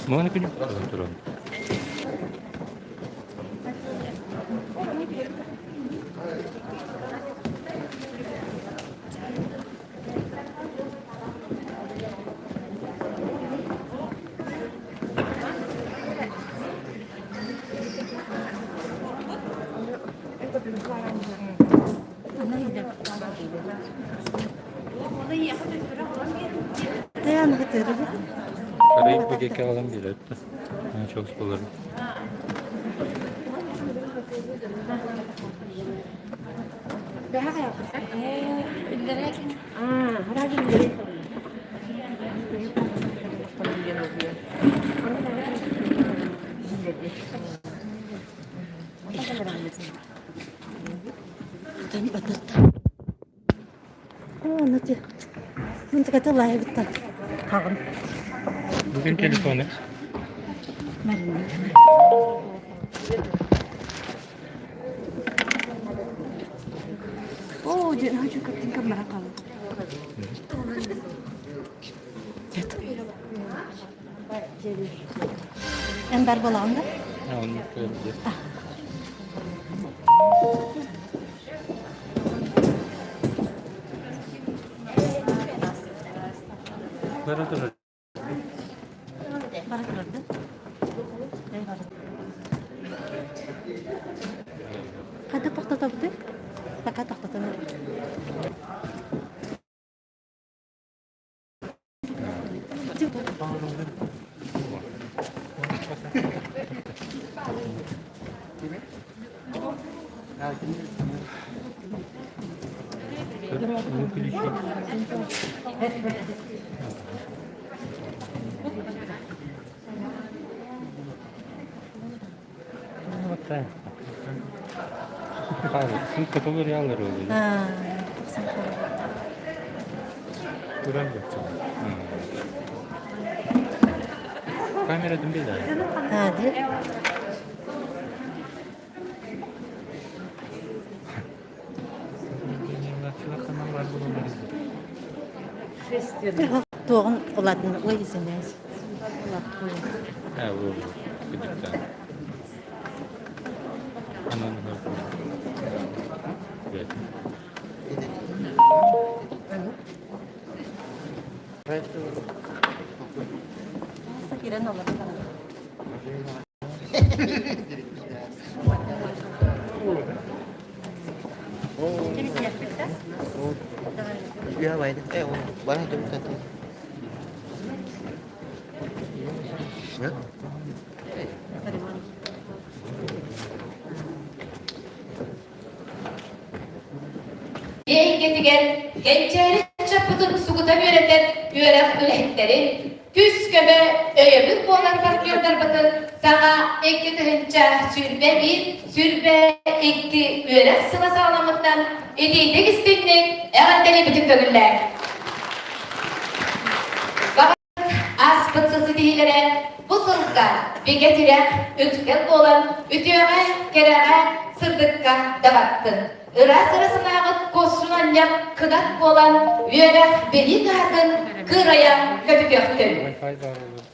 Маны күнү туран. Арай бу диэки аҕалан биэрэр да. Чокс болар. Бүгүн телефоны. О, хочу картинка маракала. Эн бар буолаҕын да? Оннук көрдө. Бара турар. Бара турар да? Хайдах тохтотобутуй? Пока тохтотон Выключи. Вот так. Сын который алыр Камера дүмбелі. Hadi. Туоҕун улаатын ой извиняюсь. Ha, bu gıdıktan. Ananı Evet. Кирен олор. Эйгэтигэр кэнчээри ыччаппытын сугутан үөрэтэр үөрэх үлэһиттэрин, күүс-көмө, өйөбүл буолар партнердарбытын саҥа 2021 22 үөрэх сыла саҕаламмытынан итиитик истиҥник эҕэрдэлиибитин көҥүллээҥ. Ааспыт сыл ситиһиилэрэ бу сылга бигэ тирэх, үктэл буолан үтүөҕэ, кэрэҕэ, сырдыкка даҕаттын. Ыраас ыра санааҕыт куосун анньар кынат буолан үөрэх билии кыһатын кыырайа көтүтүөхтүн. Wi-Fi бар olur.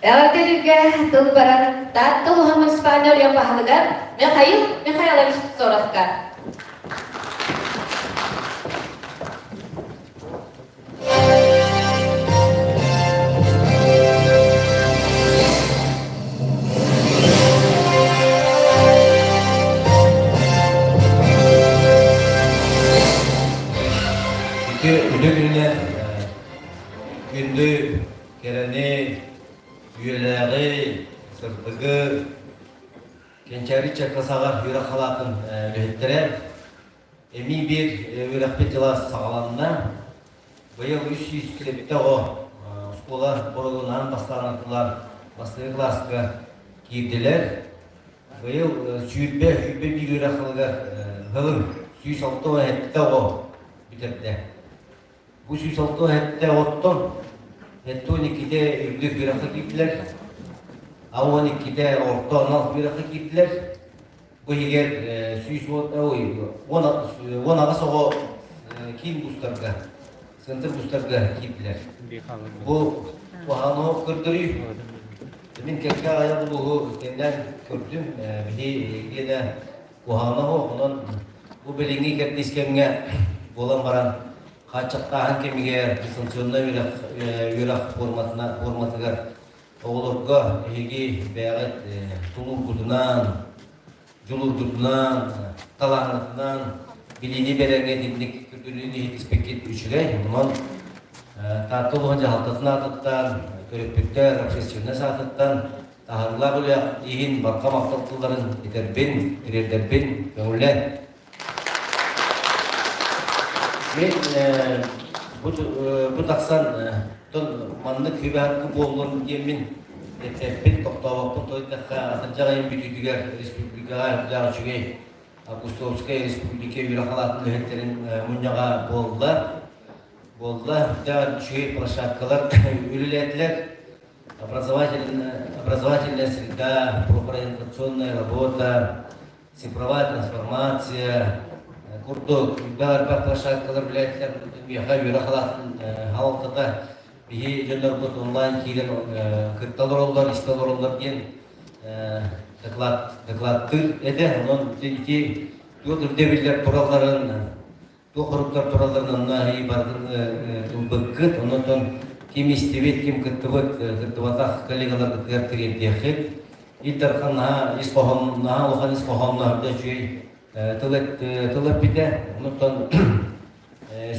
Эҕэрдэлииргэ тыл барар Таатта улууһа муниципальнай оройуон баһылыгар Михаил Михайлович Соровка. Ити үтүө күнүнэн күндү кэрэни, үйэлээҕи, сырдыгы, кэнчээри чакка саҕар үөрэх халаатын үлэһиттэрэ Эмиий биир үөрэхпит дьыла саҕаланна. Быйыл 307 оҕо оскуола боруогунаан бастаан ыллар бастакы кылааска киирдилэр. Быйыл сүүрбэ 21 үөрэх сылыгар һылын 167 оҕо бүтэрдэ. Бу 167 оҕоттон 72-те үрдүк үөрэххэ киирдилэр, 12-те орто анал үөрэххэ киирдилэр. Бу иһигэр 118 оҕо киин бустарга, центр бустарга киирдилэр. Бу куһаҕаны көрдөрүү. Мин кэккэ аҕыйах улууһу кэннээн көрдүм. Биһи гиэнэ куһаҕана суох. Онон бу билиҥҥи кэрдиис кэмҥэ буолан баран хааччахтааһын кэмигэр дистанционнай үөрэх форматыгар Оҕолорго эһиги бэйэҕит тулуургутунан, дьулуургутунан, талааҥҥытынан билиини бэрэргэ итинник көрдөрүүнү иһитиспиккит үчүгэй. Онон Таатта улууһун дьаһалтатын аатыттан, төрөппүттэр общественность аатыттан таһаарыылаах үлэ иһин барҕа махтал тылларын этэрбин, тириэрдэрбин көҥүллээн. Мен бу тахсан маннык хүбэһэргэ буоллун диэммин эппин тохтообоппун тоойдохха атырдьах ыйын бүтүүтүгэр республикаҕа үрдээх үчүгэй Августовскай республика үөрэх халаатын үлэһиттэрин мунньаҕа буолла. Буолла үрдээх үчүгэй площадкалар үлэлээтилэр. Образовательная, образовательная среда, профориентационная работа, цифровая трансформация курдук элбэх площадкалар үлэлээтилэр. Миэхэ үөрэх халаатын халалтата биһи дьоннорбут онлайн киирэн кытта олороллор, истэ олороллор диэн доклад, докладтыыр этэ. Онон ити туох ирдэбиллэр туралларын туох хоруктар туралларын онно эһиги барытын ылбыккыт. Онон ким истибит, ким кыттыбыт, кыттыбатах коллегаларгытыгар тириэрдиэххит. Ил Дархан наһаа ис хоһоон, наһаа улахан ис хоһоонноох да үчүгэй тыл, тыл эппитэ. Онон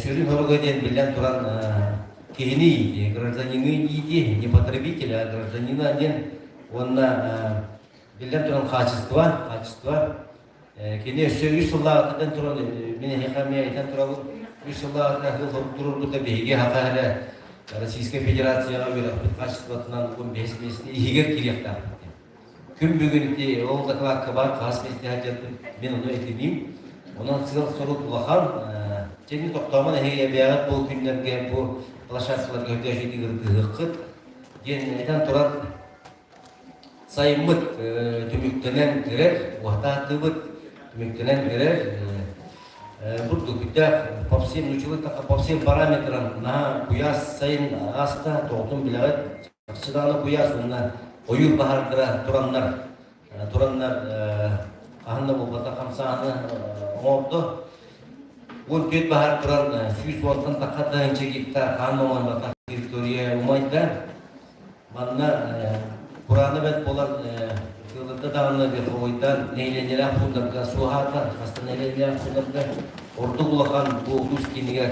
сүрүн хоруга диэн биллэн туран киһини иитии, гражданины иитии, не потребителя, а гражданина диэн уонна биллэн туран хаачыстыба, хаачыстыба Кини өссө үс сыллааҕыттан туран, мин эһиэхэ эмиэ этэн турабын, үс сыллааҕыттан сыл туруорбута биһиги саха эрэ Российскай Федерацияҕа үөрэхпит хаачыстыбатынан 15 миэстэ иһигэр киириэхтээхпит диэн. Күн бүгүн ити ол дакылаакка баар хаһыс миэстэ сылдьарбын мин ону этиниим. Онон сыал-сорук улахан. Чэ, тохтоомон эһиги эбээҕит бу күннэргэ бу площадкаларга өйдөөх ырытыһыаххыт диэн этэн туран Сайыммыт түмүктэнэн эрэр, уһатааттыыбыт түмүктэнэн эрэр. Бурдук бүтээх по всем нучевой по всем параметрам наһаа куйаас сайын ааста, тоҕотун билэҕит. Чахчы даҕаны куйаас уонна ойуур баһаардара тураннар тураннар хаһан да буолбатах хамсааһыны оҥордо. 14 баһаар туран 110-тан тахха тыһыынча гектар хаан оҥорботах территория умайда. Манна кураана бэрт буолан Тыалырда даҕаны верховойдаан нэһилиэнньэлээх пууннарга суоһаата, хаста нэһилиэнньэлээх пууннарга ордук улахан бу улуус киинигэр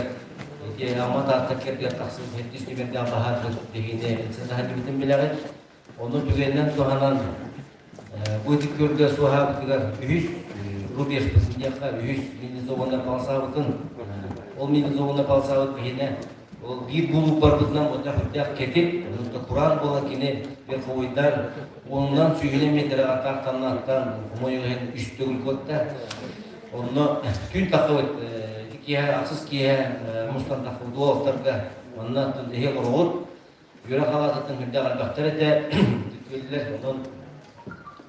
ити Амма Таатта кэргэр тахсыбыт сэттис нүмердээх баһаарга биһигини сатаһан билэҕит. Ону түгэнинэн туһанан бу ити көргө суоһаабытыгар үһүс рубежпытын диэххэ үһүс минизованнай полосабытын ол минизованнай полосабыт биһинэ ол биир булуук барбытынан отах үрдээх кэтит онто кураан буолан кини верховойдар уонунан сүүһүнэн метрэ атаах таннааттан хомойуох иһин үс төгүл куотта онно күн таххыбыт ити киэһэ ахсыс киэһэ мустан таххыбыт уолаттарга манна эһи олороҕут Үөрэх халаатыттан сүрдээх элбэхтэр этэ, түкүөллэр, онон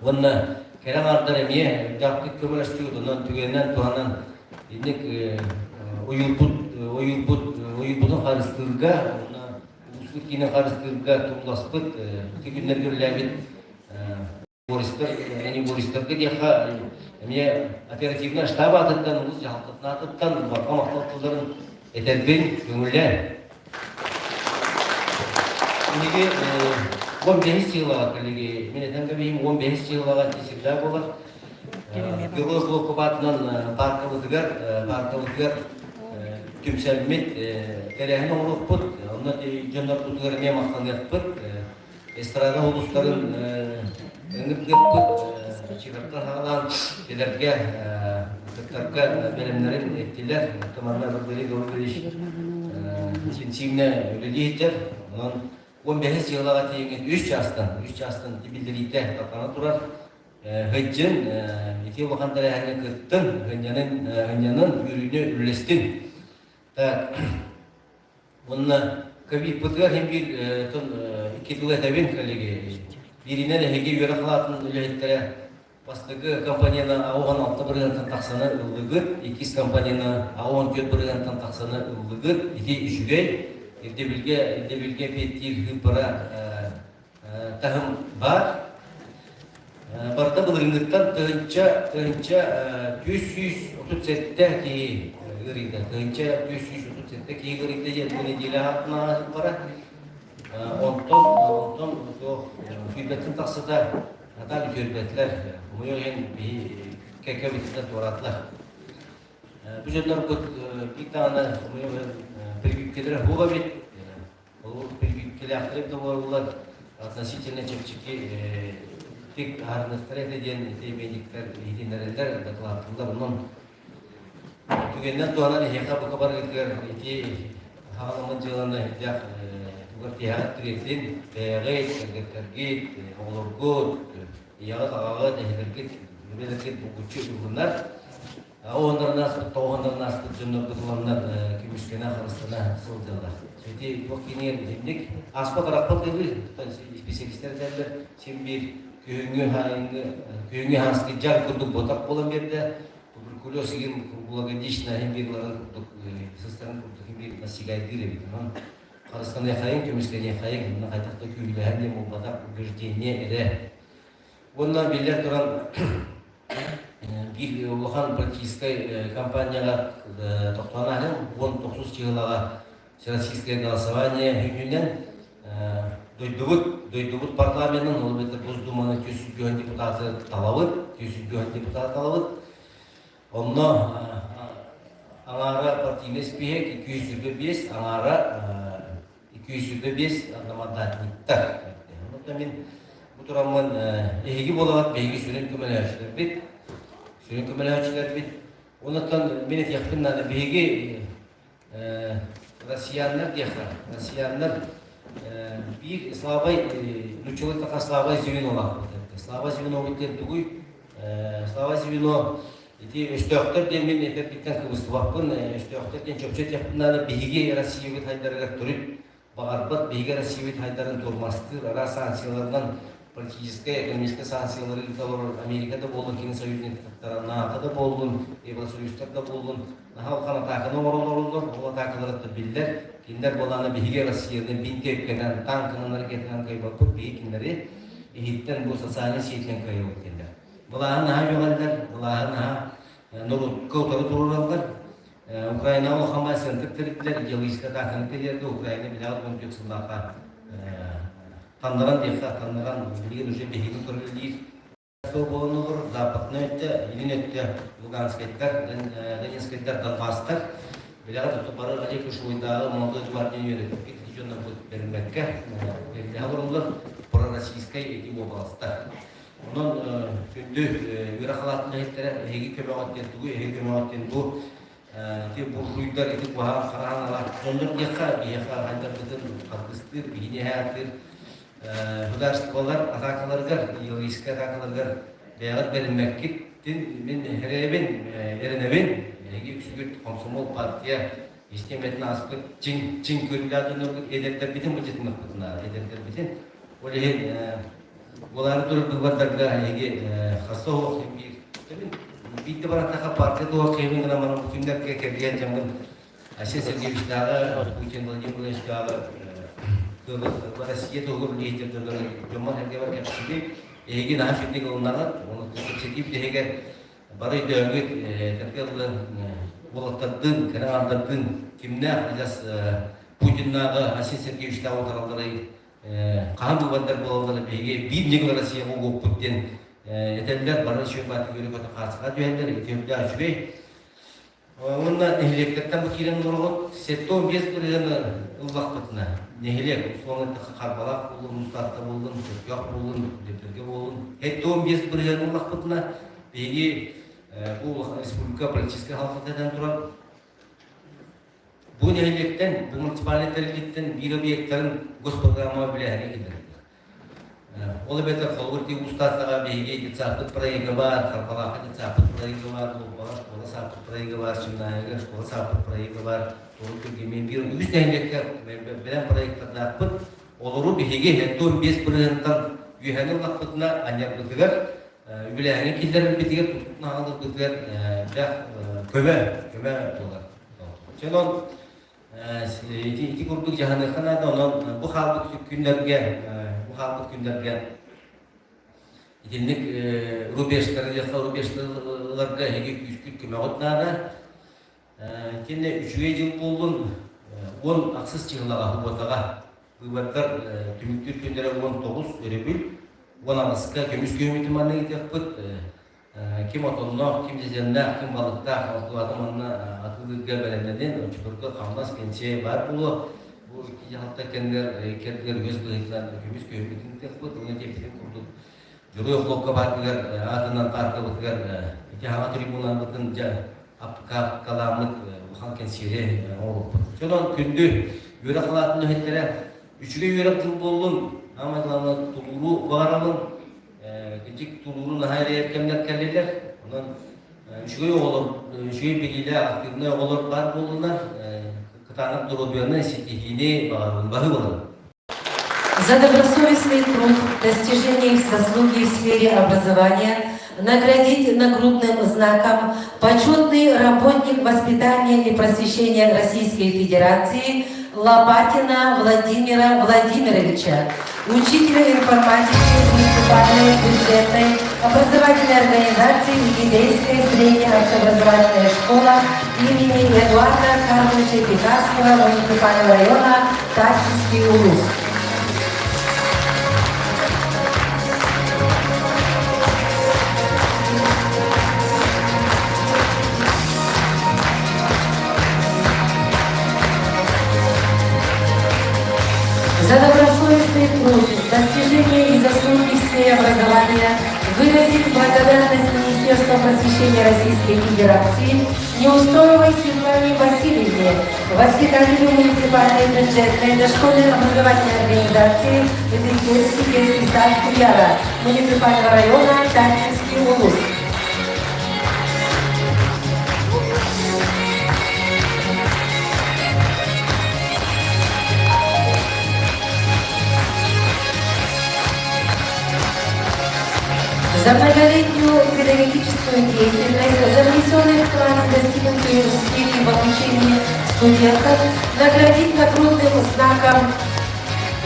уонна кэрэ аҥаардар эмиэ элбэхтик көмөлөстүбүт, онон түгэнинэн туһанан инник ойуурбут ойуурбут ойуурбутун харыстыырга уонна улууспут киинин харыстыырга турууласпыт ити күннэргэ үлэлээбит Бористар, они Бористарга диэххэ эмиэ оперативнай штаб аатыттан, улуус дьаһалтатын аатыттан барҕа махтал тылларын этэрбин көҥүллээн. Биһиги 15 сыылаҕа коллеги, мин этэн кэбиһим 15 сыылаҕа всегда буолар. Герой блокубатынан паркабытыгар, паркабытыгар түмсэммит тэрээһин оҥоруохпут, онно дьоннорбутугар эмиэ махтаныахпыт. Эстрада улуустарын ыҥырдыппыт, Чикаттан саҕалаан кэлэргэ, кыттарга бэлэмнэрин эттилэр. Манна Валерий Гаврильевич интенсивно үлэлиир. Онон 15 дьыалаҕа тиийэн үс чаастан, үс чаастан биллэриитэ тахана турар. Һыдьын, ити улахан тэрээһиҥҥэ кыттын, һынньанын, һынньанын, үөрүүнү үллэстин. Так, Уонна ковидпытыгар иһин биир икки тылы этэбин, коллеги. Бииринэн эһиги үөрэх халаатын үлэһиттэрэ бастакы компанияны 86 бырыһыантан тахсаны ыллыгыт, иккис компанияны 64 бырыһыантан тахсаны ыллыгыт. Ити үчүгэй. Ирдэбилгэ, ирдэбилгэ эппиэттиир сыыппара таһым баар. Барыта былырыыҥҥыттан тыһыынча тыһыынча 337 киһи ыарыйда. Тыһыынча 337 киһи ыарыйда диэн бу нэдиэлэ аахпара. Онтон онтон туох сүүрбэттэн тахсыта атаак үтүөрбэтилэр. Хомойуох иһин биһи кэккэ бититтэн туораатылар. Бу дьоннорбут биир даҕаны хомойуох иһин прививкэлэрэ суох эбит. Ол прививкэлээхтэрин да буолаллар относительно чэпчэки тик аһарыныахтара этэ диэн ити медиктэр иһитиннэрэллэр, дакылааттыыллар. Онон түгэнинэн туһанан эһиэхэ бука барыгытыгар ити хаҕаламмыт дьыаланы элбэх тугар тиһэҕэр тириэрдин, бэйэҕит, кэргэттэргит, оҕолоргут, ийэҕит, аҕаҕыт, эһэлэргит, эбэлэргит булгуччу ыллынар. Оҕоннорун ааспыт, тоҕоннорун ааспыт дьоннорго туһаннар көмүскэнэ, харыстана сылдьаллар. Ити туох киинигэр итинник ааспат арахпат ыарыы исписэлиистэр этэллэр син биир күһүҥҥү хаайыҥҥы күһүҥҥү ааскы дьаҥ курдук ботах буолан биэрдэ. Туберкулез игин круглогодично иһин биир ыларын курдук сыстарын курдук иһин биир насигайдыыр эбит. Онон харыстаныахайыҥ, көмүскэниэхайыҥ, онно хайдах да күүһүлэһэн диэн буолбатах убеждение эрэ. Уонна биллэн туран биир улахан политическай компанияҕа тохтоон ааһан уон тохсус чыһылаҕа всероссийское голосование үүнүнэн дойдубут дойдубут парламенын ол эбэтэр Госдуманы 400 депутаты талабыт 400 депутат талабыт онно аҥаара партийнай спиһэк 225 аҥаара 225 одномандатниктар. Онон мин бу тураммын эһиги буолаҕыт биһиги сүрүн көмөлөһөөччүлэрбит сүрүн көмөлөһөөччүлэрбит онуттан мин этиэхпин наада биһиги россияннар диэххэ россияннар биир слабай нуччалыы така слабай звенолаахпыт слабай звено диэн тугуй слабай звено Ити өстөөхтөр диэн мин этэрбиттэн кыбыстыбаппын, өстөөхтөр диэн чопчу этиэхпин наада, биһиги Россиябыт хайдарыгар төрүт баҕарбат, биһиги Россиябыт хайдарын туормастыыр араас санкцияларынан политическай, экономическай санкциялары ыыта олорор Америка да буоллун, кини союзниктара НАТО да буоллун, Евросоюзтар да буоллун, наһаа улахан атааканы оҥорон олороллор, ол атаакалара биллэр. Кинилэр буолаана биһиги Россияны бинтиэпкэнэн, танканан, ракетанан кыайбаппыт, биһиги кинилэри иһиттэн бу социальнай сетинэн кыайабыт дииллэр. Былааһы наһаа үөҕэллэр, былааһы наһаа норуокка утары туруораллар. Украинаҕа улахан баай сыантык тэрийдилэр, идеологическай атааканы тэрийэргэ Украина билэҕит 14 сыллаахха таннаран диэххэ, таннаран билигин уже биһиги утары үлэлиир. Сыл буолан олорор западнай өттө, илин өттө Луганскайдар, Донецкайдар, Донбасстар. Билэҕит оту бары Олег Кошевойдааҕы молодой гвардияны үөрэппит ити дьоннорбут бэриммэккэ бэриллэһэ олороллор пророссийскай эти уобаластар. Онон күндү үөрэх халаатын үлэһиттэрэ эһиги көмөҕүт диэн тугу эһиги көмөҕүт диэн бу ити буржуйдар ити куһаҕан хараан алаат дьоннор диэххэ биһиэхэ хайдарбытын харгыстыыр биһини эһээтир Государстволар атаакаларыгар, идеологическай атаакаларыгар бэйэҕит бэриммэккитин мин эрэйэбин, эрэнэбин. Эһиги үксүгүт комсомол партия систиэмэтин ааспыт чиҥ чиҥ көрүүлээх дьонноргут эдэрдэрбитин быдьытыннахпытына, эдэрдэрбитин. Ол иһин буолаары турар быыбардарга эһиги хасса оһох биир биирдэ баратаха партия туох киһибин гынан баран бу күннэргэ кэргэн дьаммын Айсен Сергеевичтааҕы, Путин Владимир Владимировичтааҕы Россия туһугар үлэһиттэр дьоммор сэргэбэр кэпсэтии эһиги наһаа сүрдик ылынаҕыт, ону кэпсэтии бүтэһигэр бары өйдөөҥҥүт этэргэ дылы уолаттардыын, кэрэ аҥардардыын кимнээх адьас Путиннааҕы Айсен Сергеевичтааҕы утаралларый хаһан быыбардар буолаллара биһиги биир ньыгыл Россия буолуохпут диэн этэллэр, бары үчүгэй баатыгы хаасыга түһэллэр, ити үрдээх үчүгэй. Уонна нэһилиэктэртэн бу киирэн олороҕут, 75 бырыһыаны ыллахпытына, нэһилиэк, условно эттэххэ, Харбалаах буоллун, Мустаахта буоллун, Чөркөөх буоллун, Дэбдиргэ буоллун, 75 бырыһыаны ыллахпытына, биһиги бу республика политическай халҕата этэн туран, бу нэһилиэктэн, бу муниципальнай тэриллииттэн биир объектарын госпрограммаҕа үлэлэһэргэ киллэрэллэр. Ол эбэтэр холобур ити уустаахтаҕа биһиги детсадпыт проега баар, Харбалаахха детсадпыт проега баар, Луобаҕа школа сааппыт проега баар, Чымнаайыга школа сааппыт проега баар, Туору Күргэмиэн биир үгүс нэһилиэккэ бэлэм проектардаахпыт. Олору биһиги 75 бырыһыантан үөһэни ыллахпытына анньарбытыгар, үбүлээһиҥҥэ киллэрэрбитигэр, тутутун аҕаларбытыгар дьэ көмө, көмө буолар. Онон Ити ити курдук дьаһаныахха наада, онон бу хаалбыт күннэргэ, бу хаалбыт күннэргэ итинник рубежтары диэххэ, рубежтарга эһиги күүскүт көмөҕүт наада. Итиннэ үчүгэй дьыл буоллун, 10 ахсыс чыһылаҕа, субуотаҕа быыбардар түмүктүүр күннэрэ 19 өрөбүл, 18-ка көмүс күһүммүтүн манна ыытыахпыт. Ким отонноох, ким дьэдьэннээх, ким балыктаах, онтулаата манна атыылыырга бэлэмнэнин, оччолорго хамнас, пенсия баар буолуо. Бу икки дьаһалта кэмигэр кэрдигэр үгэс быһыытынан көмүс көһүммүтүн ыытыахпыт. Уонна диэбитин курдук Дьоруой Хлопка пааркыгар аатынан пааркабытыгар ити хаҥа трибунабытын дьэ апкаламмыт улахан кэнсиэри оҥорбуппут. Онон күндү үөрэх халаатын үлэһиттэрэ үчүгэй үөрэх дьыл буоллун, аамай главное тулууру баҕарабын. Кырдьык тулууру наһаа эрэйэр кэмнэр кэллилэр. Онон үчүгэй оҕолор, үчүгэй билиилээх, активнай оҕолор баар буоллунар, кытаанах доруобуйаны, ситиһиини баҕарабын, баһыыбаларын. За добросовестный труд, достижения и заслуги в сфере образования наградить нагрудным знаком почетный работник воспитания и просвещения Российской Федерации Лопатина Владимира Владимировича, учителя информатики муниципальной бюджетной образовательной организации Игидейская средняя общеобразовательная школа имени Эдуарда Карловича Пекарского муниципального района Тачинский Улус. За добросовестный труд, достижения и заслуги в сфере образования выразить благодарность Министерства просвещения Российской Федерации Неустроевой Светлане Васильевне, воспитателю муниципальной бюджетной дошкольной образовательной организации Эдыгерский детский сад Куяра, муниципального района Тачинский Улус. За многолетнюю педагогическую деятельность, за внесенный вклад в достигнутые успехи в обучении студентов наградить нагрудным знаком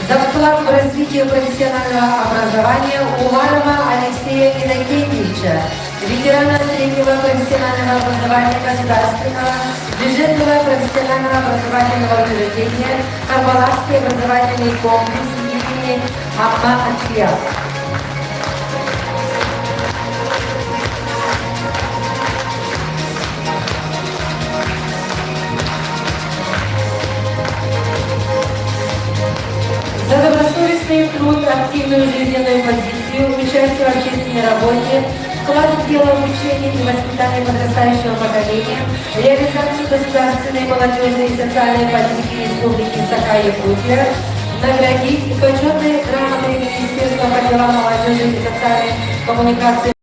за вклад в развитие профессионального образования Уварова Алексея Иннокентьевича, ветерана среднего профессионального образования государственного, бюджетного профессионального образовательного учреждения Харбаласский образовательный комплекс имени Амма Ачия. Активную жизненную позицию, участие в общественной работе, вклад в дело обучения и воспитания подрастающего поколения, реализацию государственной, молодежной и социальной политики Республики Саха-Якутия, наградить почетной грамотой Министерства по делам молодежи и социальной коммуникации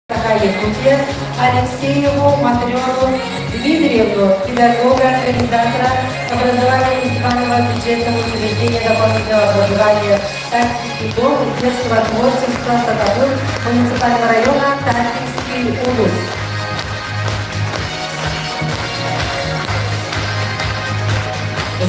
Саха-Якутия Алексееву Матрёну Дмитриевну, педагога, организатора образования муниципального бюджетного учреждения дополнительного образования Тактический дом детского творчества Сатабыл муниципального района Тактический улус.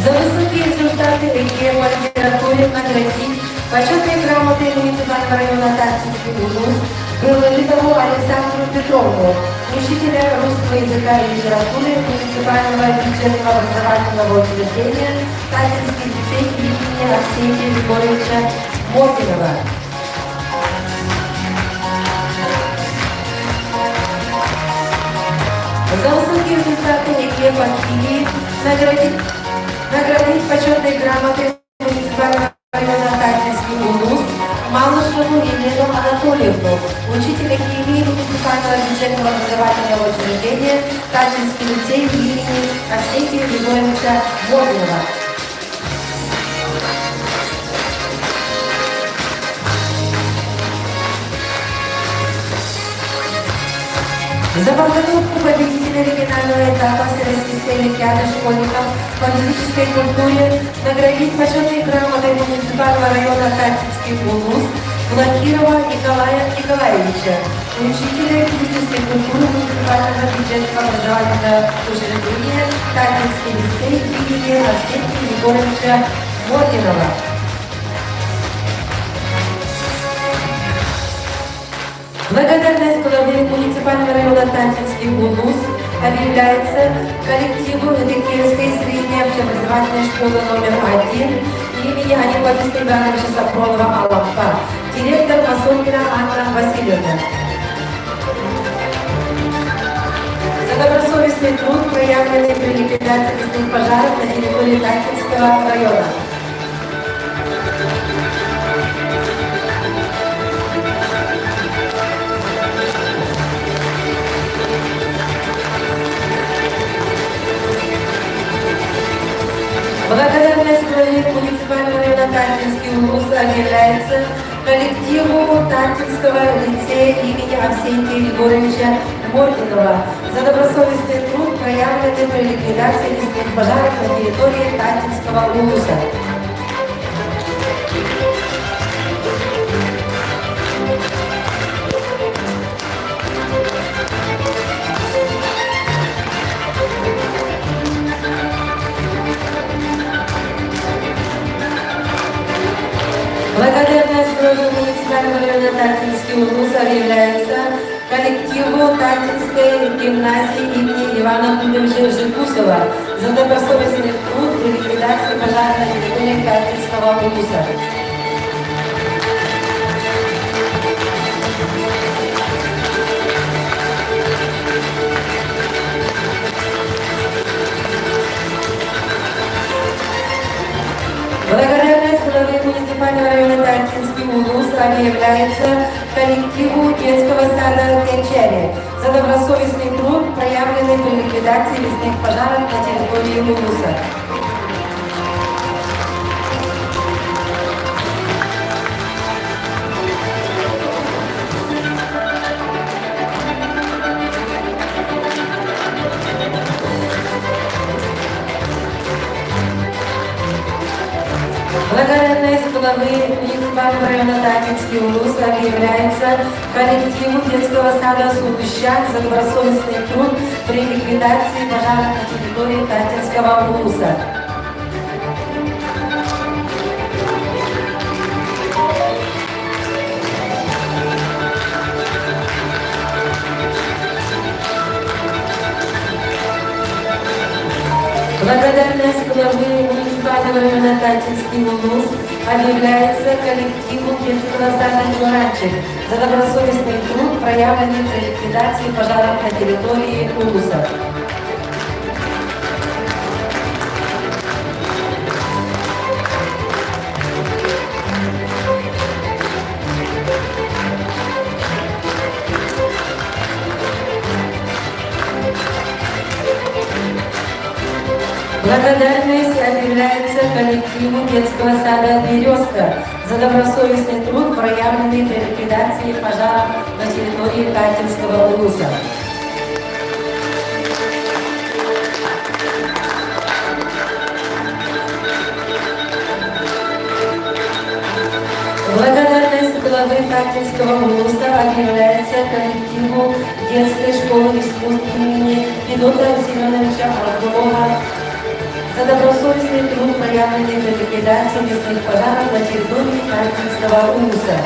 За высокие результаты ЕГЭ по литературе наградить почетной грамотой муниципального района Тактический улус Белолитову Александру Петровну, учителя русского языка и литературы муниципального бюджетного образовательного учреждения Татинский лицей имени Арсения Григорьевича Моргинова. За высокие результаты ЕГЭ по химии наградить, наградить почетной грамотой муниципального района Таттинский улус Малышеву Елену Анатольевну, учителя химии муниципального бюджетного образовательного учреждения Таттинский лицей имени Арсентия Григорьевича Моргунова. За подготовку победителя регионального этапа Всероссийской олимпиады школьников по физической культуре наградить почетной грамотой муниципального района Таттинский улус Блокирова Николая Николаевича, учителя физической культуры муниципального бюджетного образовательного учреждения Таттинский лицей имени Арсения Егоровича Моргинова. Благодарность главы муниципального района Таттинский улус объявляется коллективу Эдыкеевской средней общеобразовательной школы номер 1 имени Анекдотиста Ивановича Сафронова Алампа, директор Масонкина Анна Васильевна. За добросовестный труд, проявленный при ликвидации лесных пожаров на территории Таттинского района. Благодарность главе муниципального района Таттинский улус объявляется коллективу Таттинского лицея имени Авсентия Егоровича Моргинова за добросовестный труд, проявленный при ликвидации лесных пожаров на территории Таттинского улуса. Благодарность главе муниципального района Таттинский улус объявляется коллективу Таттинской гимназии имени Ивана Кузьмича Жикусова за добросовестный труд при ликвидации пожара на территории Таттинского улуса. Благодарность главе муниципального района Таттинский улус объявляется коллективу детского сада Кенчери за добросовестный труд, проявленный при ликвидации лесных пожаров на территории улуса. Благодарность главы муниципального района Таттинский улус объявляется коллективу детского сада «Сулущан» за добросовестный труд при ликвидации пожаров на территории Таттинского улуса. Благодарность главы муниципального района Таттинский улус объявляется коллективу детского сада «Чуранчик» за добросовестный труд, проявленный при ликвидации пожаров на территории улуса. Благодарность объявляется коллективу детского сада «Березка» за добросовестный труд, проявленный при ликвидации пожаров на территории Таттинского улуса. Благодарность главы Таттинского улуса объявляется коллективу детской школы искусств имени Федота Семеновича Аргунова за добросовестный труд, проявленный при ликвидации лесных пожаров на территории Таттинского улуса.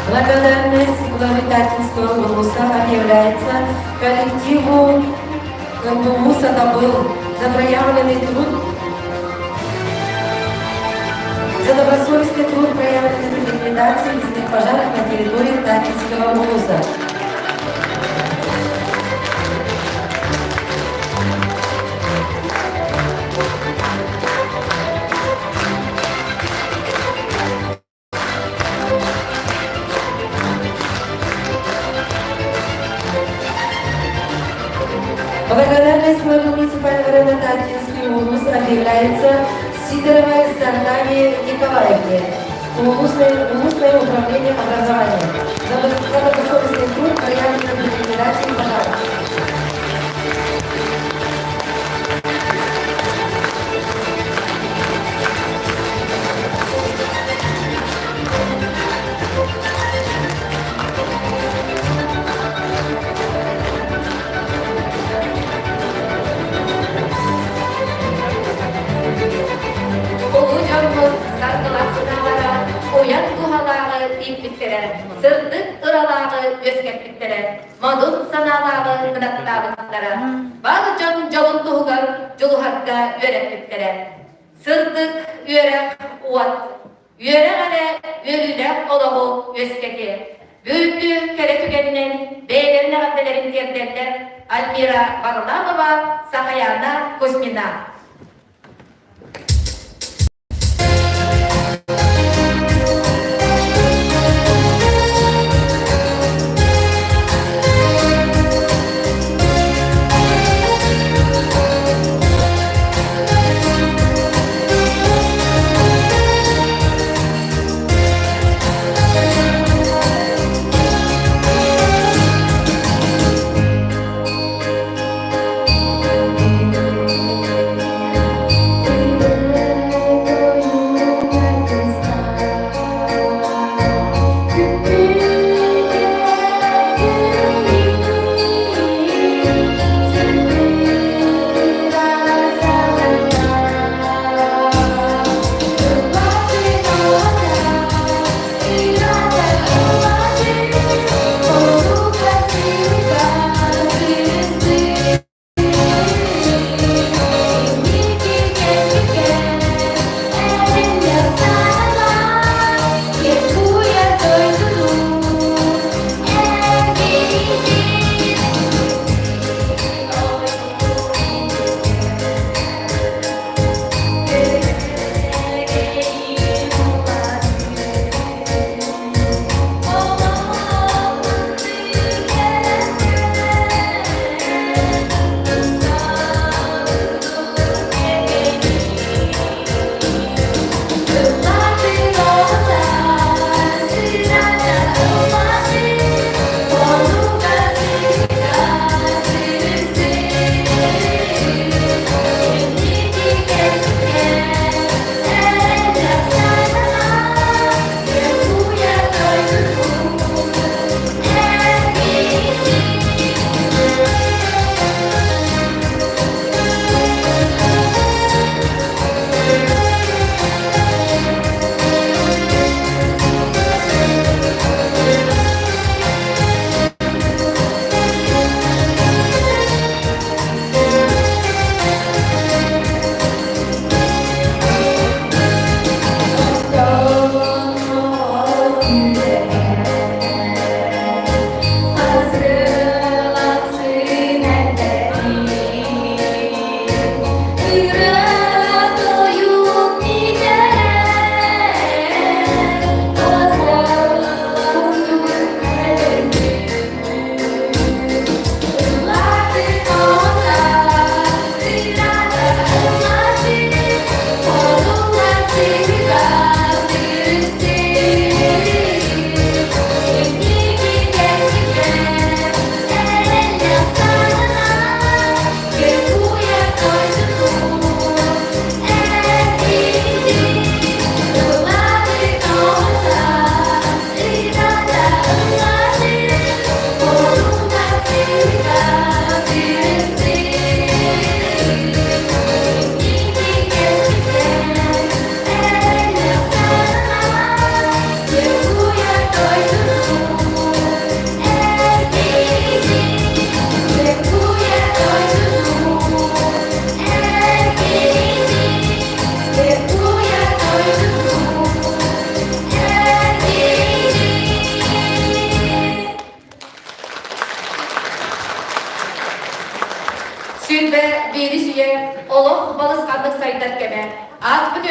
Благодарность главы Таттинского улуса объявляется коллективу МБУ «Сатабыл» за проявленный труд, за добросовестный труд, проявленный при ликвидации лесных пожаров на территории Таттинского улуса. Благодарность главы муниципального района Таттинский улус объявляется Сидоровой Сардане Николаевне, улусное, улусное управление образования, за, за добросовестный труд, проявленный при ликвидации пожаров. Улуу дьоммут саргылаах санаалара уйан туһалааҕы ииппиттэрэ, сырдык ыралааҕы үөскэппиттэрэ, модун санаалааҕы кынаттаабыттара, бар дьон дьолун туһугар дьулуһарга үөрэппиттэрэ. Сырдык үөрэх уот, үөрэх эрэ үөрүүлээх олоҕу үөскэтиэ. Бүгүҥҥү кэрэ түгэнинэн бэйэлэрин эҕэрдэлэрин тиэрдэллэр Альмира Варламова, Сахаяна Кузьмина.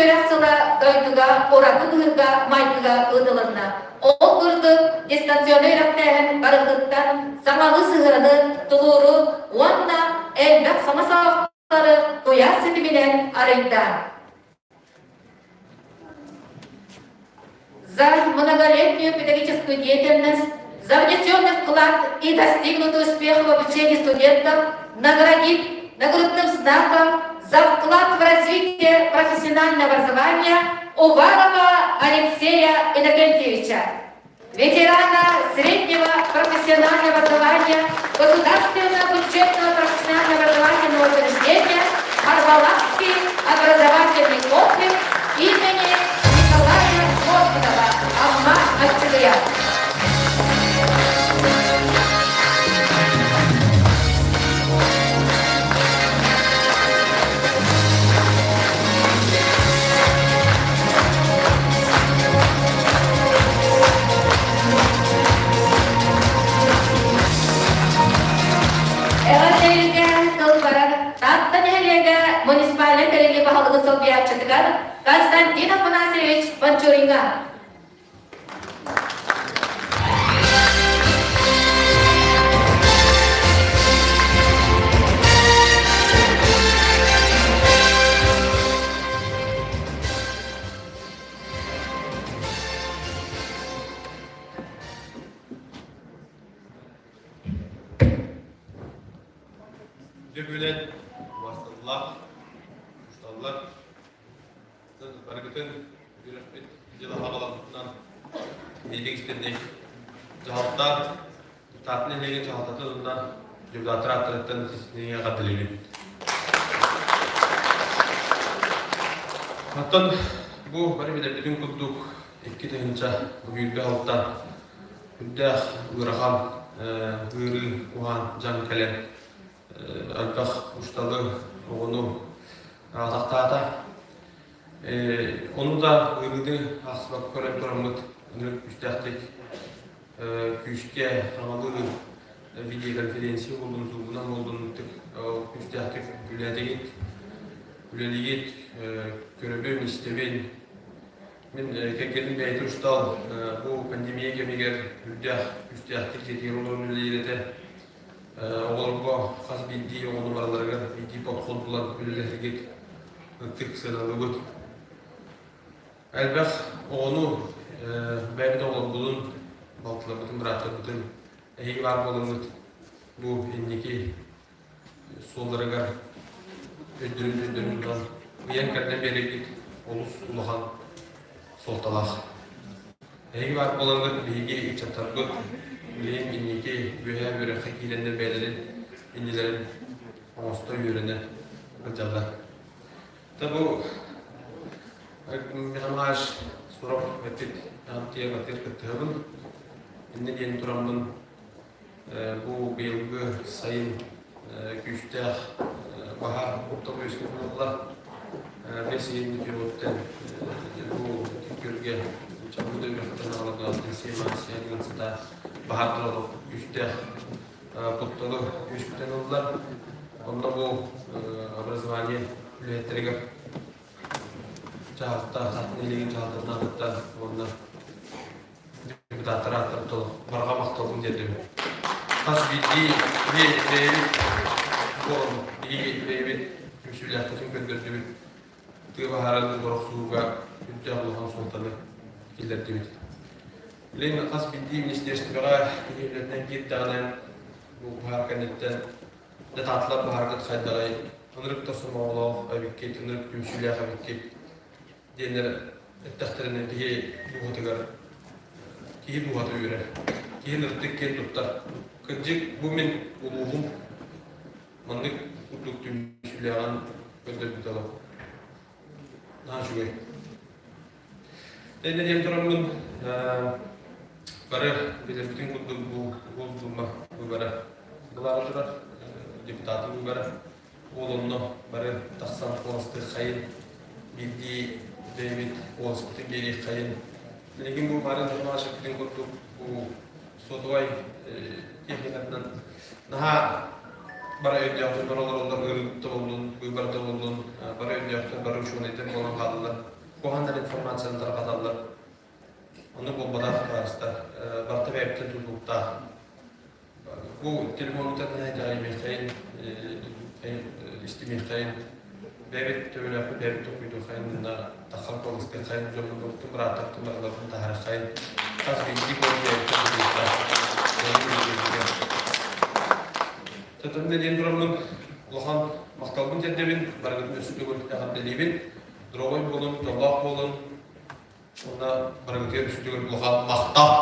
үөрэх сыла дойдуга ураты быһыыга-майгыга ыытылынна. Ол курдук, дистанционнай үөрэхтээһин барылыттан саҥалыы сыһыаны, тулууру уонна элбэх саҥа саҕахтары куйаар ситиминэн арыйда. За многолетнюю педагогическую деятельность, за внесенный вклад и достигнутый успех в обучении студентов наградить нагрудным знаком за вклад в развитие профессионального образования Уварова Алексея Иннокентьевича, ветерана среднего профессионального образования Государственного бюджетного профессионального образовательного учреждения Арбалакский образовательный комплекс имени Николая Логвинова, Амма Аччыгыя. Эҕэрдэлигэ тыл барар Таатта нэһилиэгэ муниципальнай тэриллии баһылыгын солбуйааччытыгар Константин Афанасьевич Бончуриҥҥа. Үтүө убасталлаах учууталлар барыгытын үөрэхпит дьыла хаҕаламмытынан биһиги истинник дьаһалта Таатта нэһилиэгин дьаһалтатын уонна депутаттар ааттарыттан ситиһиигэ эҕэрдэлиибин. Оттон бу бары билэрбитин курдук 2026 үрдээх ыарахан ыарыы уһаан дьаҥ кэлэн элбэх усталы оҕону атахтаата. Ону да ыарыыны аахсыбакка көрөн тураммыт ынырык күүстээхтик күүскэ хаҥалыы видеоконференция буоллун, зумунан буоллун күүстээхтик үлэлээтигит, үлэлиигит, көрөбүн, истэбин. Мин кэргэним бэйэтэ устал бу пандемия кэмигэр үрдээх күүстээхтик дьиэтигэр олорон үлэлиир этэ. Оҕолорго хас биирдии оҕону барыларыгар биирдии подход булан үлэлэһэргит ытык сыаналыыбыт. Элбэх оҕону бэйэбит оҕолорбутун, балтыларбытын, бырааттарбытын эһиги баар буолаҥҥыт бу инники суолларыгар өйдөрүн өйдөрүн булан ыйан-кэрдэн биэрэргит олус улахан суолталаах. Эһиги баар буолаҥҥыт биһиги ыччаттарбыт билигин инники үөһээ үөрэххэ киирэннэр бэйэлэрин иннилэрин оҥосто үөрэнэ сылдьаллар. Та бу Михайлович Суров эппит аантыйа батыр кыттыһабын. Иннэ диэн тураммын бу быйылгы сайын күүстээх баһаар куттал үөскэ буолла. Бэс ыйын бүтүөҕүттэн бу күөлгэ чабыда үрэхтэн аҕалан сиэмассия диэн сыта баһаардар күүстээх кутталы үөскүтэн ылла. Онно бу образование үлэһиттэригэр дьаһалта, нэһилиэгин дьаһалтатын аатыттан уонна депутаттар ааттарын барҕа махталбын тиэрдэбин. Хас биирдии бэйэбит буолан биһиги бэйэбит түмсүүлээхпитин көрдөрдүбүт. Тыа баһаарын борохсууга үрдээх улахан суолтаны киллэрдибит. Билигин хас биирдии министерствоҕа киһи үлэтинэн киирдэҕинэ бу баһаар кэнниттэн дьэ таатылар баһааргыт хайдаҕый, ынырык да сомоҕолоох эбиккит, ынырык түмсүүлээх эбиккит диэннэр эттэхтэринэ киһи дууһатыгар киһи дууһата үөрэр, киһи ынырыктык киэн туттар. Кырдьык, бу мин улууһум маннык курдук түмсүүлээҕин көрдөрбүт олох. Наһаа үчүгэй. Иннэ диэн тураммын бары билэрбитин курдук бу Госдума выбора былаара турар, депутаты выбора. Ол онно бары тахсан куоластыаххайын, биирдии бэйэбит куоласпытын биэриэххэйин. Билигин бу бары нормально курдук бу сотовай техникатынан наһаа бары өйдөөхтөр бары олороллор, ыарыыта буоллун, быыбарда буоллун, бары өйдөөхтөр, бары учуонайдар буолан хааллылар. Куһаҕан информацияны тарҕаталлар. Оннук буолбатах кылаастар. Барыта бэйэбиттэн тутулуктаах. Бу телефонуттан итэҕэйимиэххэйин, истимиэххэйин, бэйэбит төбөлөөхпүт, бэйэбит толкуйдуоххайын уонна таххан куоластыаххайын, дьоммутун, бырааттарбытын барыларын таһаарыаххайын. Хас биирдии куолас бэйэбиттэн тутулуктаах. Тэтэмнэ диэн тураммын улахан махталбын тиэрдэбин, барыгытын өссө төгүл эҕэрдэлиибин. Доруобай буолун, дьоллоох буолун уонна барыгытыгар өссө төгүл улахан махтал!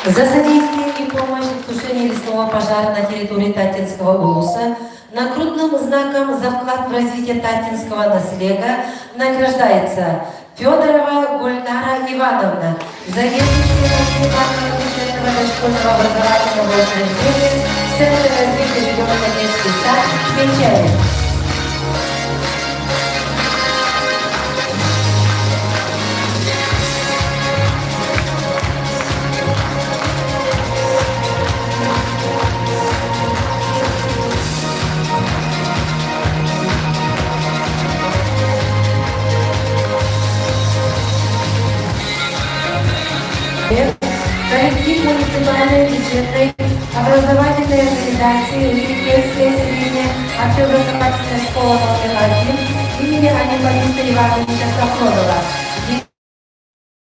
За содействие и помощь в тушении лесного пожара на территории Таттинского улуса нагрудным знаком за вклад в развитие Таттинского наслега награждается Федорова Гульнара Ивановна, заведующая муниципального бюджетного дошкольного образовательного учреждения Центра развития ребенка детский сад Печали. Коллектив муниципальной бюджетной образовательной организации Ликерская средняя общеобразовательная школа номер 1 имени Анемподиста Ивановича Сафронова.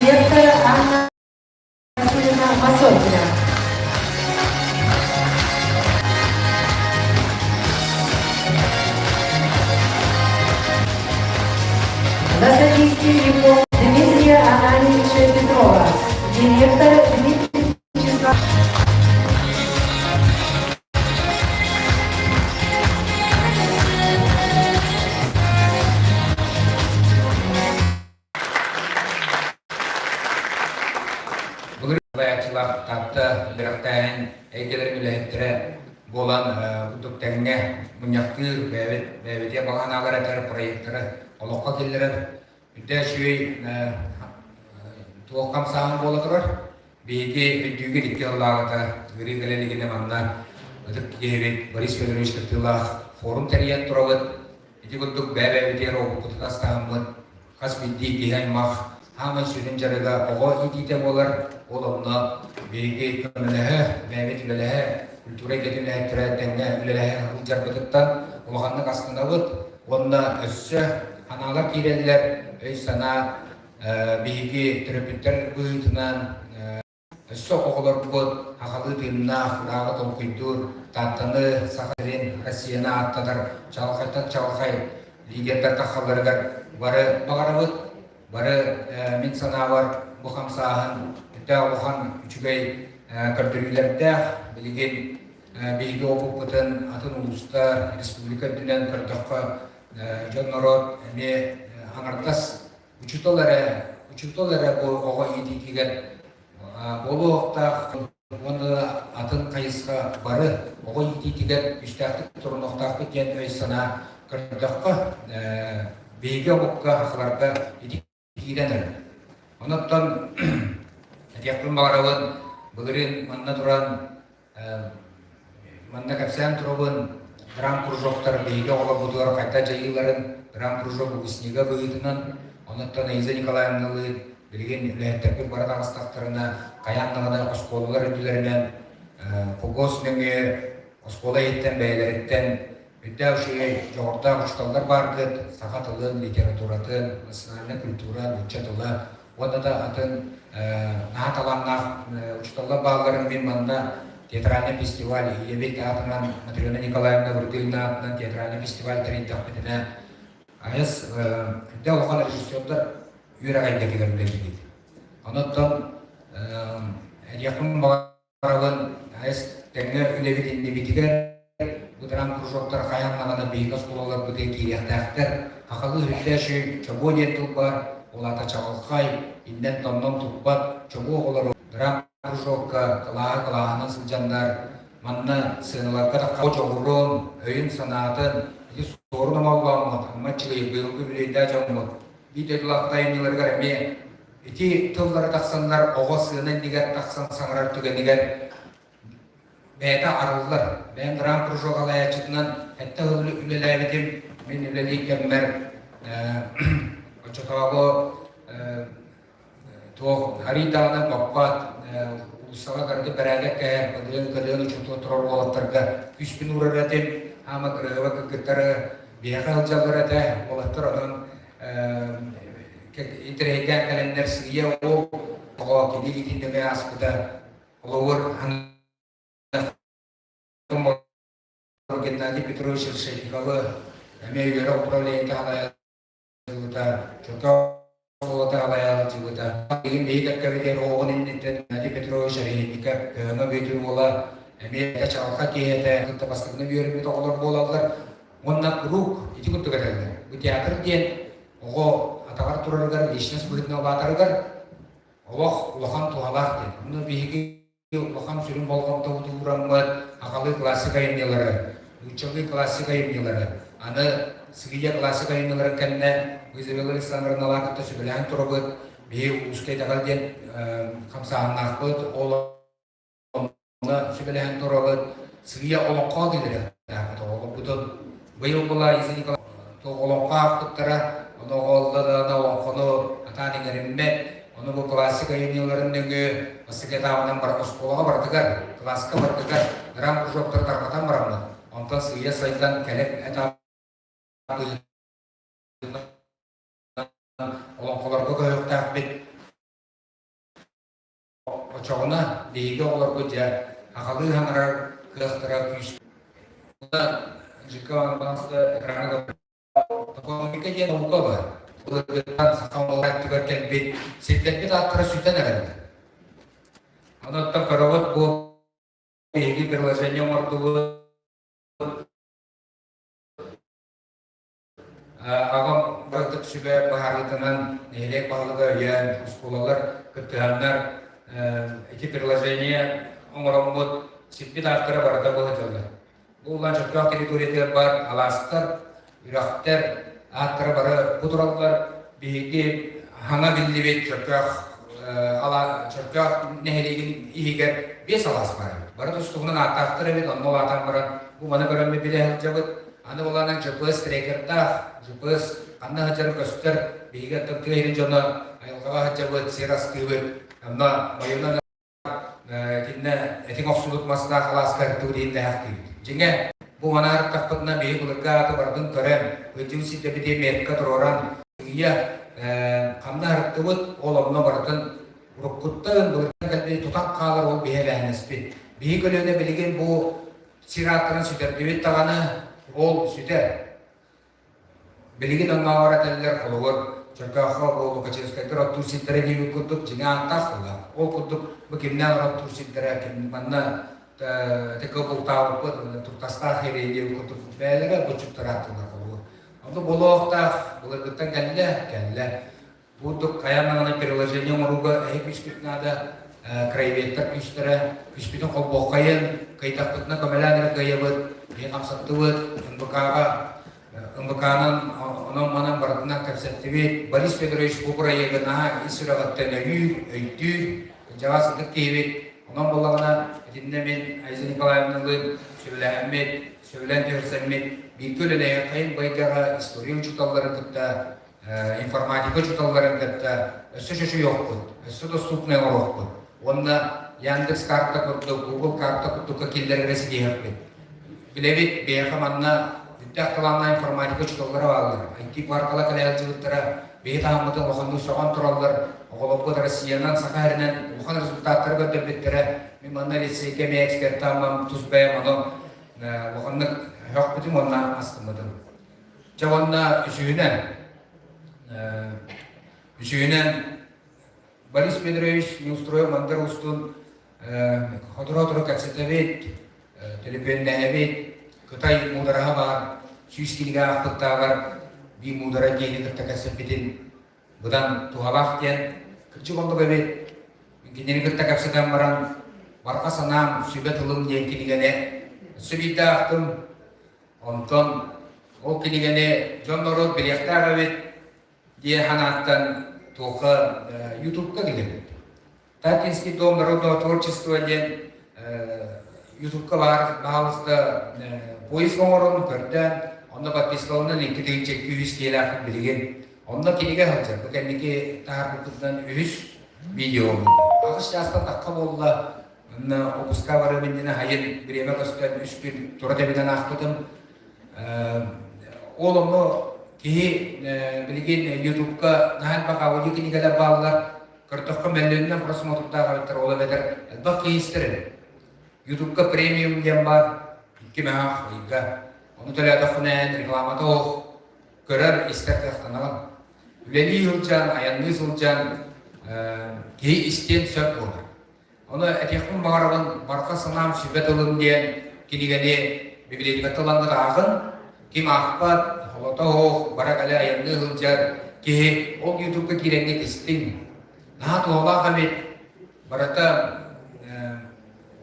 Директор Анна Васильевна Масокина. За содействие ему Дмитрия Ананьевича Петрова, директор Дмитрий Вячеславович Былыр салайааччылар Таатта үөрэхтээһин эйгэлэрин үлэһиттэрэ буолан курдук тэҥҥэ мунньахтыыр, бэйэбит бэйэбитигэр баҕа санаалар этэр проектары олоххо киллэрэр үрдэ үчүгэй туох хамсааһын буола турар. Биһиги өйдүүгүт икки сыллааҕыта ыарыы кэлэ илигинэ манна ытык киһибит Борис Федорович кыттыылаах форум тэрийэн турабыт. Ити курдук бэйэ-бэйэбитигэр уопуппутун астаһаммыт хас биирдии киһи аймах хаамай сүрүн дьарыга оҕо иитиитэ буолар. Ол онно биһиги көмөлөһө, бэйэбит үлэлэһэ, культура эйгэтин үлэһиттэрэ тэҥҥэ үлэлэһэ сылдьарбытыттан улаханнык астынабыт уонна өссө санаалар киирэллэр, өй-санаа биһиги төрөппүттэр быһыытынан Өссө оҕолорбут сахалыы тыыннаах, ырааҕы толкуйдуур, Тааттаны, Саха сирин, Россияны ааттатар чаҕылхайтан чаҕылхай лидердар таххалларыгар бары баҕарабыт. Бары мин санаабар бу хамсааһын үрдээх улахан үчүгэй көрдөрүүлэрдээх. Билигин биһиги опуппутун атын улуустар, республика үрдүнэн көрдөххө дьон-норуот эмиэ аҥардас Учуутал эрэ, учуутал эрэ бу оҕо иитиитигэр буолуохтаах уонна да атын хайысха бары оҕо иитиитигэр күүстээхтик турунуохтаахпыт диэн өй-санаа көрдөххө, биһиги омукка, сахаларга ити киирэн эрэр. Онон этиэхпин баҕарабын, былырыын манна туран Манна кэпсээн турабын, драм-кружоктар биһиги оҕолорбутугар хайдах дьайыыларын драм-кружок выпускнига быһыытынан, онуттан Аиза Николаевналыын билигин үлэһиттэрбит бара таҕыстахтарына, хайаан даҕаны оскуолалар үрдүлэринэн ФГОС нөҥүө оскуола иһиттэн бэйэлэриттэн үрдээх үчүгэй дьоҕурдаах учууталлар бааргыт, саха тылын, литературатын, национальнай культура, нуучча тыла уонна да атын наһаа талааннаах учууталлар баалларын мин манна театральный фестиваль ийэбит аатынан Матрена Николаевна Вырдылина аатынан театральный фестиваль тэрийдэхпитинэ айас үрдэ улахан режиссердар үөрэх эйгэтигэр үлэлиибит. Онон этиэхпин баҕарабын айас тэҥҥэ үлэбит иннибитигэр Бу драмкружоктар хайаан даҕаны биһиги оскуолаларбытыгар киириэхтээхтэр. Сахалыы үһүллээши чобуо диэн тыл баар, ол аата чаҕылхай, иннэн-тоннон туппат чобуо оҕолору драмкружокка кылааһы кылааһынан сылдьаннар манна сыаналарга тахха дьоҕурун, өйүн-санаатын ити суорун омоллооммут, Амма Аччыгый быйылгы үбүлүөйдээх дьоммут биир дойдулаах айымньыларыгар эмиэ ити тыллары тахсаннар оҕо сыана иннигэр тахсан саҥарар түгэнигэр Бэйэтэ арыллар. Бэйэм гран-кружок алайааччытынан сэттэ сыл үлэлээбитим. Мин үлэлиир кэммэр. Оччотооҕу туох арый даҕаны баппат уулуссаҕа кырдьык бэрээдэк кэһэр, кыдыан-кыдыан учуутал турар уолаттарга күүспүн уурар этим. Хаама кырыһыба кыргыттары биһиэхэ сылдьаллар этэ. Уолаттар онон интэриэһиргээн кэлэннэр сыыйа ол оҕо кини илиитин нөҥүө ааспыта. Холобур, Геннадий Петрович Решетниковы эмиэ үөрэх управлениета салайааччыта, Чөкө оскуолата салайааччыта. Билигин биһиги кэккэбитигэр оҕоҕун инниттэн Геннадий Петрович Решетников Көһөҥө Бүөтүр уола эмиэ чаҕылхай киһи этэ, кытта бастакынан үөрэммит оҕолор буолаллар. Уонна куруук ити курдук этэллэр. Бу театр диэн оҕо атаҕар турарыгар, личность быһыытынан улаатарыгар олох улахан туһалаах диэн. Онно биһиги улахан сүрүн болҕомтобут уураммыт аҕалыы классик айымньылары, нууччалыы классик айымньылары, аны сыыйа классик айымньыларын кэннэ Изабелла Александровналаах кытта сүбэлэһэн турабыт, биһи улууска итэҕэл диэн хамсааһыннаахпыт, ол онно сүбэлэһэн турабыт, сыыйа олоҥхо киллэриэхтээхпит оҕолорбутун. Быйыл була Иза Николаевна олоҥхо аахпыттара, ону оҕолордо олоҥхону атаан иҥэриммэт, Ону бу классик айымньыларын нөҥүө бастакы этабынан бар оскуолаҕа барытыгар, кылааска барытыгар драм кружоктары тарҕатан бараммыт, онтон сыыйа сайдан кэлэр этап олоҥхолорго көһүөхтээхпит. Очоҕуна биһиги оҕолорбут дьэ аҕалыы хаҥарар кыахтара күүс. ЖК экрана Экономика диэн наука баар. Былыргыттан саха омук өттүгэр кэлбит сирдэрбит ааттара сүтэн эрэллэр. Онон көрөҕүт бу биһиги приложение оҥордубут. Аҕам бырытык сүбэ быһаарыытынан нэһилиэк баһылыга өйөөн, оскуолалар кыттыһаннар ити приложение оҥороммут сирбит ааттара барыта быһытыллар. Бу улахан Чөркөөх территориятыгар баар алаастар, үрэхтэр ааттара бары бу тураллар. Биһиги хаҥа биллибит Чөркөөх ала Чөркөөх нэһилиэгин иһигэр биэс алаас баар. Бары тустугунан ааттаахтар эбит, онно улаатан баран бу маны көрөммүт билэ сылдьабыт. Аны буланан GPS трекердаах, GPS ханна сылдьара көстөр. Биһиги оттон тыа сирин дьоно айылҕаҕа сылдьабыт, сир астыыбыт. Онно ойуунан Итиннэ этиҥ охсубут мастаах алааска ырытыы диэн дэһэхтиибит. Дьиҥэ, бу маны арыттахпытына биһи былыргы ааты барытын көрөн, ыдьыы сирдэбити метка туруоран, сыыйа ханна арыттыбыт, ол онно барытын уруккуттан былыргы кэлбит тутан хаалар ол биһи эбээһинэспит. Биһи көлүөнэ билигин бу сир ааттарын сүтэрдибит даҕаны, ол сүтэр. Билигин оннооҕор этэллэр, холобур, Чөркөөххө бу Лукачевскайдар оттуур сирдэрэ диэбит курдук дьиҥэ ааттаах буолла. Ол курдук бу кимнээх оттуур сирдэрэ, ким манна тыкы бултаабыппыт, туртастаах иэрэй диэбит курдук бэйэлэрэ булчуттар ааттыыллар холобур. Онно буолуохтаах былыргыттан кэллэ, кэллэ. Курдук хайаан даҕаны приложение оҥорууга эһи күүскүт наада, краеведтар күүстэрэ, күүспүтүн холбуоххайын, кыайдахпытына көмөлөөн эрэ кыайабыт, биһи хамсаттыбыт, НБК-ҕа НБК-нан онон-манан барытынан кэпсэттибит. Борис Федорович бу бырайыагы наһаа ис сүрэҕиттэн өйүүр, өйдүүр, кырдьаҕас ытык киһибит. Онон буоллаҕына, итиннэ мин Айза Николаевналыын сөбүлэһэммит, сөбүлээн түһэрсэммит, бииргэ үлэлэһиэххэйин бу эйгэҕэ история учууталларын кытта информатика учууталларын кытта өссө чочуйуохпут, өссө доступнай оҥоруохпут уонна Яндекс карта курдук, Google карта курдукка киллэрэрэ ситиһиэхпит. Билэбит, биһиэхэ манна үрдээх талааннаах информатика учууталлара бааллар. IT-паркалар кэлэ сылдьыбыттара, биһи таһыммытын улаханнык сөҕөн тураллар. Оҕолорбут Россиянан, Саха сиринэн улахан результаттары көрдөрбүттэрэ. Мин манна лицейгэ эмиэ экспертааммын тус бэйэм ону улаханнык һөхпүтүм уонна астыммытым. Дьэ уонна үсүһүнэн, үсүһүнэн Борис Федорович Неустроев Мандар Уустун сотору-сотору кэпсэтэбит, төлөпүөннэһэбит, Кытай муудараһа баар 100 кинигэ аахпыттааҕар биир муудара диэни кытта кэпсэппитин быдан туһалаах диэн кырдьык оннук эбит. Кинини кытта кэпсэтэн баран барҕа санаам, сүбэ тылым диэн кинигэни өссө биирдэ аахтым. Онтон ол кинигэни дьон-норуот билиэхтээх эбит диэн санааттан туохха Ютубка киллэрбит. Татинский дом народного творчества диэн Ютубка баар баһаалыста поиск оҥорон көрдөөн, онно подпискаланан икки тыһыынча күүс киэлээхпин билигин. Онно кинигэ сылдьар. Бу кэнники таһаарбыппытынан үһүс видео буолла. Аҕыс чаастан тахха буолла. Онно опуска барыам иннинэ хайын бириэмэ көстөн үс күн тура тэбинэн аахпытым. Ол онно киһи билигин Ютубка наһаа элбэх аудио кинигэлэр бааллар. Көрдөххө мөлүйүөнүнэн просмотрдаах эбиттэр, ол эбэтэр элбэх киһи истэр эбит. Ютубка премиум диэн баар, икки мөһөөх ыйга. Ону төлөөтөххүнэ рекламата суох, көрөр, истэр кыахтанаҕын. Үлэлии сылдьан, айанныы сылдьан киһи истиэн сөп буолар. Ону этиэхпин баҕарабын, барҕа санаам сүбэ тылым диэн кинигэни библиотекаттан ылаҥҥыт ааҕын. Ким аахпат, холото суох, бара-кэлэ айанныы сылдьар киһи ол Ютубка киирэҥҥит истиҥ. Наһаа туһалаах эбит. Барыта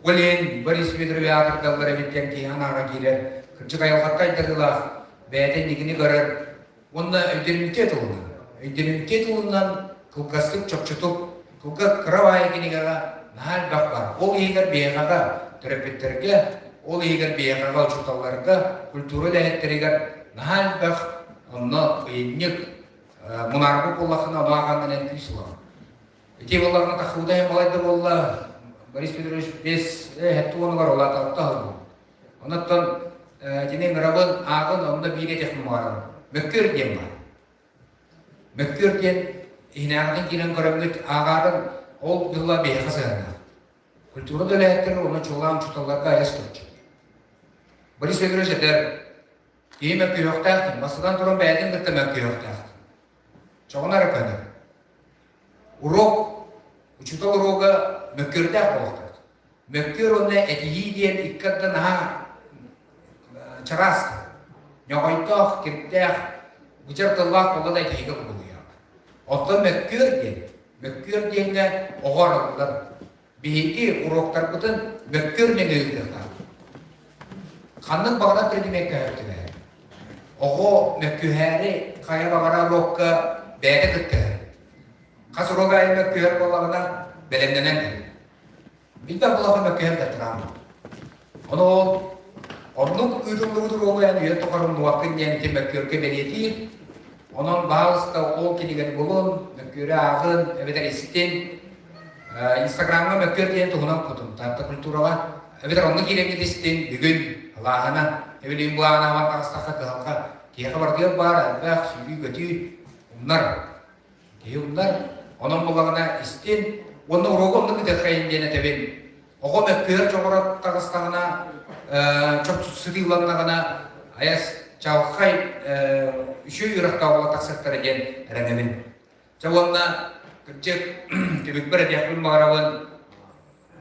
ол иһин Борис Федорович аатырдаллар эбит диэн киһи санааҕа киирэр. Кырдьык айылҕатта айдарыылаах, бэйэтэ инникини көрөр Уонна өйдөнүмтүө тылынан. Өйдөнүмтүө тылынан кылгастык, чопчутук, кылгас кыра баайы кинигэҕэ наһаа элбэх баар. Ол иһигэр биһиэхэҕэ, төрөппүттэргэ, ол иһигэр биһиэхэҕэ учууталларга, культура үлэһиттэригэр наһаа элбэх онно ыйынньык, мунаарбыт буоллаххына ону ааҕан эн күүс ылаҕын. Ити буоллаҕына тахсыбыта иһин балайда буолла, Борис Петрович бес сэттэ уонугар улаата алта сыл Онон итини ыҥырабын, ааҕын, онно биир этиэхпин баҕарабын. Мөккүөр диэн баар. Мөккүөр диэн иһинээҕитин киирэн көрөммүт ааҕаарын ол дьылла биһиэхэ сыһыаннаах. Культура да үлэһиттэрэ уонна чуолаан учууталларга айас көрчү. Борис Федорович этэр, киһи мөккүһүөхтээх, бастатан туран бэйэтин кытта мөккүһүөхтээх. Чоҕуна эрэ көнөр. Урок, учуутал уруога мөккүөрдээх буолуохтаах. Мөккүөр уонна этиһии диэн икки арда наһаа чараас, ньоҕойдоох, кирдээх, быдьар тыллаах буолла да этиһиигэ кубулуйар. Оттон мөккүөр диэн, мөккүөр диэҥҥэ оҕо арыллар. Биһиги уруоктарбытын мөккүөр нөҥүө ыытыахтаахпыт. Ханнык баҕарар предмеккэ түбэһэр. Оҕо мөккүһээри хайа баҕарар уруокка бэйэтэ кыттыһар. Хас уруок аайы мөккүһэр буоллаҕына бэлэмнэнэн кэлэр. Билбэт буоллаҕына мөккүһэр да травма. Ону ол оннук ыытыллыбыт уруогу эн үйэ тухары умнубаккын диэн ити мөккүөргэ бэлиэтиир. Онон баһаалыста ол кинигэни булун, мөккүөрү ааҕын, эбэтэр истин. Инстаграмҥа мөккүөр диэн туһунан кутун, Таатта культураҕа. Эбэтэр онно киирэҥҥит истин, бүгүн алааһына, эбилиин былаана хабан таҕыстахха кыһалҕа. Киһиэхэ барытыгар баар элбэх сүүрүү-көтүү, умнар. Киһи умнар, онон буоллаҕына истин уонна уруогу оннук ыытыаххайын диэн этэбин. Оҕо мөккүһэр дьоҕура таҕыстаҕына, чопчу сытыыланнаҕына, айас чаҕылхай үчүгэй үөрэхтээх оҕолор тахсыахтара диэн эрэнэбин. Чэ уонна кырдьык түмүкпэр этиэхпин баҕарабын,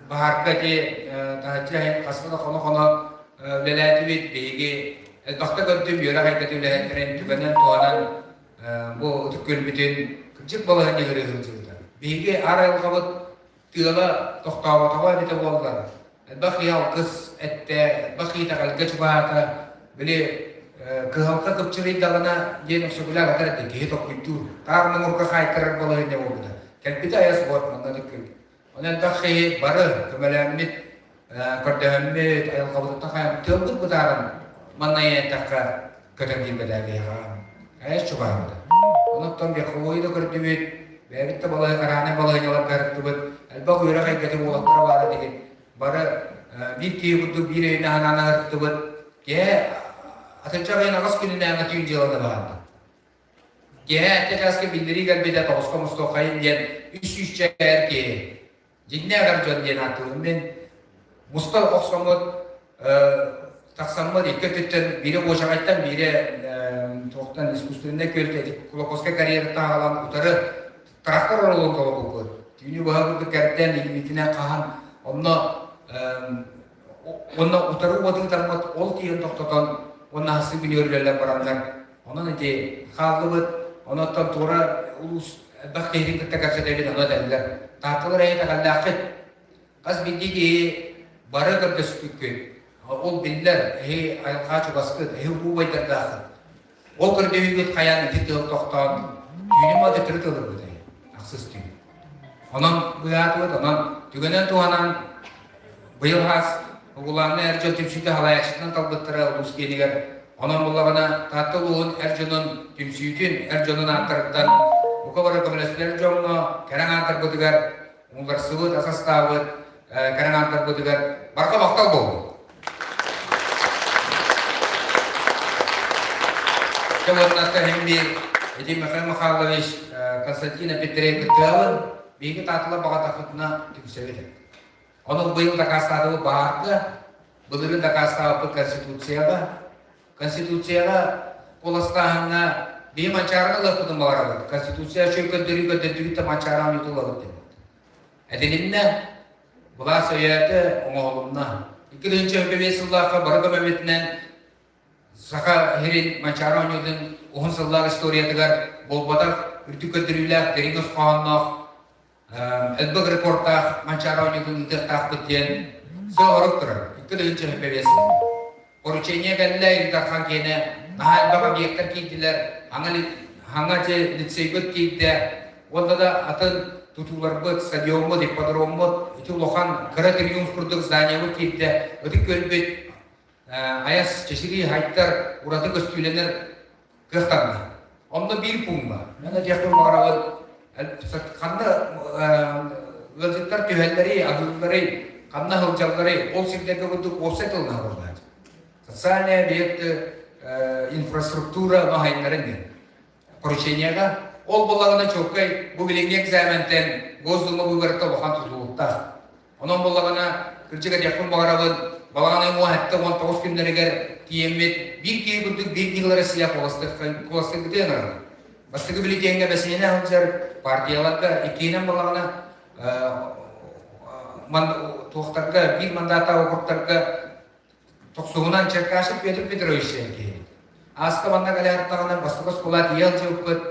Баһаарга ити таһыччы иһин хаста да хоно-хоно үлэлээтибит. Биһиги элбэхтэ көрдүм, үөрэх эйгэтин үлэһиттэрин түгэнэн туһанан бу ытык күөлбүтүн кырдьык балаһыанньа ыарыы сылдьыбыта. Биһиги аар айылҕабыт тыала тохтооботоҕо эбитэ буоллар, элбэх киһи алгыс эттэ, элбэх киһи итэҕэлгэ чугаһаата, били кыһалҕа кыпчырыйдаҕына диэн өксөкүлээх этэр этэ, киһи толкуйдуур. Таар муҥурга хаайтарар балаһыанньа буолбута. Кэлбитэ айас уот манна ытык күөл. Онон элбэх киһи бары көмөлөөммүт, көрдөһөммүт, айылҕабытыттан хайан тыалбыт бытааран манна эттэххэ көтөн киирбэтэ биһиэхэ айас чугаһаабыта. Онон верховойу да көрдүбүт, бэйэбит да балаһы араанай балаһыанньаларга ырыттыбыт, элбэх үөрэх эйгэтин уолаттара баара дигин бары биир киһи курдук биир өйүнэн санаан ырыттыбыт. Киһи атынча айын аҕыс күнүнээҕи түүн дьыаланы баһарда. Киэһэ эрдэ чааска биллэрии кэлбитэ тоҕуска мустуоххайын диэн үс сүүсчэ эр киһи дьиҥнээх эр дьон диэн ааттыыбын мин муста охсоммут тахсаммыт икки өттүттэн биирэ Куочаҕайтан биирэ туохтан искусственнай күөлтэ Кулаковскай карьерыттан аҕалан утары трактор оруолун толорбуппут түүнү быһа курдук кэрдэн илиитинэн хаһан онно уонна утары уотуутаммыт ол тиийэн тохтотон уонна аһасы күнүгэр үлэлэр бараннар Онон ити хааллыбыт, онон туора улуус элбэх киһитин кытта кэпсэтэбит, ону этэллэр. Таатталар эһи итэҕэллээххит. Хас биирдии киһи бары көрдөспүккүт. Ол биллэр, эһи айылҕа чугаскыт, эһи убайдардааххыт. Ол көрдөһүүгүт хайаан ити тыал тохтоон, түүнү ма төттөрү тылырбыт эһи, ахсыс түүн. Онон быһаатыбыт, онон түгэнэн туһанан быйыл хаас Угулаанна эр дьон түмсүүтэ салайааччытынан талбыттара улуус киэнигэр. Онон буллаҕына Таатта улууһун эр дьонун түмсүүтүн эр дьонун ааттарыттан бука бары көмөлөстөр дьоҥҥо кэрэ аҥаардарбытыгар умулларсыбыт, асастаабыт кэрэ аҥаардарбытыгар барҕа махтал буоллун! Дьэ уонна иһин биир ити Михаил Михайлович Константин Петрей кыттыабын биһиги таатыла баҕатахпытына түмсэбит. Ону быйыл дакаастаатыбыт баарга, былырыын дакаастаабыппыт Конституцияҕа. Конституцияҕа куоластааһыҥҥа биһи Манчаарыны ылыахпытын баҕарабыт. Конституция үчүгэй көрдөрүү көрдөрдүгүт да Манчаарыны ылабыт диэн. Этилиннэ, былаас өйөөтө, оҥоһулунна. 2005 сыллаахха бары көмөбүтүнэн Саха сирин Манчаары оонньуутун уһун сыллаах историятыгар буолбатах үрдүк көрдөрүүлээх дириҥ ис хоһоонноох элбэх рекордтаах Манчаары оонньуутун ыытыахтаахпыт диэн сыал-сорук турар. 2005 сыл. Поручение кэллэ Ил Дархан киэнэ наһаа элбэх объектар киирдилэр, хаҥа дьэ лицейбит киирдэ, уонна да атын тутууларбыт, стадиоммут, ипподроммут, ити улахан кыра триумф курдук зданиябыт киирдэ, ытык көлбүт айас чэчирии хайдар ураты көстүүлэнэр кыахтанна. Онно биир пууҥҥа, мен этиэхпин баҕарабын, ханна ыалдьыттар түһэллэрий, аһыылларый, ханна сылдьалларый, ол сирдэргэ курдук уопсай тылынан буоллааччы. Социальный объекты, инфраструктура маһайнарын диэн. Поручениега ол буоллаҕына чуолкай бу билиҥҥи экзаментэн Госдума быыбарыта улахан тутулуктаах. Онон буоллаҕына, кырдьык этиэхпин баҕарабын, балаҕан ыйын 17-19 күннэригэр тиийэммит биир киһи курдук биир киһи Россия куоластыырбытын ыҥырабын. Бастакы бюллетеҥҥэ бэсиһинэн сылдьар партияларга иккиһинэн буоллаҕына туохтарга биир мандаттаах округтарга Тохсуһунан Черкашев Петр Петрович диэн киһи. Ааска манна кэлээттаҕына бастакы оскуола тиийэ сылдьыбыппыт,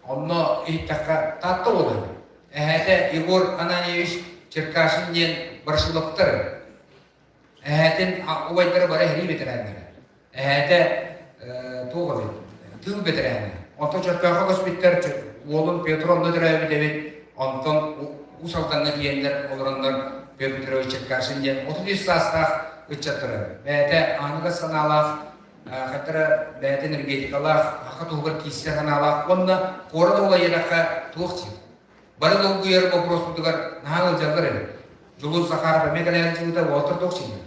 онно иһиттэххэ Таатта уола. Эһээтэ Егор Ананьевич Черкашин диэн Баршиловтар. Эһээтин убайдара бары сэрии бэтэрээннэрэ. Эһээтэ туох эбит? Тыыл бэтэрээнэ. Онтон Чөркөөххө көспүттэр, уолун Петр онно төрөөбүт эбит. Онтон Уус Алдаҥҥа тиийэннэр олороннор Петр Петрович Черкашин диэн 33 саастаах ыччаттары бэйэтэ аныгас санаалаах, хаттара бэйэтэ энергетикалаах, саха туһугар киирсэр санаалаах уонна куорат улайыдахха туох диир. Бары долгуйар боппуруоспутугар наһаа ыалдьаллар эбит. Дьулус Захаров эмиэ кэлэн сылдьыбыта уолаттар туох дииллэр.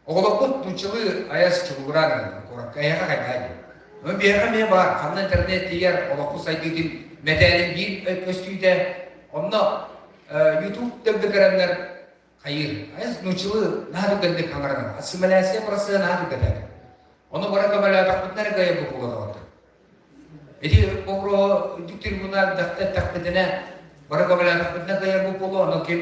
Оҕолорбут нууччалыы айас чугугураан эрэллэр куоракка эһиэхэ хайдаа диэн. Ону биһиэхэ эмиэ баар, ханна интернет тиийэр, олохпут сайдыытын мэтээлин биир көстүүтэ. Онно YouTube дэгдэ көрөннөр хайыыр. Айас нууччалыы наһаа түргэнник хаҥаранар. Ассимиляция процеһа наһаа түргэтэр. Ону бары көмөлөөтөхпүтүнэ эрэ кыайан букуллар Ити боппуруоһу үрдүк трибуна эттэхпитинэ, бары көмөлөөтөхпүтүнэ кыайар буолуо, ону ким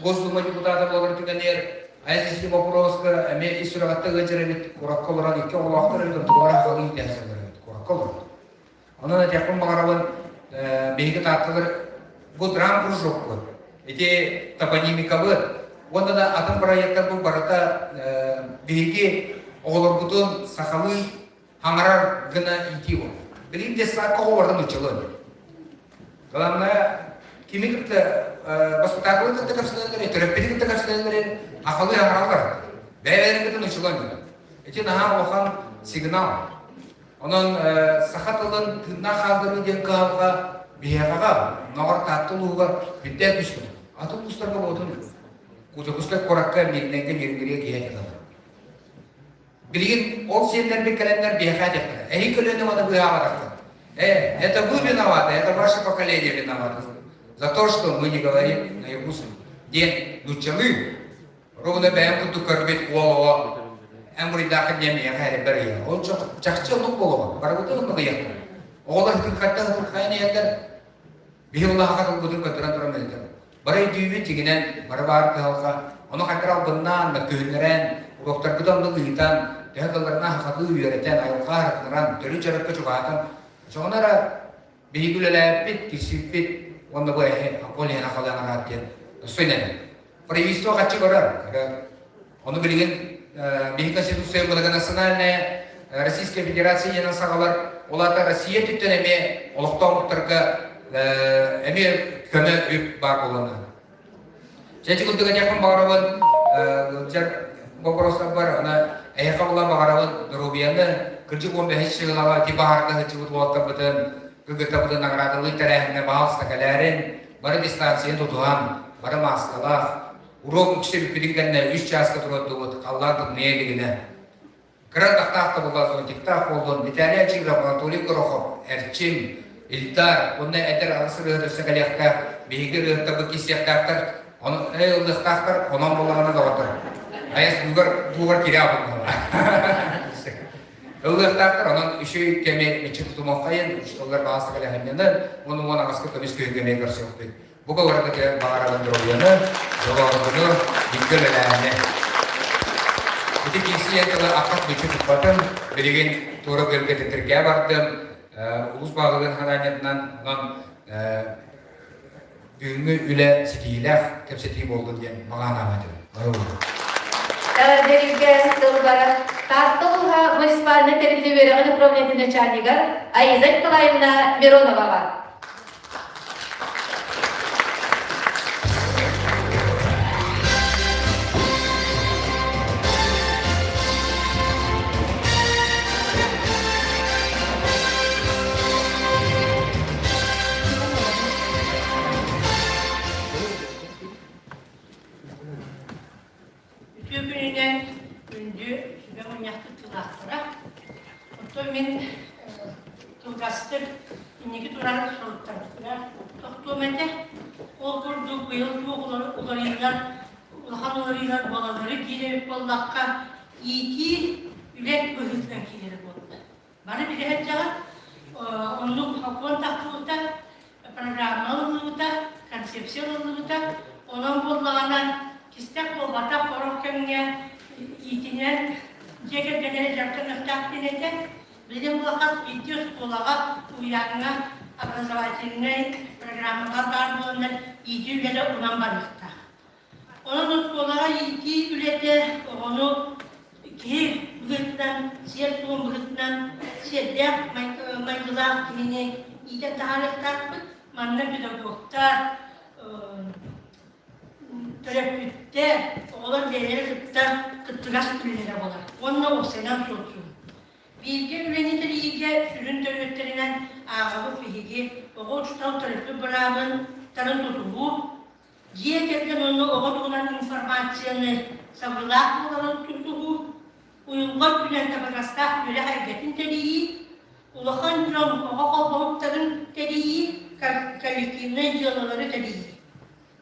Госдума депутата буолар түгэнигэр айас боппуруоска эмиэ ис сүрэҕиттэн ыалдьар эбит, куоракка олорон икки оҕолоохтор эбит, онтулара сахалыы иитэ сылдьар эбит, куоракка олорон. Онон этиэхпин баҕарабын, биһиги таатталар бу драм кружокпут, ити топонимикабыт уонна да атын проектарбыт барыта биһиги оҕолорбутун сахалыы хаҥарар гына иитии буолар. Билигин детсадка оҕо барыта нууччалыы. Главное, кими кытта воспитателы кытта кэпсэтэллэрин, төрөппүтү кытта кэпсэтэллэрин ахалыы хаҥараллар. Бэйэлэрин кытта нууччалыы. Ити наһаа улахан сигнал. Онон саха тылын тыыннаах хаалларыы диэн кыһалҕа биһиэхэҕэ, ноҕор Таатта улууһугар бүттэ түспүт. Атын улуустарга буолтун Дьокуускай куоракка Мирнэйгэ Мирнгиригэ киһи этэ Билигин ол сиэннэрбит кэлэннэр биһиэхэ этиэхтэрэ. Эһи көлүөнэ маны быыһаабатаххыт. Э, это вы виноваты, это ваше поколение виновато. За то, что мы не говорим на якутском. Диэн нууччалыы ровно бэйэм курдук көрбүт уол оҕо эн буруйдааххын диэн миэхэ эрэ ыйар. Ол чахчы оннук буолуоҕа. Барыбытын оннук ыйыахтара. Оҕолор хытырхайда хытырхайан иһэллэр. Биһи улахан ылбытын көрдөрөн туран мэлитэр. Бары өйдүүбүт дьиҥинэн, бары баар кыһалҕа, ону хайдах албыннаан, мөккүһүннэрэн, уруоктарбытын оннук ыытан, төһө кылларына хахатыы үөрэтэн, айылҕа арытынаран, төрүт дьарыкка чугаһатан, оччоҕуна эрэ биһиги үлэлээбиппит, кирсибиппит уонна бу эһи Апполь иһэн ахалыан араат диэн достойно Правительство хаччы көрөр. Ону билигин биһиги Конституция многонациональная Российская Федерация диэн саҕалар, ол аата Россия өттүттэн эмиэ олохтоохтарга эмиэ көмө үп баар буолана. Чэ, курдук этиэхпин баҕарабын, ыалдьар боппуруостар бар, аны. Эһиэхэ була баҕарабын доруобуйаны, кырдьык 15 сыллаҕа ити баһаарга сылдьыбыт уолаттарбытын, кыргыттарбытын наҕараадалыыр тэрээһиҥҥэ баҕалста кэлээрин, бары дистанцияны тутуһан, бары мааскалаах, уруок үксэ бүппүтүн кэннэ үс чааска туруордубут, халлаан тымныйа илигинэ. Кыра атахтаах да буоллар зонтиктаах буоллун, Виталий Ачигов, Анатолий Горохов, Эрчим, Ильдар уонна эдэр аҕыс ырыаһыт өссө кэлиэхтээх, биһиги ырыаһыттарбыт киирсиэхтээхтэр, ону эй ыллыахтаахтар, онон буоллаҕына доҕоттор. Айас буугар буугар киирэ буолла. Ыллыахтаахтар, онон үчүгэй кэми миччи тутумуоххайын, учууталлар баҕас кэлэһиннэнэн, уон уон аҕыска көмүс күһүҥҥэ эмиэ көрсүөхпүт. Бу кыларгыты баҕарабын доруобуйаны, дьолооргуну, бииргэ үлэлээһини. Ити киирсии тылы аххат мүччү туппатым, билигин туора күөлгэ тэтиргээ бардым, улуус баһылыгын ханаанньатынан онон бүгүҥҥү үлэ ситиилээх кэпсэтии буоллун диэн баҕа санаам этим. Эҕэрдэлииргэ тыл барар Таатта улууһа муниципальнай тэриллии үөрэҕин управлениетын начальнигар Аиза Николаевна Мироноваҕа. Үтүө күнүнэн күндү сүбэ мунньах кыттыылаахтара. Оттон мин кылгастык инники турар соруктарбытыгар тохтуом этэ. Ол курдук быйыл туох уларыйыылар, улахан уларыйыылар буолаллары диир эбит буоллахха, иитии үлэ быһыытынан киирэрэ буолла. Бары билэ сылдьаҕыт, оннук сокуон тахсыбыта, программа ылыллыбыта, концепция ылыллыбыта. Онон буоллаҕына, кистэх буолбатах сорох кэмҥэ иитинэн дьиэ кэргэнэ дьарыктаныахтаах диэн этэ. Билигин була хас биирдии оскуолаҕа, уһуйааҥҥа образовательнай программалар баар буоланнар иитии үлэтэ унан барыахтаах. Онон оскуолаҕа иитии үлэтэ оҕону киһи быһыытынан, сиэр-туом быһыытынан сиэрдээх майгылаах киһини иитэн таһаарыахтаахпыт. Манна педагогтар, төрөппүттэр, оҕолор бэйэлэрэ кытта кыттыгас үлэлэрэ буолар. Уонна уопсайынан социум. Бииргэ үлэни тэрийиигэ сүрүн төрүөттэринэн ааҕабыт биһиги оҕо учуутал төрөппүт быраабын тарын тутуһуу, Дьиэ кэргэн уонна оҕо туһунан информацияны сабыылаах буоларын тутуһуу, уйулҕа өттүнэн табыгастаах үөрэх эйгэтин тэрийии, улахан дьон оҕо холбоһуктарын тэрийии, коллективнай дьыалалары тэрийии.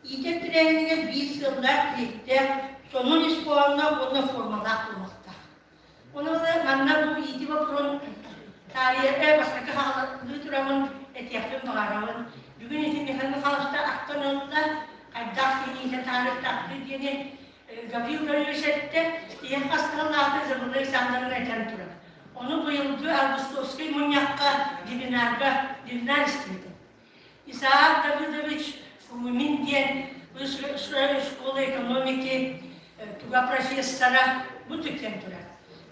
Иитэр тэрээһинигэр биир сыаллаах тиһиктээх, сонун ис хоһоонноох уонна формалаах буолуохтаах. Ону манна бу иити боппуруон таарыйарга бастакы хаалыы тураммын этиэхпин баҕарабын. Бүгүн ити Михаил Михайловичта ахтан ылла, хайдах киһи таарыктаахтыы диэни Гаврил Гаврилович эттэ, ийэм хастыһалааты Забыла Александровна этэн турар. Ону быйылгы Августовскай мунньахха вебинарга вебинар истибитим. Исаак Давыдович Фрумин диэн Высшая школа экономики туга профессора бу түккен турар.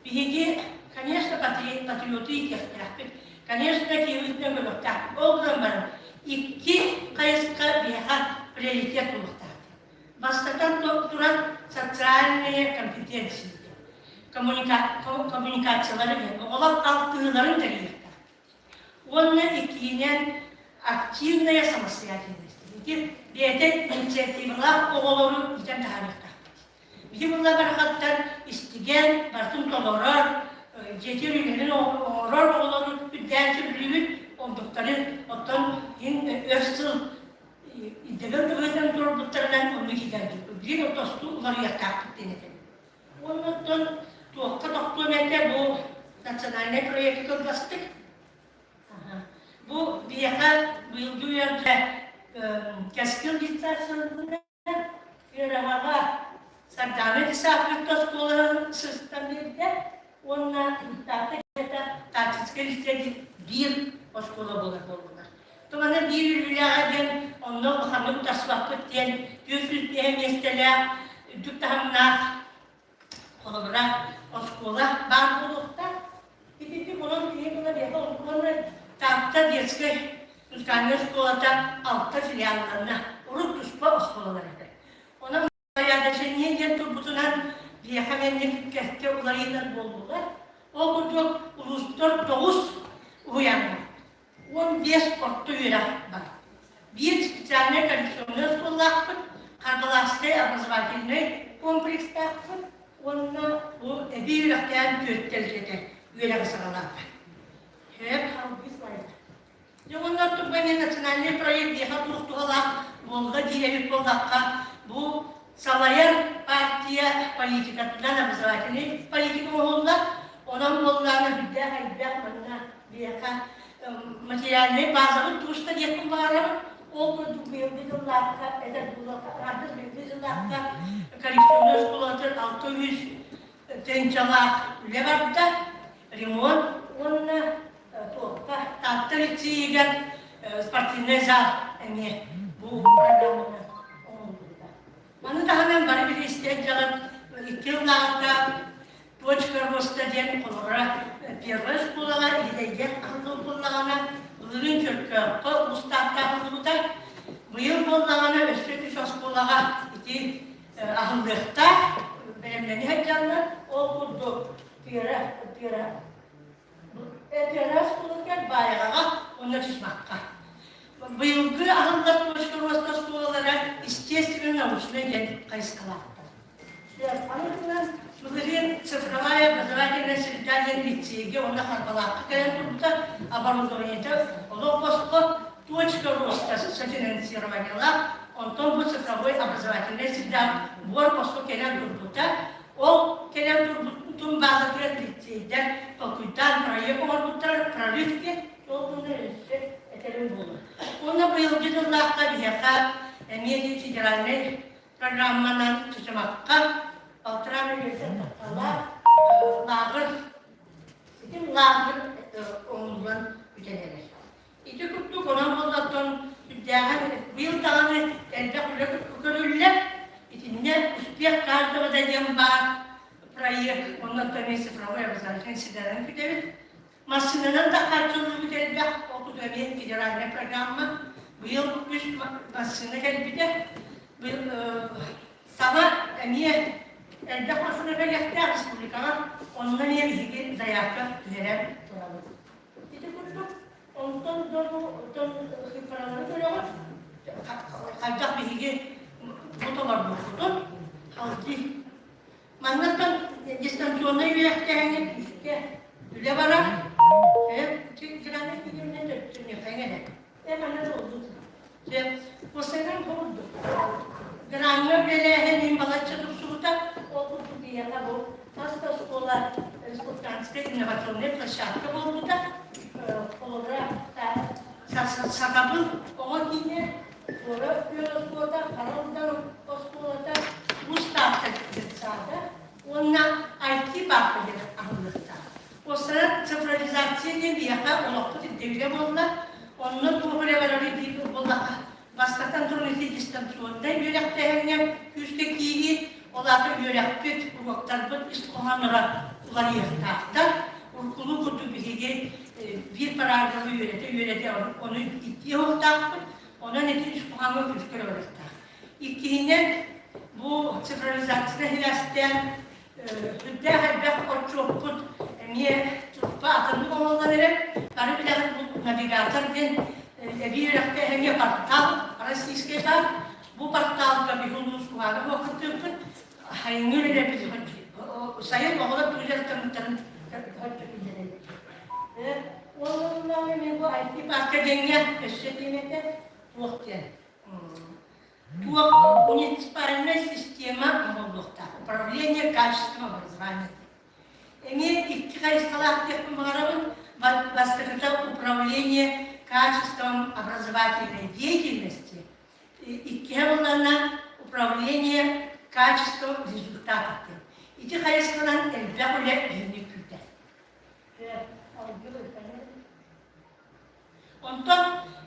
Биһиги, конечно, патриоты иитиэхтээхпит, конечно, киһибитинэн көрүөхтээхпит. Ол гынан баран, икки хайысха биһиэхэ приоритет буолуохтаах. Бастатан туран, социальные компетенции коммуникациялары диэн оҕолор алтыһыыларын тэрийиэхтээх. Уонна иккиһинэн активная самостоятельность. Ити бэйэтэ инициативалаах оҕолору иитэн таһаарыахтаахпыт. Биһи буолла барахаттар истигэн, барытын толорор, дьиэтин үлэлэрин оҥорор оҕолору үрдээн сөбүлүүбүт, онтуктары оттон өр сыл ирдэбил быһыытынан туруорбуттарынан оннук иитэрбит. Билигин тосту уларыйыахтаахпыт диэн этэбин. Оннуттан туохха тохтуом этэ бу национальнай проекты кылгастык. Бу биһиэхэ быйылгы үөргэ Кэскил дистанцияларынан үөрэҕэҕэ Сардаана Исаковичка оскуолатын сыстан биэрдэ уонна Таатта тактическай лицей биир оскуола буолар буоллулар. Тумана биир үлэлээҕэ диэн онно улаханнык утарсыбаппыт диэн 405 миэстэлээх үрдүк таһымнаах холобура оскуола баар буолуохтаах. Итинник онон киһи була биэхэ уонна Таатта детскай музыкальнай оскуолата алта филиалланна. Урут туспа оскуолалар этэ. Онон Порядочение диэн турбутунан. Биһиэхэ мэнник кэккэ уларыйыылар буоллулар. Ол курдук улуустар тоҕус уһуйааннар, 15 орто үөрэх бар. Биир специальнай коррекционнай оскуолалаахпыт, Харбалааскай образовательнай комплекстаахпыт уонна бу эбии үөрэхтээн түөрт тэрилтэтэ үөрэҕи саҕалаата. Һээп халбыы слайд. Дьэ уонна оттон эмиэ национальный проект биэхэ туох туһалаах буолла диир эбит буоллахха, бу салайар партия политикатынан образовательный политика оҥоһуллар. Онон буоллаҕына үрдээх элбэх манна биэхэ материальнай базабыт туруста диэхпин баҕарабын. Ол курдук быйылгы дьыллаахха этэр буоллахха, аҥаардас быйылгы дьыллаахха коррекционнай оскуолатыгар 600 тыһыынчалаах үлэ барда, ремонт уонна туохха Таатта лицейигэр спортивнай зал эмиэ бу программаны оҥоһуллубута. Маны таһынан бары билистэр дьаҕын икки ыллааҕыта Точка роста диэн холобура первая школаҕа Илидэйгэ аһыллыбыт буоллаҕына, былырыын Чөркөөххө Устаахха аһыллыбыта. Быйыл буоллаҕына өссө үс оскуолаҕа ити аһыллыахтаах, бэлэмнэнэ сылдьаллар. Ол курдук Тыара, Тыара Тыара оскуолатыгар Баайаҕаҕа уонна Чычмахха. Быйылгы аһыллар точка роста оскуолалара естественно-научнай диэн хайысхалаахтар. Аны былырыын цифровая образовательная среда диэн лицейгэ уонна Харбалаахха кэлэн турбута оборудованиета олох босхо точка роста софинансированиелаах, онтон бу цифровой образовательная среда буор босхо кэлэн турбута. Ол кэлэн турбутун баазатыгар лицейдэр толкуйдаан проект оҥорбуттар, прорыв диэн, ол туһунан өссө этэрим буолуо. Уонна быйылгы дьыллаахха биһиэхэ эмиэ федеральнай программанан Чычымахха балтараа мөлүйүөнтэн тахсалаах лааҕыр ситим лааҕыр оҥоһуллан бүтэн эрэр. Ити курдук онон буоллаттан сүрдээҕин быйыл даҕаны элбэх үлэ көрүллэр. Итиннэ «Успех каждого» да диэн баар проект, онно эмиэ цифровой образовательный среданан күтэбит. Массыынанан да хааччыллыбыт элбэх, ол курдук эмиэ федеральнай программа. Быйыл үс массыына кэлбитэ. Быйыл саҥа эмиэ элбэх массыына кэлиэхтээх республикаҕа, онно эмиэ биһиги заявка түһэрэн турабыт. Ити курдук, онтон да бу оттон цифралары көрөҕүт, хайдах биһиги бу толорбуппутун, халдыы Маннаттан дистанционнай үөрэхтээһиҥҥэ күүскэ үлэ барар. Гранат күнүнэн төттүнүөххэ эрэ. Э манна буолбут. Осенен курдук. Граҥҥа үлэлээһин иһин балачча тупсубута. Ол курдук биһиэхэ бу хас да оскуола республиканскай инновационнай площадка буолбута. Холобура, Сатабыл оҕо киинэ Туора күөл оскуолата, Хара Алдан оскуолата, Уус Таатта детсада уонна IT-паарка диэн аһыллыахтаах. Уопсайынан цифровизация диэн биһиэхэ олохпут ирдэбилэ буолла. Онно туох үлэ барарый диир буоллахха, бастатан туран ити дистанционнай үөрэхтээһиҥҥэ күүскэ киирии, ол аата үөрэхпит, уруоктарбыт ис хоһоонноро уларыйыахтаахтар. Уруккулуу курдук биһиги биир параграфы үөрэтэ-үөрэтэ ону иттиэ уохтаахпыт. Онон ити үс куһаҥҥа күүскэ барыахтаах. Иккиһинэн, бу цифровизацияны иһилээстээн сүрдээх элбэх отчуоппут эмиэ туспа атыннык оҥоһуллан эрэр. Бары билэҕит бу навигатор диэн эбии үөрэхтээһиҥҥэ портал российскай баар. Бу порталга биһи улуус куһаҕан кыттыыппыт. Сайыҥҥы үлэлэрбит сайын оҕолор тугу дьарыктаммыттарын хоччу биллэрэбит. Уонна мен бу IT-парка диэҥҥэ өссө диэн этэ туох диэн туох муниципальная система оҥоһуллуохтаах управление качеством образования эмиэ икки хайысхалаах диэхпин баҕарабын бастакыта управление качеством образовательной деятельности иккиһэ буоллаҕына управление качеством результатов диэн ити хайысханан элбэх үлэ биһини күүтэр Онтон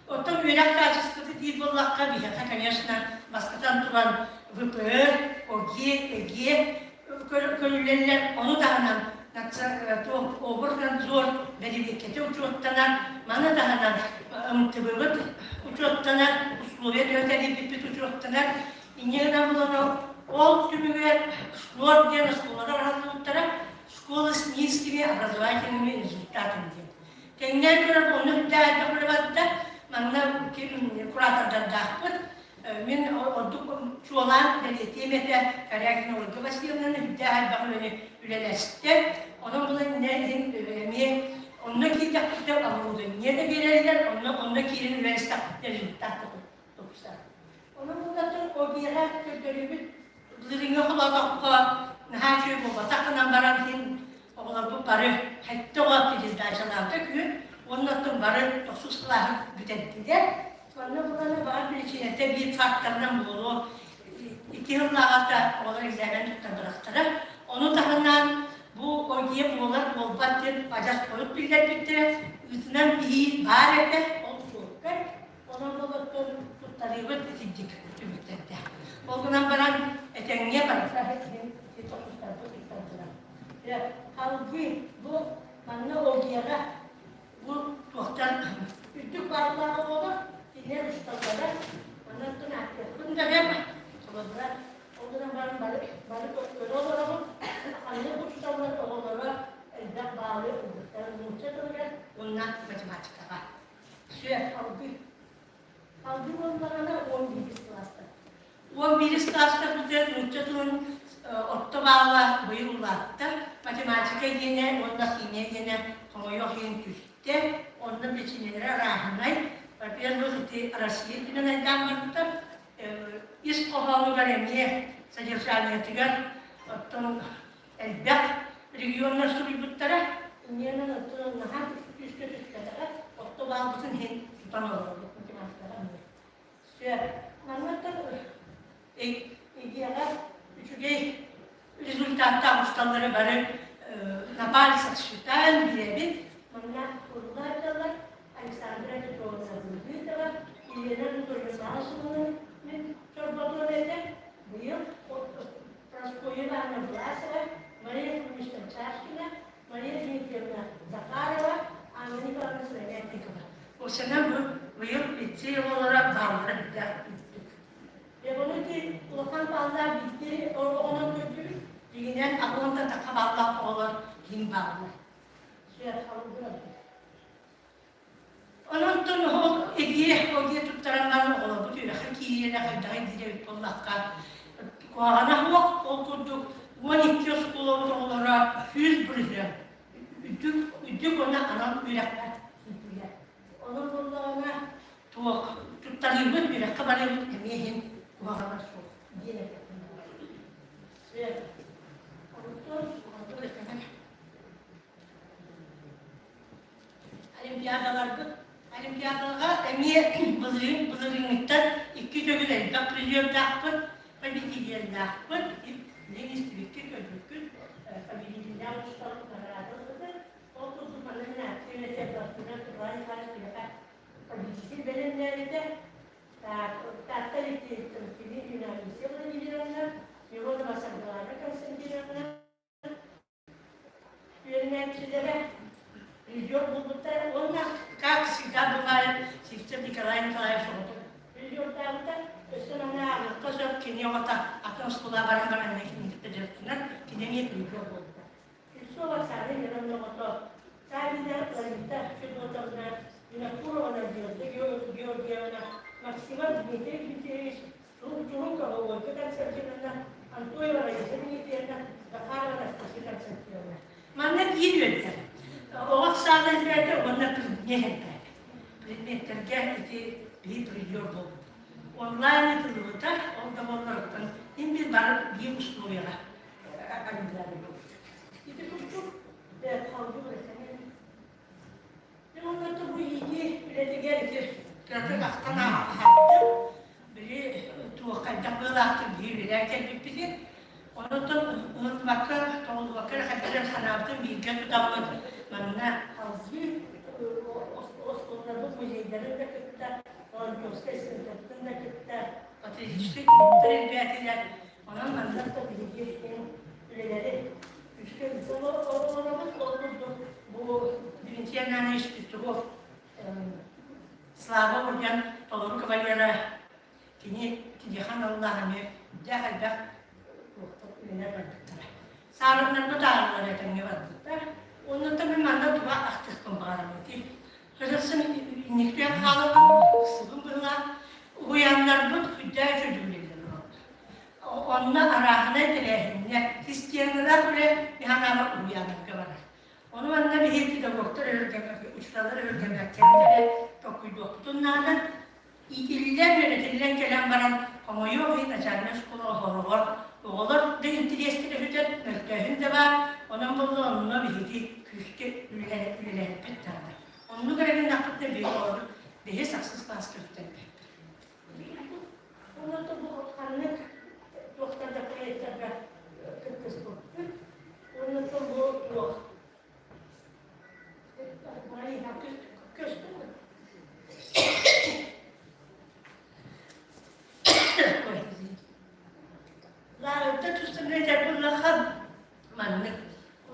оттон үөрэх качествота диир буоллахха, биһиэхэ, конечно, бастатан туран ВПР, ОГЕ, ЭГЕ көрүллэллэр. Ону таһынан обрнадзор бэрэбиэркэтэ учуоттанар, маны таһынан МТБ-быт учуоттанар, условия төһө тэрийбиппит учуоттанар. Инньэ гынан булан. Ол түмүгэр ШНОР диэн оскуолалар аһыллыбыттара, школы с низкими образовательными результатами диэн. Тэҥнээн көрөр онно үрдээх элбэх үлэ барда. Манна куратордардаахпыт. Мин ордук чуолаан бэлиэтиэм этэ Корякина Ольга Васильевнаны үрдээх элбэх үлэни үлэлэстэ. Онон була иһин эмиэ онно киирдэхпитинэ оборудование да биэрэллэр, онно онно киирэн үлэлэстэхпитинэ результат да тупсар. Онон буллатын ОГЭ-ҕэ көрдөрүүбүт былырыыҥҥы холоотоххо наһаа үчүгэй буолбатах гынан баран иһин оҕолорбут бары сэттэ оҕо пересдачалаабыта күһүн уонна оттон бары тохсус кылааһы бүтэрдилэр. Манна буланы баҕар биричиинэтэ биир факторынан буолуо икки сыллааҕыта оҕолор экзамен туттарбатахтара. Ону таһынан бу ОГЭ буолар буолбат диэн адьас хойут биллэрбиттэрэ. Ыытынан биһии баар этэ, ол чуолкай. Онон олортон туттарыыбыт итинник түмүктэрдээх. Ол гынан баран этэҥҥэ барыта иһин тохсустарбыт туттардылар. Салгыы бу манна ОГЭ-ҕа бу туохтан үрдүк бааллаах оҕолор кинилэр усталлара онон ааттыахпын да бэм холобура ол гынан баран бары бары көрө олоробут ханнык учууталлар оҕолоро элбэх баалы ылбыттар нуучча тылыгар уонна математикаҕа Сүө, алгыы. Алгыы буоллаҕына 11 кылаастар. 11 кылааска бүтэр нуучча тылын орто баала быйыл улаатта. Математика диэнэ уонна химия диэнэ хомойуох иһин түстэ. Онно причинэлэрэ арааһынай. Во-первых, ити Россия үрдүнэн айдаан барбыта. Ис хоһоонугар эмиэ содержаниетыгар оттон элбэх регионнар суруйбуттара. Инньэнэн оттон наһаа күүскэ түспэтэҕэ, орто баалбытын иһин тутан олоробут математикаҕа эмиэ. Сөп. Маннаттан ИГЭ-ҕэ үчүгэй результаттаах учууталлары бары на пальцах считаем, билэбит. Манна уруһуйдаллар Александра Петровна Забыгытова, Елена Анатольевна Малышеваны мин чорботуом этэ. Быйыл Прасковья Ивановна Власова, Мария Фомична Чашкина, Мария Дмитриевна Захарова, Анна Николаевна Сыромятникова. Осена бу быйыл лицей оҕолоро бааллара биллэр үрдүк. Эбону улахан бааллаах биирдэри оҕонон көрдүбүт. Дьиҥинэн аҕыонтан тахха бааллаах оҕолор киин бааллар. Онон ол эбиэ ОГЭ туттаран баран оҕолорбут үөрэххэ киириэнэ хайдаҕый диир эбит буоллахха, куһаҕана суох, ол курдук 12 оскуолабыт оҕолоро 100% үрдүк, үрдүк уонна анал үөрэххэ киирдилэр. Онон буоллаҕына туох туттарыыбыт үөрэххэ барыыбыт эмиэ иһин куһаҕана суох диэн эппитим. Онтон Олимпиадаларбыт Олимпиадаҕа эмиэ былырыын былырыыҥҥыттан икки төгүл элбэх призердаахпыт, победителлаахпыт. Билигин истибиккит, көрбүккүт победителлээх учууталбыт наҕараада ылбыта. Ол курдук манна мин акция үлэтэ Барсынан Николай Николаевич биһиэхэ победитель бэлэмнээбитэ. Таатта лицейиттэн Филиппина Алисия Владимировна, Миронова Саргылана Константиновна, Үөрэнээччилэрэ призер булбуттара уонна как всегда бывает Сивцев Николай Николаевич оҕото призердаабыта. Өссө манна ааҕыахха сөп кини оҕото атын оскуола баран баран кинини кытта дьарыктанар, кини эмиэ призер буолбута. Кольцова Оксана Ивановна оҕото Савина Лолита Федотовна, Винокурова Надежда Георгиевна, Максимов Дмитрий Дмитриевич Чурукова Ольга Константиновна, Антоева Раиса Дмитриевна, Захарова Анастасия Константиновна. Манна биир үөрдэр. Оҕо ахсаана элбээтэ уонна предмет элбээтэ. Предметтэргэ ити биир призер буолбут. Онлайн ыытыллыбыта, ол да буоллар оттон иһин биир бары биир условияҕа олимпиада буолбут. Ити курдук салгыы Мин онно бу иитии үлэтигэр ити кыратык ахтан аһаттым. Били туох хайдах быалаахтык биир үлэлээн кэлбиппитин. Онтон ыһыллыбакка, тоҕуллубакка эрэ хайдах эрэ санаабытын бииргэ тутаммыт манна салгыы оскуолаларбыт музейдарын да кытта, волонтерскай центрбытын да кытта патриотическай клубтар элбээтилэр. Онон манна да биһиги үлэлэри Күүскэ олоробут, ол курдук бу Дмитрий Ананьевич Петров Слава орден толору кавалера кини киниэхэ аналлаах эмиэ үрдээх элбэх. Кинилэр барбыттара. Саарыннарбыт аарылар этэҥҥэ барбыттар. Оннуттан мин манна туга ахтыахпын баҕарабын. Кыргызсын инниктэн хаалабын, ыксыбын быһыылаах. Уһуйааннарбыт сүрдээх үчүгэй олороллор. Онно арааһынай тэрээһиннэр, христианалаах үлэ миһанаабар уһуйааннарга барар. Ону манна биһиги педагогтар өргөмөккө, учууталлар өргөмөккө толкуйдуохпутун наада. Иитиллэн, үөрэтиллэн кэлэн баран, хомойуох иһин начальнай школа оһоругар оҕолор да интириэстэрэ сүтэр, мөлтөөһүн да баар. Онон буолла онно биһиги күүскэ үлэлэһиппит наада. Оннук эрэ гыннахпытына биһиги оҕолор бэһис ахсыс класска үктэннэ. Онон бу ханнык туохтар да проекттарга кыттыспыппыт. Онон бу туох Лаарыта тустан буоллаха маннык.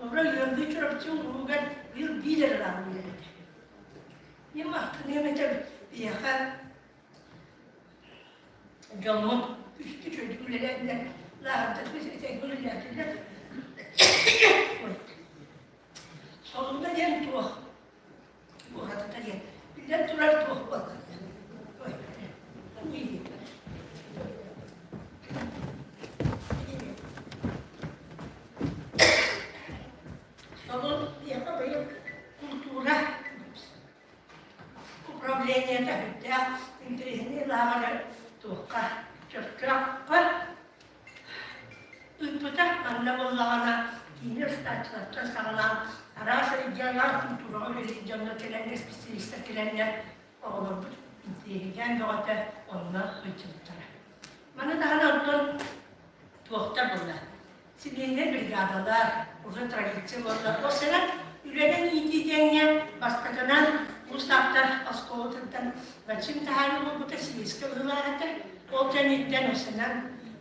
Олору ыаллыы Чурапчы улууһугар быйыл биир эрэ лааҕыр үлэлэтэ. Мин махтаныам этэ биһиэхэ дьоммут үстүү үчүгэйдик үлэлээннэр лааҕырдар этэҥҥэ үлэлээтилэр. Солунна диэн туох? Уһатыта диэн. Биллэн турар туох буолла? Солун биһиэхэ быйыл култуура управлениета сүрдээх интэриэһинэй лааҕыры туохха Чөркөөххө ыыппыта. Манна буоллаҕына киинэ устааччылартан саҕалаан араас регионал культураҕа үлэлиир дьоннор кэлэннэр, специалистар кэлэннэр оҕолорбут интэриэһиргээн бөҕөтө онно сылдьыбыттара. Маны таһынан онтон туохтар буолла? Сибииннэй бригадалар, уже традиция буолла. Ол сэнэ үлэнэн иитии диэҥҥэ бастакынан Уус-Таатта оскуолатыттан баччым таһаарыы буолбута сийиэскэ быһыылаах этэ. Ол кэнниттэн осенан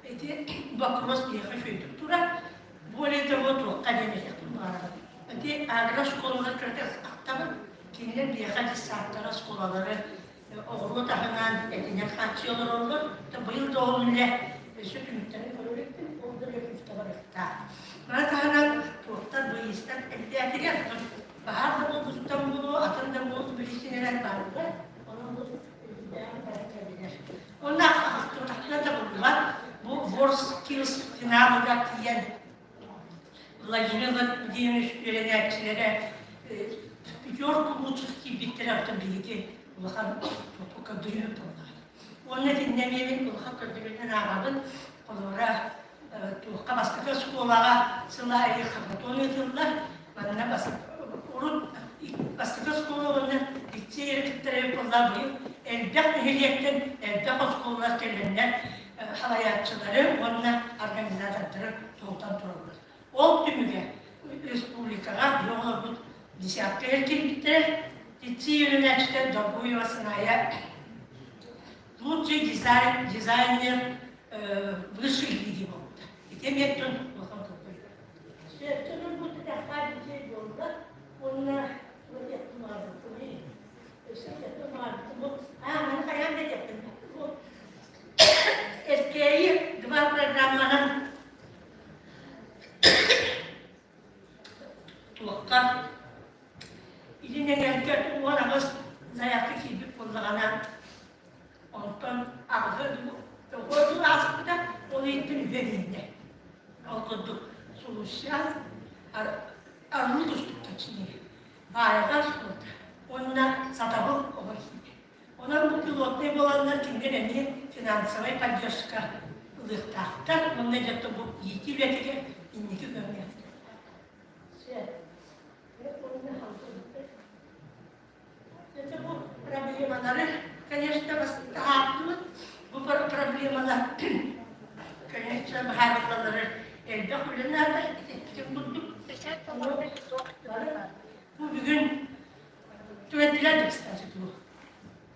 ити боппуруос биһиэхэ үчүгэйдик турар. Более того, туохха диэн этиэхпин баҕарабын. Ити агро-школалар кыратык ахтабын. Кинилэр биһиэхэ детсадтары, оскуолалары оҕуруот аһынан, этинэн хааччыйа олороллор. Быйыл да ол үлэ өссө түмүктэрин көрө иликпин, ол да үлэ күүскэ барыахтаах. Маны таһынан туохтар быйыстар элбээтилэр, баһаар да буолбутуттан буолуо, атын да буолуо билисинэрэн бааллар. Онон бу элбээн баран кэллилэр. Онно ахтыбатахпына табыллыбат. Бу WorldSkills финалыгар тиийэн Владимир Владимирович үөрэнээччилэрэ пятерку лучших киирбиттэрэ оттон биһиги улахан көрдөрүү буоллаҕа. Уонна итиннэ эмиэ мин улахан көрдөрүүнэн ааҕабын. Холобура, туохха бастакы оскуолаҕа сыл аайы хакатон ыытыллар. Манна урут бастакы оскуола уонна лицей эрэ кыттар буолла быйыл элбэх нэһилиэктэн элбэх оскуолалар кэлэннэр салайааччылары уонна организатордары солтан тураллар. Ол түмүгэ республикаҕа биһи оҕолорбут десяткаҕа киирбиттэрэ. Лицей үөрэнээччитэ Доргуева Саная лучший дизайн, дизайнер высшей лиги буолбута. Ити эмиэ тун улахан көрдөрүү. Сөптөнөр бу тэххаа лицей буолла уонна Өссө Аа, маны хайаан да диэхпин. Эркээйи два программанан туохха илин эҥэргэ 18 заявка киирбит буоллаҕына онтон аҕыһы тоҕо сыл ааспыта ол иһиттэн үһэ биирдэ ол курдук сулусчаан арыы тустукта чинии баайаҕа оскуолата уонна сатабыл оҕо киинэ Онон бу пилотнай буоланнар кинилэр эмиэ финансовай поддержка ылыахтаахтар уонна дьэ бу иитии үлэтигэр инники көмүөхтэр. Это бу проблемалары, конечно, таһаартыбыт. Бу проблемалар, конечно, быһаарыллалары элбэх үлэ наада. Итиппитин курдук. Бу бүгүн Түгэнтилэр да, кстати, туох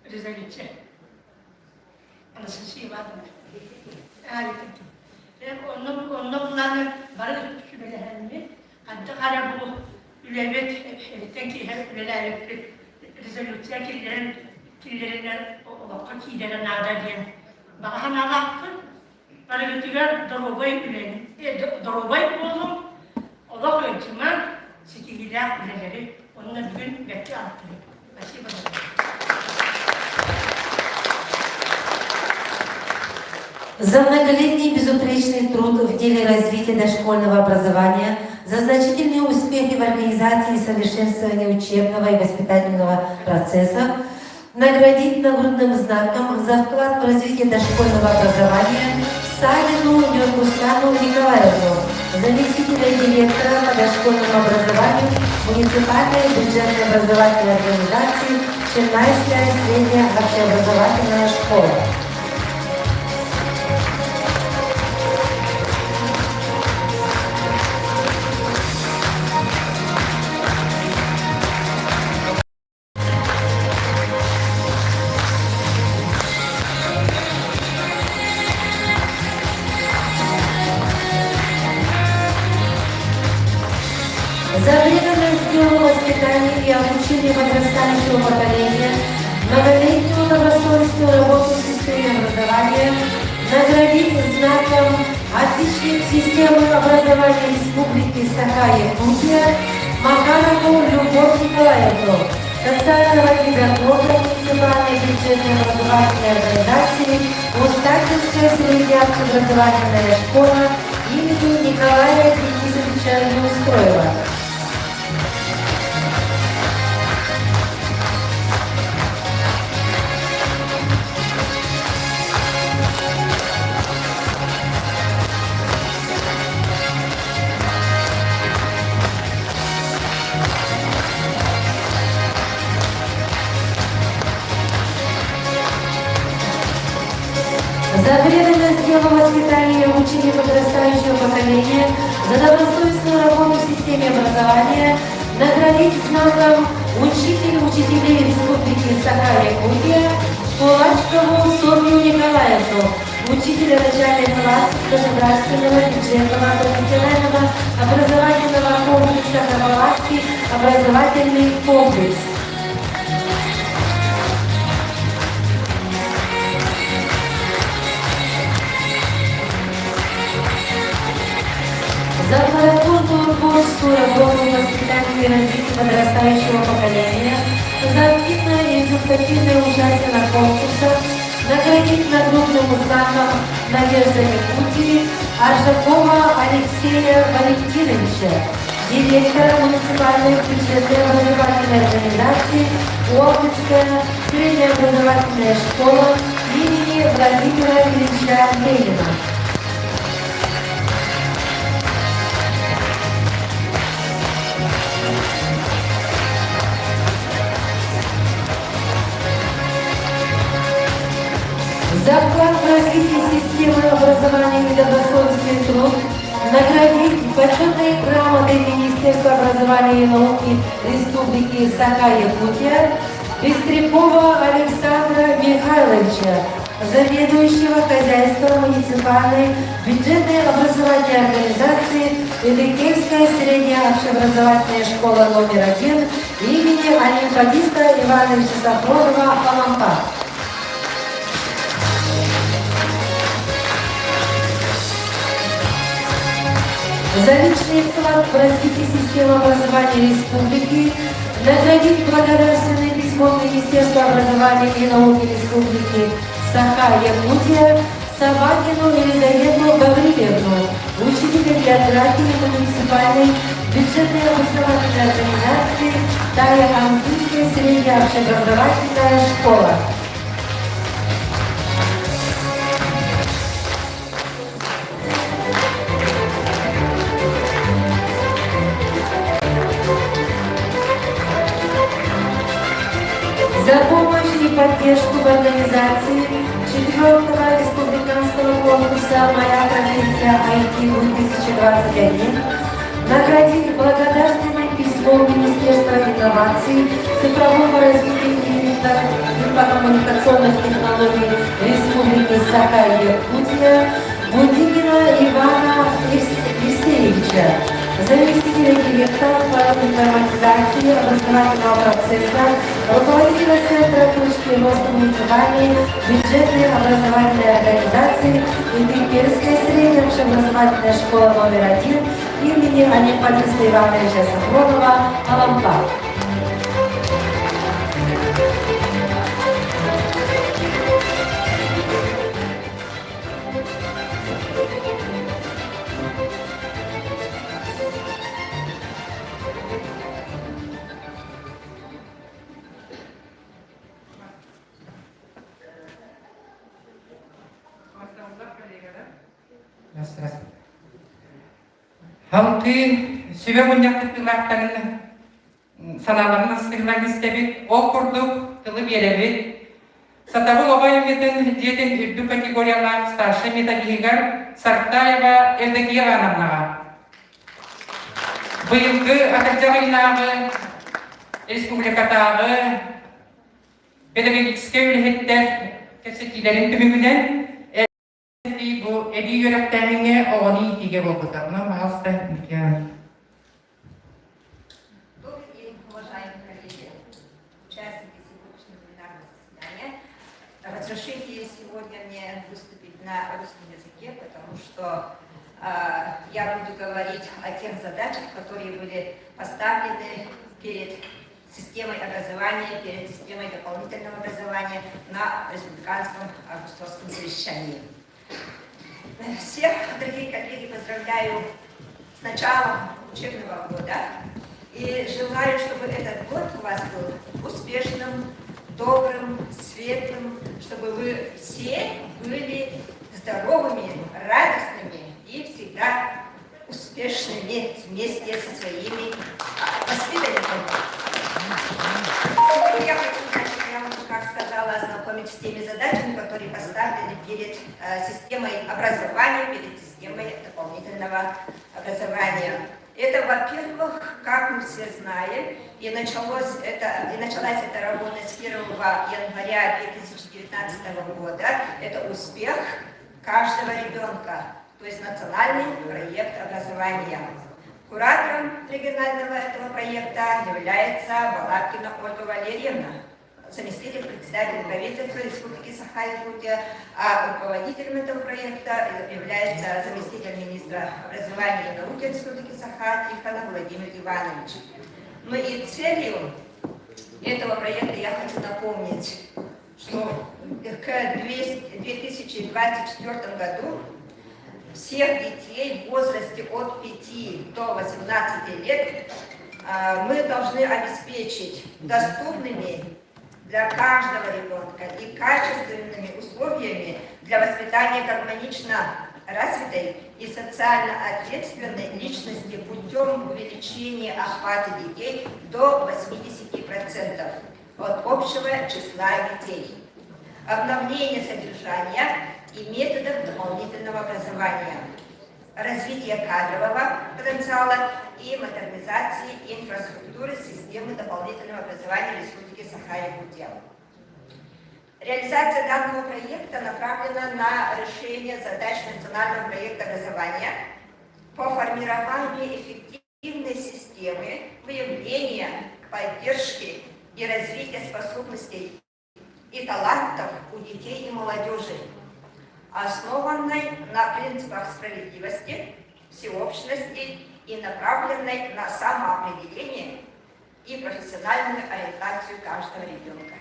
резолюция. Анастасия Ивановна. Онно онно булааны бары сүбэлэһэммит, хайдах эрэ бу үлэбит эриттэн киэһэ үлэлээбиппит резолюция киллэрэн киллэринэн олоххо киирэрэ наада диэн баҕа санаалаахпын. Барыгытыгар доруобай үлэни. Доруобай буолуҥ, олох ыалдьымаҥ, ситиһиилээх үлэлэри уонна бүгүн бэркэ алтыһыҥ. Спасибо За многолетний безупречный труд в деле развития дошкольного образования, за значительные успехи в организации и совершенствовании учебного и воспитательного процессов, наградить нагрудным знаком за вклад в развитие дошкольного образования Савину Нюркустану Николаевну, заместителя директора по дошкольному образованию муниципальной бюджетной образовательной организации Чернайская средняя общеобразовательная школа. За преданность делу воспитания и обучения подрастающего поколения, многолетнюю добросовестную работу в системе образования наградить знаком «Отличник системы образования Республики Саха-Якутия» Макарову Любовь Николаевну, социального педагога муниципальной бюджетной образовательной организации Устакинская средняя общеобразовательная школа имени Николая Денисовича Неустроева. За преданность делу воспитания и обучения подрастающего поколения, за добросовестную работу в системе образования наградить знаком «Учитель учителей Республики Саха-Якутия» Кулачкову Софью Николаевну, учителя начальных классов Государственного бюджетного профессионального образовательного комплекса «Хабаровский образовательный комплекс». За плодотворную творческую работу в воспитании и развитии подрастающего поколения, за активное и результативное участие на конкурсах, наградить нагрудным знаком «Надежда Якутии» Аржакова Алексея Валентиновича, директора муниципальной бюджетной образовательной организации Уолбинская средняя образовательная школа имени Владимира Ильича Ленина. За вклад в развитие системы образования и добросовестный труд наградить почетной грамотой Министерства образования и науки Республики Саха-Якутия Пестрякова Александра Михайловича, заведующего хозяйством муниципальной бюджетной образовательной организации Эдыкельская средняя общеобразовательная школа номер один имени Олимпиадиста Ивановича Сафронова Алампа. За личный вклад в развитие системы образования республики наградить благодарственное письмо Министерства образования и науки Республики Саха-Якутия Собакину Елизавету Гаврилевну, учителя географии муниципальной бюджетной образовательной организации Тая Английская средняя общеобразовательная школа. За помощь и поддержку в организации четвертого республиканского конкурса «Моя профессия IT-2021» наградить благодарственным письмом Министерства инноваций, цифрового развития и инфокоммуникационных технологий Республики Саха-Якутия Будигина Ивана Евсеевича, заместителя директора по информатизации образовательного процесса, руководителя Центра точки роста муниципальной бюджетной образовательной организации Индигирская средняя общеобразовательная школа номер 1 имени Анемподиста Ивановича Сафронова Алампа. Халкы сүбэ мунньах кыттыылаахтарын санааларын астыгынан истэбит. Ол курдук тылы биэрэбит. Сатабыл оҕо айымньытын дьиэтин үрдүк категориялаах старшай методиһыгар Сартаева Евдокия Ивановнаҕа. Быйылгы атырдьах ыйынааҕы республикатааҕы педагогическай үлэһиттэр кэпсэтиилэрин түмүгүнэн бу эбии үөрэхтээһиҥҥэ оҕону иитиигэ буолбута. Онон, пожалуйста, Добрый день, уважаемые коллеги, участники сегодняшнего пленарного заседания. Разрешите сегодня мне выступить на русском языке, потому что э, я буду говорить о тех задачах, которые были поставлены перед системой образования, перед системой дополнительного образования на республиканском августовском совещании. Всех, дорогие коллеги, поздравляю с началом учебного года и желаю, чтобы этот год у вас был успешным, добрым, светлым, чтобы вы все были здоровыми, радостными и всегда успешными вместе со своими воспитанниками. Сегодня я хочу, значит, я вам, как сказала, ознакомить с теми задачами, которые поставлены перед системой образования, перед системой дополнительного образования. Это, во-первых, как мы все знаем, и, началось это, и началась эта работа с 1 января 2019 года, это успех каждого ребенка, то есть национальный проект образования. Куратором регионального этого проекта является Балабкина Ольга Валерьевна, заместитель председателя правительства Республики Саха-Якутия, а руководителем этого проекта является заместитель министра образования и науки Республики Саха Тихонов Владимир Иванович. Ну и целью этого проекта я хочу напомнить, что к 2024 году всех детей в возрасте от 5 до 18 лет мы должны обеспечить доступными для каждого ребенка и качественными условиями для воспитания гармонично развитой и социально ответственной личности путем увеличения охвата детей до 80% от общего числа детей. Обновление содержания и методов дополнительного образования, развитие кадрового потенциала и модернизации инфраструктуры системы дополнительного образования Республики Саха-Якутия. Реализация данного проекта направлена на решение задач национального проекта образования по формированию эффективной системы выявления, поддержки и развития способностей и талантов у детей и молодежи, основанной на принципах справедливости, всеобщности и направленной на самоопределение и профессиональную ориентацию каждого ребенка.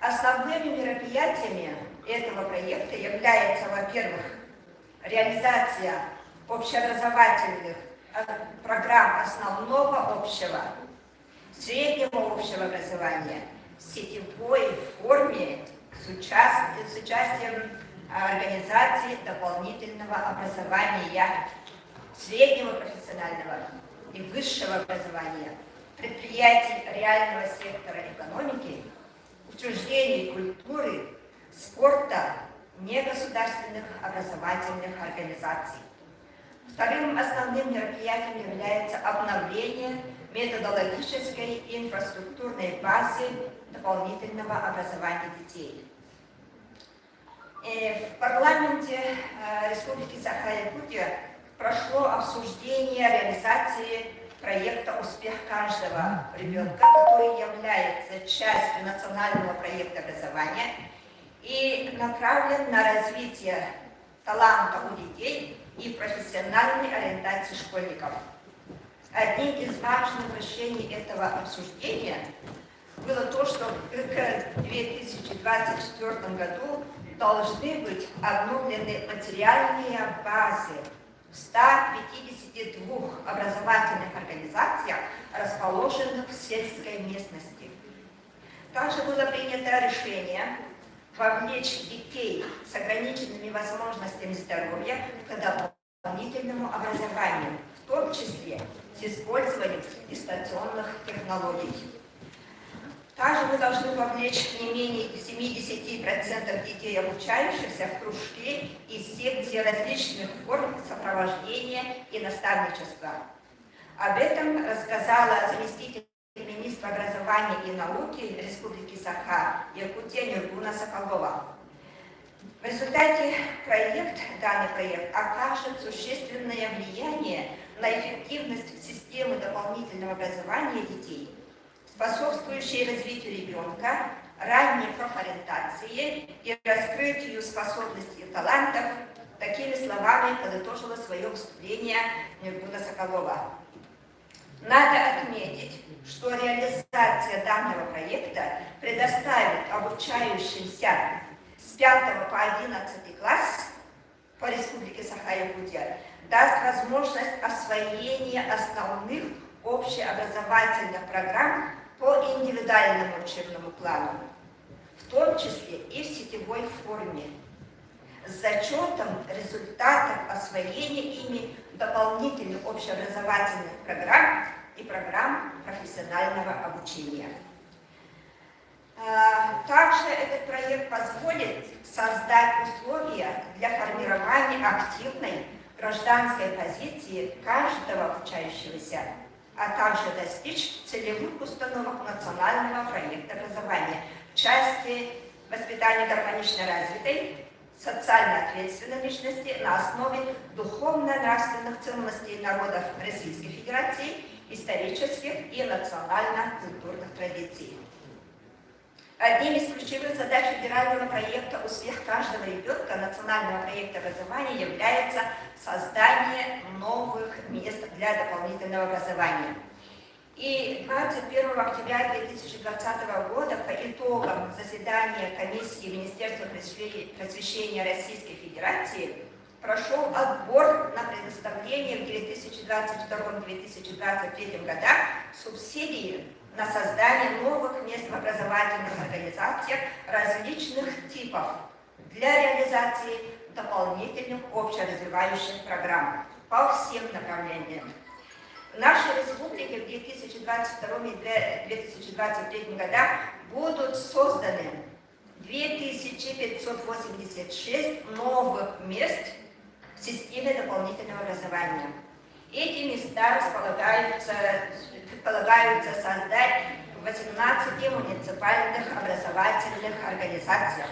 Основными мероприятиями этого проекта является, во-первых, реализация общеобразовательных программ основного общего, среднего общего образования в сетевой форме с, с участием организации дополнительного образования, среднего профессионального и высшего образования, предприятий реального сектора экономики, учреждений культуры, спорта, негосударственных образовательных организаций. Вторым основным мероприятием является обновление методологической инфраструктурной базы дополнительного образования детей. В парламенте Республики Саха-Якутия прошло обсуждение реализации проекта «Успех каждого ребенка», который является частью национального проекта образования и направлен на развитие таланта у детей и профессиональной ориентации школьников. Одним из важных решений этого обсуждения было то, что к 2024 году должны быть обновлены материальные базы в 152 образовательных организациях, расположенных в сельской местности. Также было принято решение вовлечь детей с ограниченными возможностями здоровья к дополнительному образованию, в том числе с использованием дистанционных технологий. Также мы должны вовлечь не менее 70% детей, обучающихся в кружки и секции различных форм сопровождения и наставничества. Об этом рассказала заместитель министра образования и науки Республики Саха Якутия Нюргуна Соколова. В результате проект, данный проект окажет существенное влияние на эффективность системы дополнительного образования детей, способствующей развитию ребенка, ранней профориентации и раскрытию способностей и талантов. Такими словами подытожила свое выступление Нюргуна Соколова. Надо отметить, что реализация данного проекта предоставит обучающимся с 5 по 11 класс по Республике Саха-Якутия даст возможность освоения основных общеобразовательных программ по индивидуальному учебному плану, в том числе и в сетевой форме, с зачетом результатов освоения ими дополнительных общеобразовательных программ и программ профессионального обучения. Также этот проект позволит создать условия для формирования активной гражданской позиции каждого обучающегося, а также достичь целевых установок национального проекта образования в части воспитания гармонично развитой, социально ответственной личности на основе духовно-нравственных ценностей народов Российской Федерации, исторических и национально-культурных традиций. Одним из ключевых задач федерального проекта «Успех каждого ребенка» национального проекта образования является создание новых мест для дополнительного образования. И 21 октября 2020 года по итогам заседания комиссии Министерства просвещения Российской Федерации прошел отбор на предоставление в 2022-2023 годах субсидии на создание новых мест в образовательных организациях различных типов для реализации дополнительных общеразвивающих программ по всем направлениям. В нашей республике в 2022 и 2023 годах будут созданы 2586 новых мест в системе дополнительного образования. Эти места располагаются, предполагаются создать в 18 муниципальных образовательных организациях,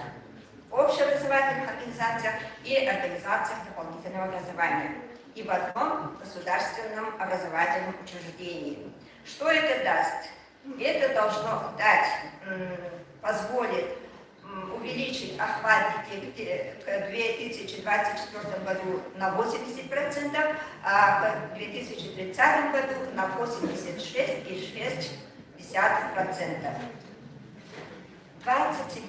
общеобразовательных организациях и организациях дополнительного образования и в одном государственном образовательном учреждении. Что это даст? Это должно дать, позволит увеличить охват детей к 2024 году на 80%, а к 2030 году на 86,6%. 27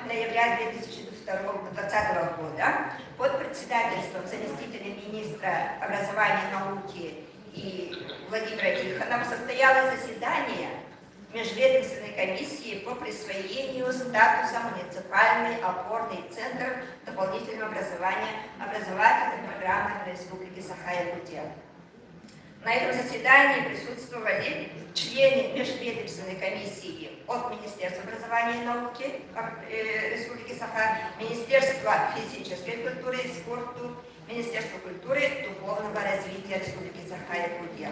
ноября 2020 года под председательством заместителя министра образования и науки и Владимира Тихонова состоялось заседание Межведомственной комиссии по присвоению статуса муниципальный опорный центр дополнительного образования образовательной программы Республики Саха-Якутия. На этом заседании присутствовали члены Межведомственной комиссии от Министерства образования и науки Республики Саха, Министерства физической культуры и спорта, Министерства культуры и духовного развития Республики Саха-Якутия.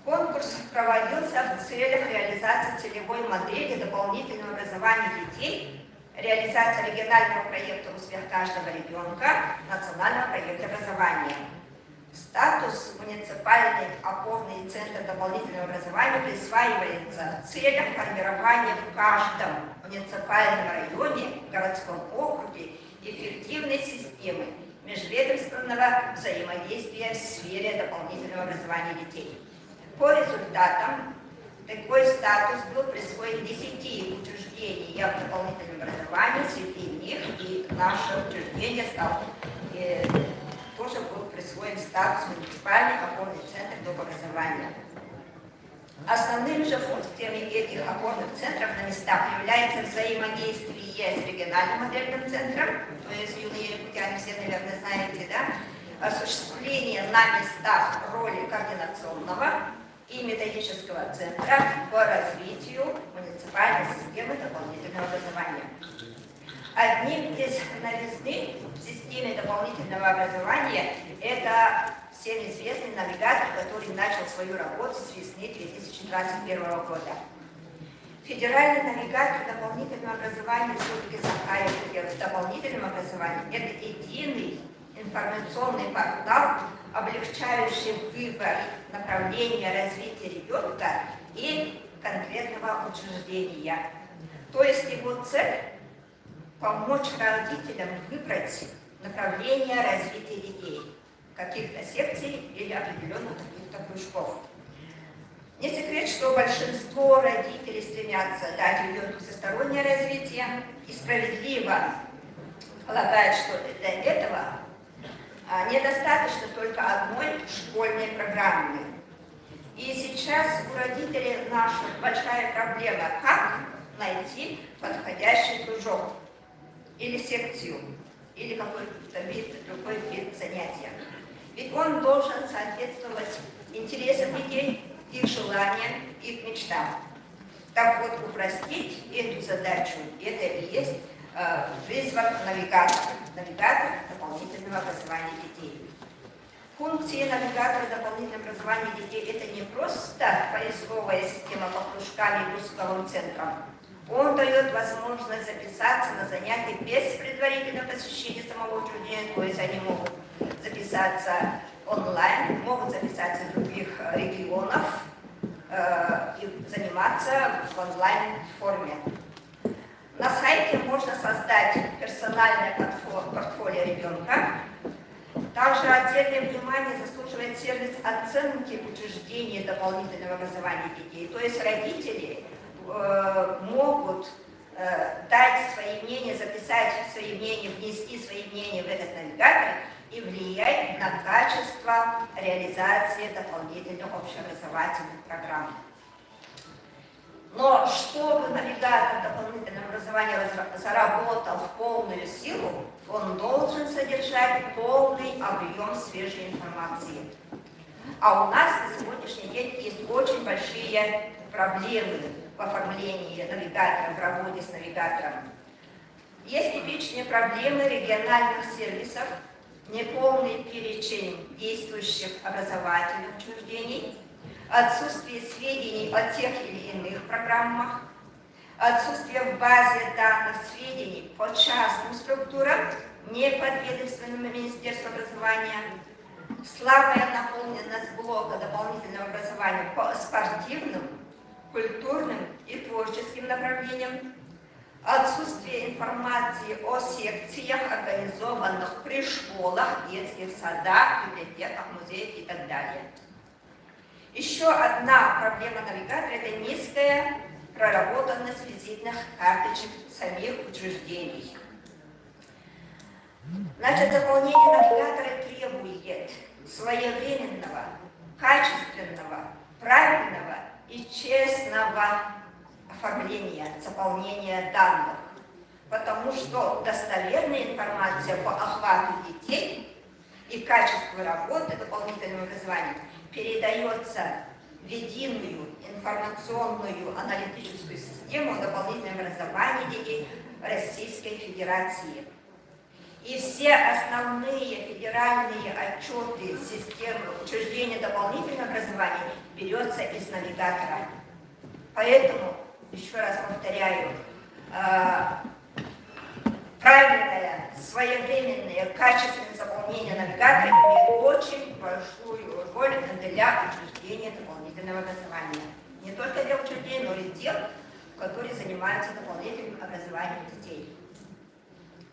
Конкурс проводился в целях реализации целевой модели дополнительного образования детей, реализации регионального проекта «Успех каждого ребенка», национального проекта образования. Статус муниципальный опорный центр дополнительного образования присваивается в целях формирования в каждом муниципальном районе, городском округе эффективной системы. эффективного взаимодействия в сфере дополнительного образования детей. По результатам такой статус был присвоен 10 учреждениям дополнительного образования, среди них и наше учреждение стало, э, тоже был присвоен статус муниципальный опорный центр доп. образования. Основными же функциями этих опорных центров на местах является взаимодействие с региональным модельным центром, то есть юные якутяне все, наверное, знаете, да, осуществление на местах роли координационного и методического центра по развитию муниципальной системы дополнительного образования. Одним из новизны в системе дополнительного образования это всем известный навигатор, который начал свою работу с весны 2021 года. Федеральный навигатор дополнительного образования Республики Саха в дополнительном образовании – это единый информационный портал, облегчающий выбор направления развития ребенка и конкретного учреждения. То есть его цель – помочь родителям выбрать направление развития детей, каких-то секций или определенных каких-то кружков. Не секрет, что большинство родителей стремятся дать ребенку всестороннее развитие и справедливо полагают, что для этого недостаточно только одной школьной программы. И сейчас у родителей наша большая проблема, как найти подходящий кружок или секцию, или какой-то вид, другой вид занятия. Ведь он должен соответствовать интересам детей, их желаниям, их мечтам. Так вот, упростить эту задачу, это и есть призван навигатор, навигатор дополнительного образования детей. Функции навигатора дополнительного образования детей – это не просто поисковая система по кружкам и пусковым центрам. Он дает возможность записаться на занятия без предварительного посещения самого учреждения, то есть они могут записаться онлайн, могут записаться в других регионах и заниматься в онлайн-форме. На сайте можно создать персональное портфолио ребенка. Также отдельное внимание заслуживает сервис оценки учреждений дополнительного образования детей. То есть родители могут дать свои мнения, записать свои мнения, внести свои мнения в этот навигатор и влиять на качество реализации дополнительных общеобразовательных программ. Но чтобы навигатор дополнительного образования заработал в полную силу, он должен содержать полный объем свежей информации. А у нас на сегодняшний день есть очень большие проблемы в оформлении навигатора, в работе с навигатором. Есть типичные проблемы региональных сервисов, неполный перечень действующих образовательных учреждений, отсутствие сведений о тех или иных программах, отсутствие в базе данных сведений по частным структурам, не подведомственным Министерству образования, слабая наполненность блока дополнительного образования по спортивным, культурным и творческим направлениям, отсутствие информации о секциях, организованных при школах, детских садах, библиотеках, музеях и так далее. Еще одна проблема навигатора – это низкая проработанность визитных карточек самих учреждений. Значит, заполнение навигатора требует своевременного, качественного, правильного и честного оформления, заполнения данных. Потому что достоверная информация по охвату детей и качеству работы дополнительного образования передается в единую информационную аналитическую систему дополнительного образования детей Российской Федерации. И все основные федеральные отчеты системы учреждения дополнительного образования берется из навигатора. Поэтому, еще раз повторяю, правильное, своевременное, качественное заполнение навигатора имеет очень большую роль для учреждения дополнительного образования. Не только для учреждений, но и тех, которые занимаются дополнительным образованием детей.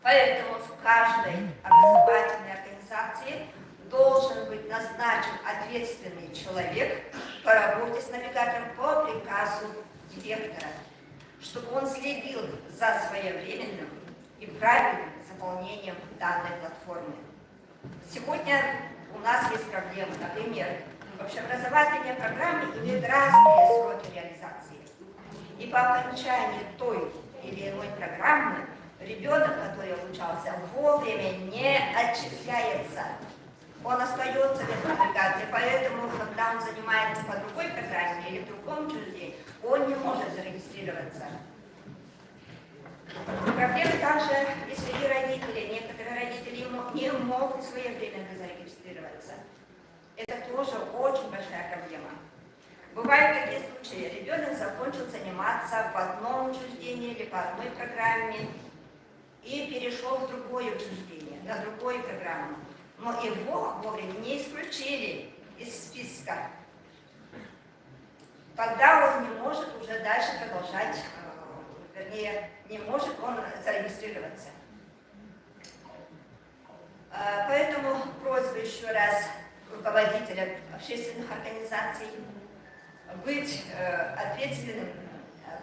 Поэтому в каждой образовательной организации организации должен быть назначен ответственный человек по работе с навигатором по приказу директора, чтобы он следил за своевременным и правильным заполнением данной платформы. Сегодня у нас есть проблемы. Например, общеобразовательные программы имеют разные сроки реализации. И по окончании той или иной программы ребенок, который обучался вовремя, не отчисляется. Он остается в этой бригаде, поэтому, когда он занимается по другой программе или в другом учреждении, он не может зарегистрироваться. Проблемы также и среди родителей. Некоторые родители не могут своевременно зарегистрироваться. Это тоже очень большая проблема. Бывают такие случаи. Ребенок закончил заниматься в одном учреждении или по одной программе и перешел в другое учреждение, на другую программу. Но его вовремя не исключили из списка. Тогда он не может уже дальше продолжать, вернее, не может он зарегистрироваться. Поэтому просьба еще раз руководителя общественных организаций быть ответственным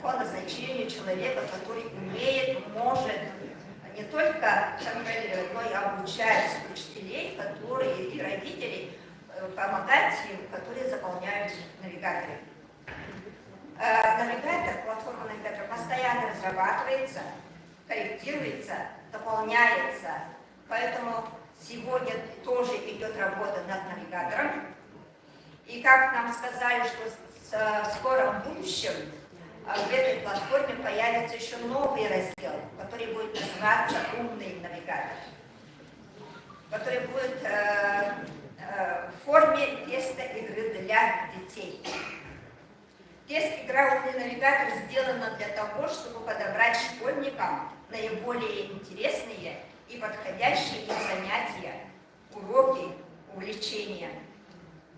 по назначению человека, который умеет, может не только контролировать, но и обучать учителей, которые и родителей, помогать им, которые заполняют навигаторы. Навигатор, платформа навигатора постоянно разрабатывается, корректируется, дополняется. Поэтому сегодня тоже идет работа над навигатором. И как нам сказали, что в скором будущем в этой платформе появится еще новый раздел, который будет называться «Умный навигатор», который будет в форме теста игры для детей. Тест «Игра «Умный навигатор» сделана для того, чтобы подобрать школьникам наиболее интересные и подходящие им занятия, уроки, увлечения.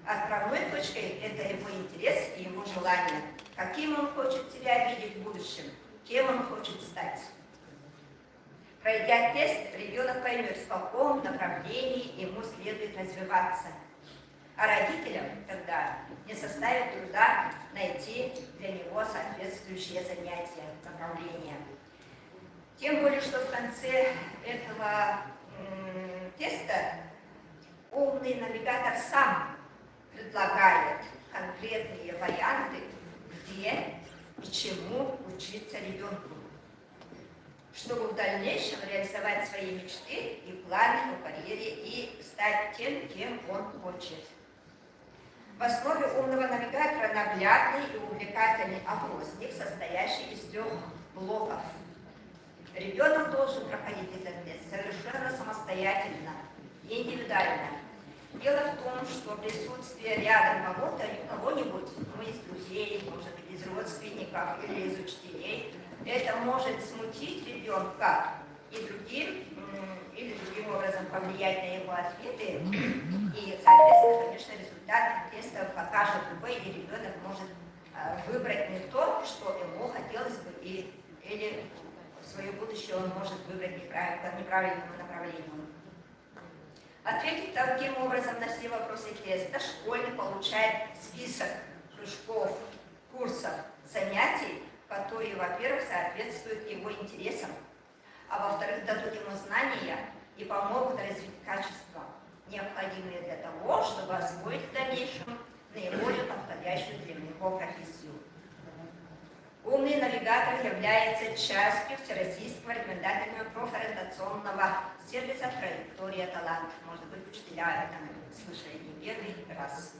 Отправной точкой это его интерес и его желание, каким он хочет себя видеть в будущем, кем он хочет стать. Пройдя тест, ребенок поймет, в каком направлении ему следует развиваться. А родителям тогда не составит труда найти для него соответствующее занятие, направление. Тем более, что в конце этого теста умный навигатор сам предлагает конкретные варианты, где и чему учиться ребенку, чтобы в дальнейшем реализовать свои мечты и планы по карьере и стать тем, кем он хочет. В основе умного навигатора наглядный и увлекательный опросник, состоящий из трех блоков. Ребенок должен проходить этот тест совершенно самостоятельно, индивидуально. Дело в том, что присутствие рядом кого-то, кого-нибудь, ну, из друзей, может быть, из родственников или из учителей, это может смутить ребенка и другим, или другим образом повлиять на его ответы. И, соответственно, конечно, результат теста покажет любой, и ребенок может выбрать не то, что ему хотелось бы, или свое будущее он может выбрать по неправильному направлению. Ответив таким образом на все вопросы теста, школьник получает список кружков, курсов, занятий, которые, во-первых, соответствуют его интересам, а во-вторых, дадут ему знания и помогут развить качества, необходимые для того, чтобы освоить в дальнейшем наиболее подходящую для него профессию. Умный навигатор является частью Всероссийского рекомендательного профориентационного сервиса «Траектория талант». Может быть, учителя это слышали не первый раз.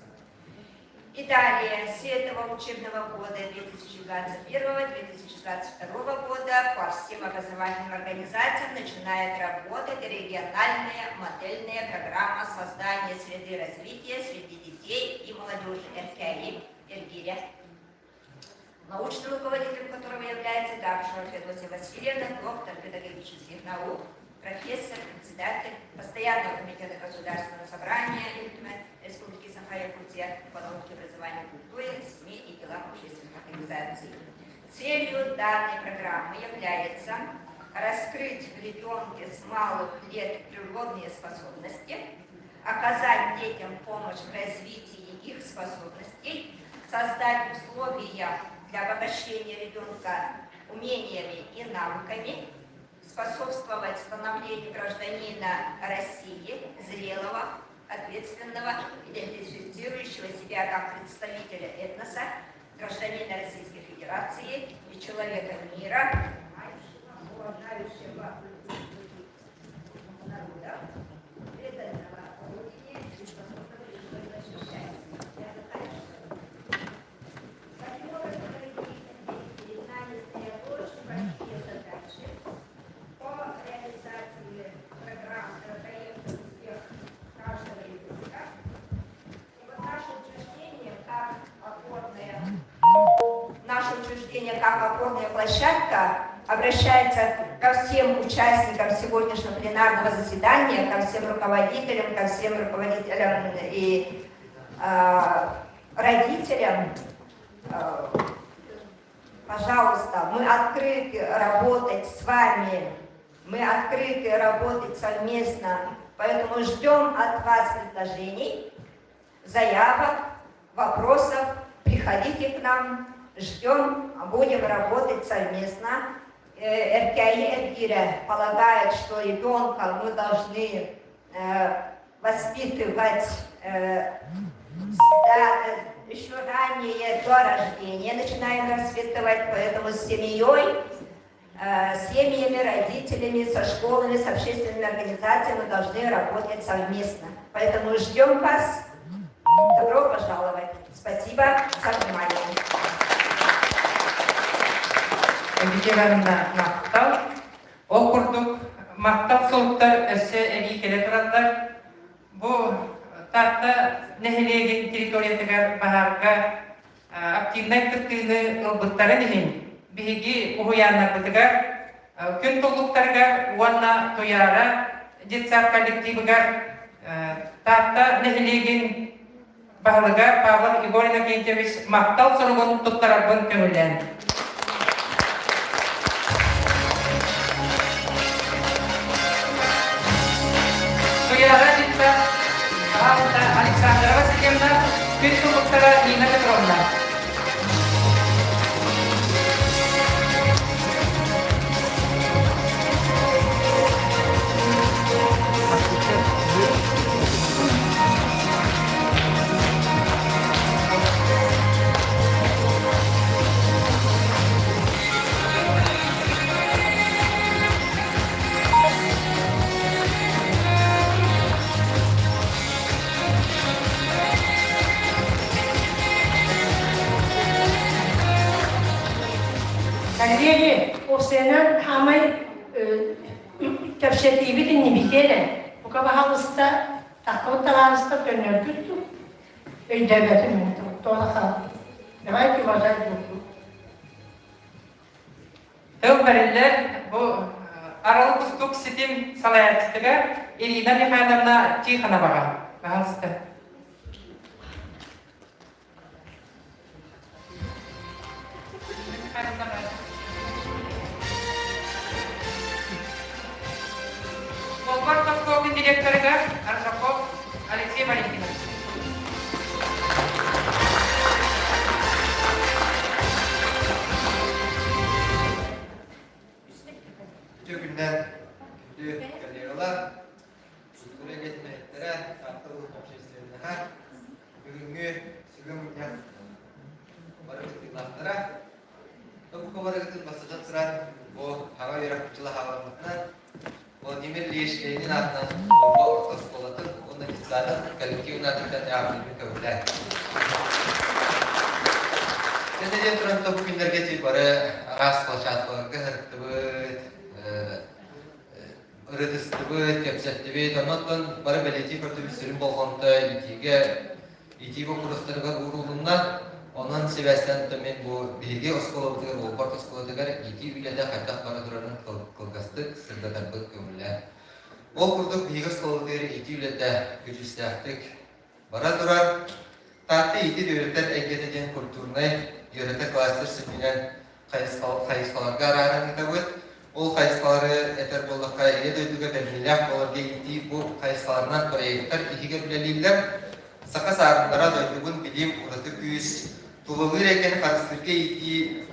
И далее, с этого учебного года 2021-2022 года по всем образовательным организациям начинает работать региональная модельная программа создания среды развития среди детей и молодежи Эркээйи эргиирэ, научным руководителем которого является Габышева Феодосия Васильевна, доктор педагогических наук, профессор, председатель Постоянного комитета Государственного собрания Республики Саха-Якутия по науке, образованию, культуре, СМИ и делам общественных организаций. Целью данной программы является раскрыть в ребенке с малых лет природные способности, оказать детям помощь в развитии их способностей, создать условия для обогащения ребенка умениями и навыками, способствовать становлению гражданина России, зрелого, ответственного, идентифицирующего себя как представителя этноса, гражданина Российской Федерации и человека мира, уважающего народа, преданного Родине и способного ее защищать. Я заканчиваю. Таким образом, дорогие коллеги, перед нами стоят очень большие задачи по реализации программ, проекта «Успех каждого ребенка». И вот наше учреждение как опорная, наше учреждение как опорная площадка обращается ко всем участникам сегодняшнего пленарного заседания, ко всем руководителям, ко всем руководителям и э, родителям. Э, пожалуйста, мы открыты работать с вами, мы открыты работать совместно, поэтому ждем от вас предложений, заявок, вопросов. Приходите к нам, ждем, будем работать совместно. Эркээйи эргиирэ полагает, что ребенка мы должны э, воспитывать э, да, еще ранее, до рождения начинаем воспитывать, поэтому с семьей, с семьями, родителями, со школами, с общественными организациями мы должны работать совместно. Поэтому ждем вас. Добро пожаловать. Спасибо за внимание. Ивановна махтал. Ол курдук махтал суруктар өссө эбии кэлэ тураллар. Бу Таатта нэһилиэгин территориятыгар баһаарга активнай кыттыыны ылбыттарын иһин биһиги уһуйааннарбытыгар күн туллуктарыгар уонна Туйаара детсад коллективыгар Таатта нэһилиэгин баһылыга Павел Егор Иннокентьевич махтал суругун туттарарбын көҥүллээн. Туйаара детсад Александра Васильевна, күн туллуктара Нина Петровна. Коллеги, уопсайынан хаамай кэпсэтиибит иннибитиэрэ, бука баһаалыста, таххыбыт табаарыстар көннөргүт дуу, өйдөөбөтүм мин туола хаалбыт. Давайте уважать друг друга. Тыл бэриллэр бу Арал Кустук ситим салайааччытыгар Ирина Михайловна Тихоноваҕа. Пожалуйста. Болбор Тоскоокин директорыгар Аржаков Алексей Валентинович. Үтүө күннэр, күндү коллегалар, культура эйгэтин Таатта улууһун общественноһа, бүгүҥҥү сүбэ мунньах бары кыттыылаахтара, бука барыгытын бастатан туран бу хаҥа үөрэх дьыла хаалламмытынан Владимир Ильич Ленин аатынан Уолба орто оскуолатын уонна детсадын коллективын аатыттан эҕэрдэлиибин көҥүллээн. Дьэ туран бу күннэргэ ти бары араас площадкаларга сырыттыбыт, ырытыстыбыт, кэпсэттибит. Онон бары бэлиэтии көрдүбүт сүрүн болҕомто иитиигэ итии боппуруостарыгар уурулунна. Онон сибээстээн мин бу биһиги оскуолабытыгар, Уолбарт оскуолатыгар иитии үлэтэ хайдах бара турарын кылгастык сырдатарбыт көҥүллээх. Ол курдук биһиги оскуолабытыгар иитии үлэтэ көдьүүстээхтик бара турар. Таатта иитэр үөрэтэр эйгэтэ диэн культурнай үөрэтэр кластер сүнньүнэн хайысхаларга арааран ыытабыт. Ол хайысхалары этэр буоллахха, Ийэ дойдуга бэриниилээх буоларга иитии бу хайысхаларынан проектар иһигэр үлэлииллэр. Саха саарыннара дойдубун билиим ураты күүс, тулалыыр эйгэни харыстыырга иитии,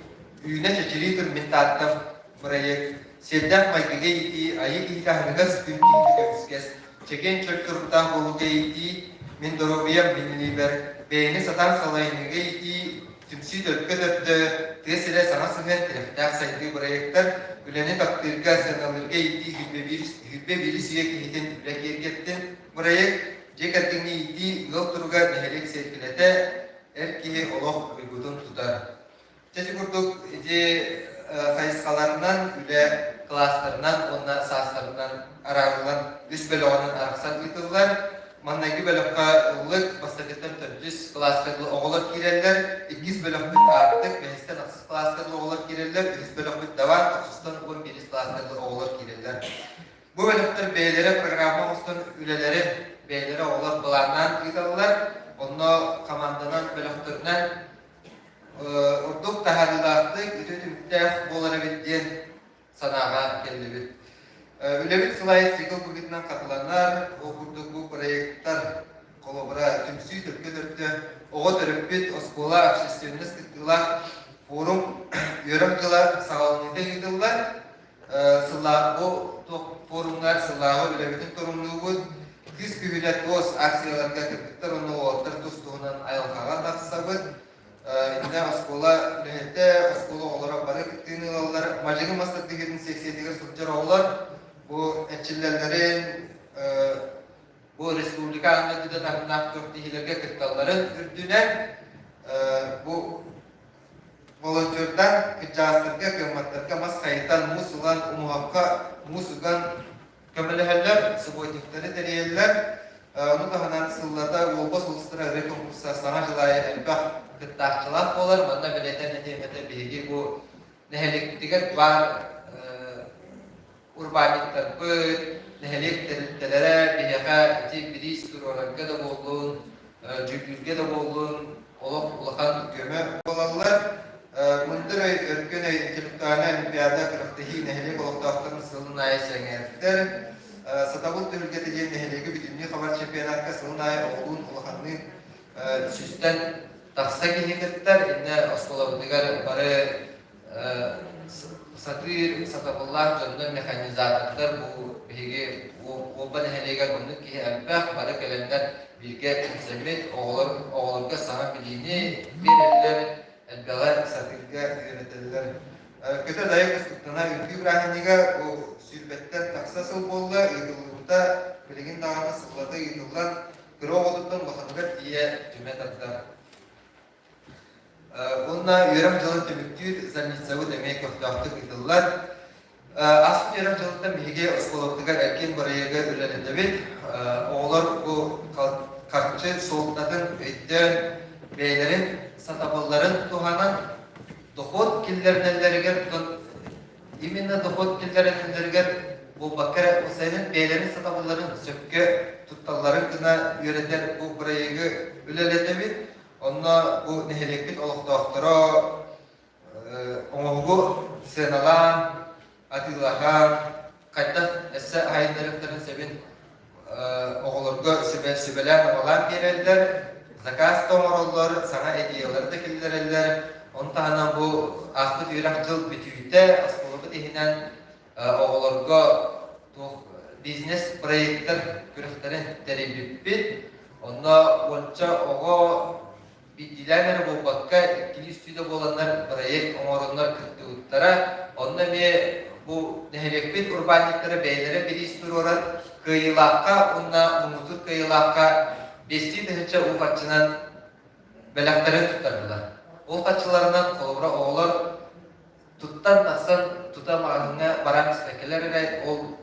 үүнэ-чэчирии тур мин Тааттам бырайыак, сиэрдээх майгыга иитии, айыы киһитэ аһыныгас күн киһитэ көмүскэс, чэгиэн чөл туруктаах буолууга иитии, мин доруобуйам мин илиибэр, бэйэни сатаан салайыныыга иитии, түмсүү төлкө төрдө, тыа сирэ саҥа сыһыан тирэхтээх сайдыы бырайыактар, үлэни таптыырга, сыаналыырга иитии 21 үйэ киһитин үлэ киэргэттин бырайыак, дьиэ кэргэҥҥэ иитии, ыал туруга, нэһилиэк сиэркилэтэ, эр киһи олох уйгутун тутар. Чэ ити курдук ити хайысхаларынан үлэ кылаастарынан уонна саастарынан араарыллан үс бөлөҕүнэн арахсан ыытыллар. Маҥнайгы бөлөххө ыллык, бастакыттан төрдүс кылааска дылы оҕолор киирэллэр, иккис бөлөхпүт аартык, бэһистэн ахсыс кылааска дылы оҕолор киирэллэр, үһүс бөлөхпүт даван, тохсустан 11 кылааска дылы оҕолор киирэллэр. Бу бөлөхтөр бэйэлэрэ программа оҥостон үлэлэрин бэйэлэрэ оҕолор былааннаан ыыталлар. Онно хамаанданан бөлөхтөрүнэн ордук таһаарыылаахтык, үтүө түмүктээх буолар эбит диэн санааҕа кэллибит. Үлэбит сылайы цикл быһыытынан хатыланар, ол курдук бу проекттар холобура түмсүү төлкө төрдө, оҕо төрөппүт, оскуола, общественность кыттыылаах форум үөрэх дьыла саҕаланыыта ыытыллар. Сыллаа бу форумҥа сыллааҕы үлэбитин торумнуубут. Кыыс күһүнэ туос акцияларга кыргыттар уонна уолаттар тус-туһунан айылҕаҕа тахсабыт. Иннэ оскуола үлэһитэ, оскуола оҕолоро бары кыттыыны ылаллар. Мадьыҥы мас тардыһыытын сиэксийэтигэр сылдьар оҕолор бу эрчиллэллэрин бу республика аан дойдута таһымнаах күрэхтэһиилэргэ кытталларын үрдүнэн бу Волонтердар кырдьаҕастарга, кыамматтарга мас хайытан, муус ылан, умуһахха муус уган көмөлөһөллөр, субботниктары тэрийэллэр. Ону таһынан сыллата Уолба сулустара ырыа конкурса саҥа дьыл аайы элбэх кыттааччылаах буолар. Манна бэлиэтээн этиэм этэ биһиги бу нэһилиэкпитигэр баар урбаанньыттарбыт, нэһилиэк тэрилтэлэрэ биһиэхэ ити бириис туруорарга да буоллун, дьүүллүүргэ да буоллун олох улахан көмө буолаллар. Мындыр өй, өркөн өй интеллектуальнай олимпиада күрэхтэһии нэһилиэк олохтоохторун сылын аайы сэҥээрдэр. Сатабыл түһүлгэтэ диэн нэһилиэги бүтүннүү хабар чемпионатка сылын аайы оҕолуун улаханныын сүүстэн тахса киһи кыттар. Иннэ оскуолабытыгар бары сатыыр, сатабыллаах дьоннор, механизатордар бу биһиги Уолба нэһилиэгэр оннук киһи элбэх, бары кэлэннэр бииргэ түмсэммит, оҕолор оҕолорго саҥа билиини биэрэллэр, элбэҕи сатыырга үөрэтэллэр. Көтө дайык устуктана үҥкүү бырааһынньыга бу сүүрбэттэн тахса сыл буолла, ыытыллыбыта билигин даҕаны сыллата ыытыллан, кыра оҕотуттан улаханыгар тиийэ түмэ тардар. Уонна үөрэх дьылын түмүктүүр зарницабыт эмиэ көхтөөхтүк ыытыллар. Ааспыт үөрэх дьылыттан биһиги оскуолабытыгар эркин бырайыагы үлэлэтэбит. Оҕолор бу харчы суолтатын өйдөөн, бэйэлэрин сатабылларын туһанан дохуот киллэринэллэригэр именно дохуот киллэринэллэригэр буолбакка эрэ сайынын бэйэлэрин сатабылларын сөпкө тутталларын гына үөрэтэр бу бырайыагы үлэлэтэбит. Онно бу нэһилиэкпит олохтоохторо оҥоһугу сыаналаан, атыылаһан, хайдах өссө айаннарыахтарын сөбүн оҕолорго сүбэлээн-амалаан биэрэллэр, заказ да оҥороллор, саҥа идеялары да киллэрэллэр. Ону таһынан бу ааспыт үөрэх дьыл бүтүүтэ оскуолабыт иһинэн оҕолорго туох бизнес-проектар күрэхтэрин тэрийбиппит. Онно уонча оҕо биирдиилээн эрэ буолбакка, иккилии-үстүү да буоланнар проект оҥороннор кыттыбыттара. Онно эмиэ бу нэһилиэкпит урбаанньыттара бэйэлэрэ бириис туруоран кыайыылаахха уонна муҥутуур кыайыылаахха биэстии тыһыынча уу харчынан бэлэхтэрин туттардылар. Ол харчыларынан холобура оҕолор туттан тахсан тута маҕаһыыҥҥа баран испэккэлэр эрэ ол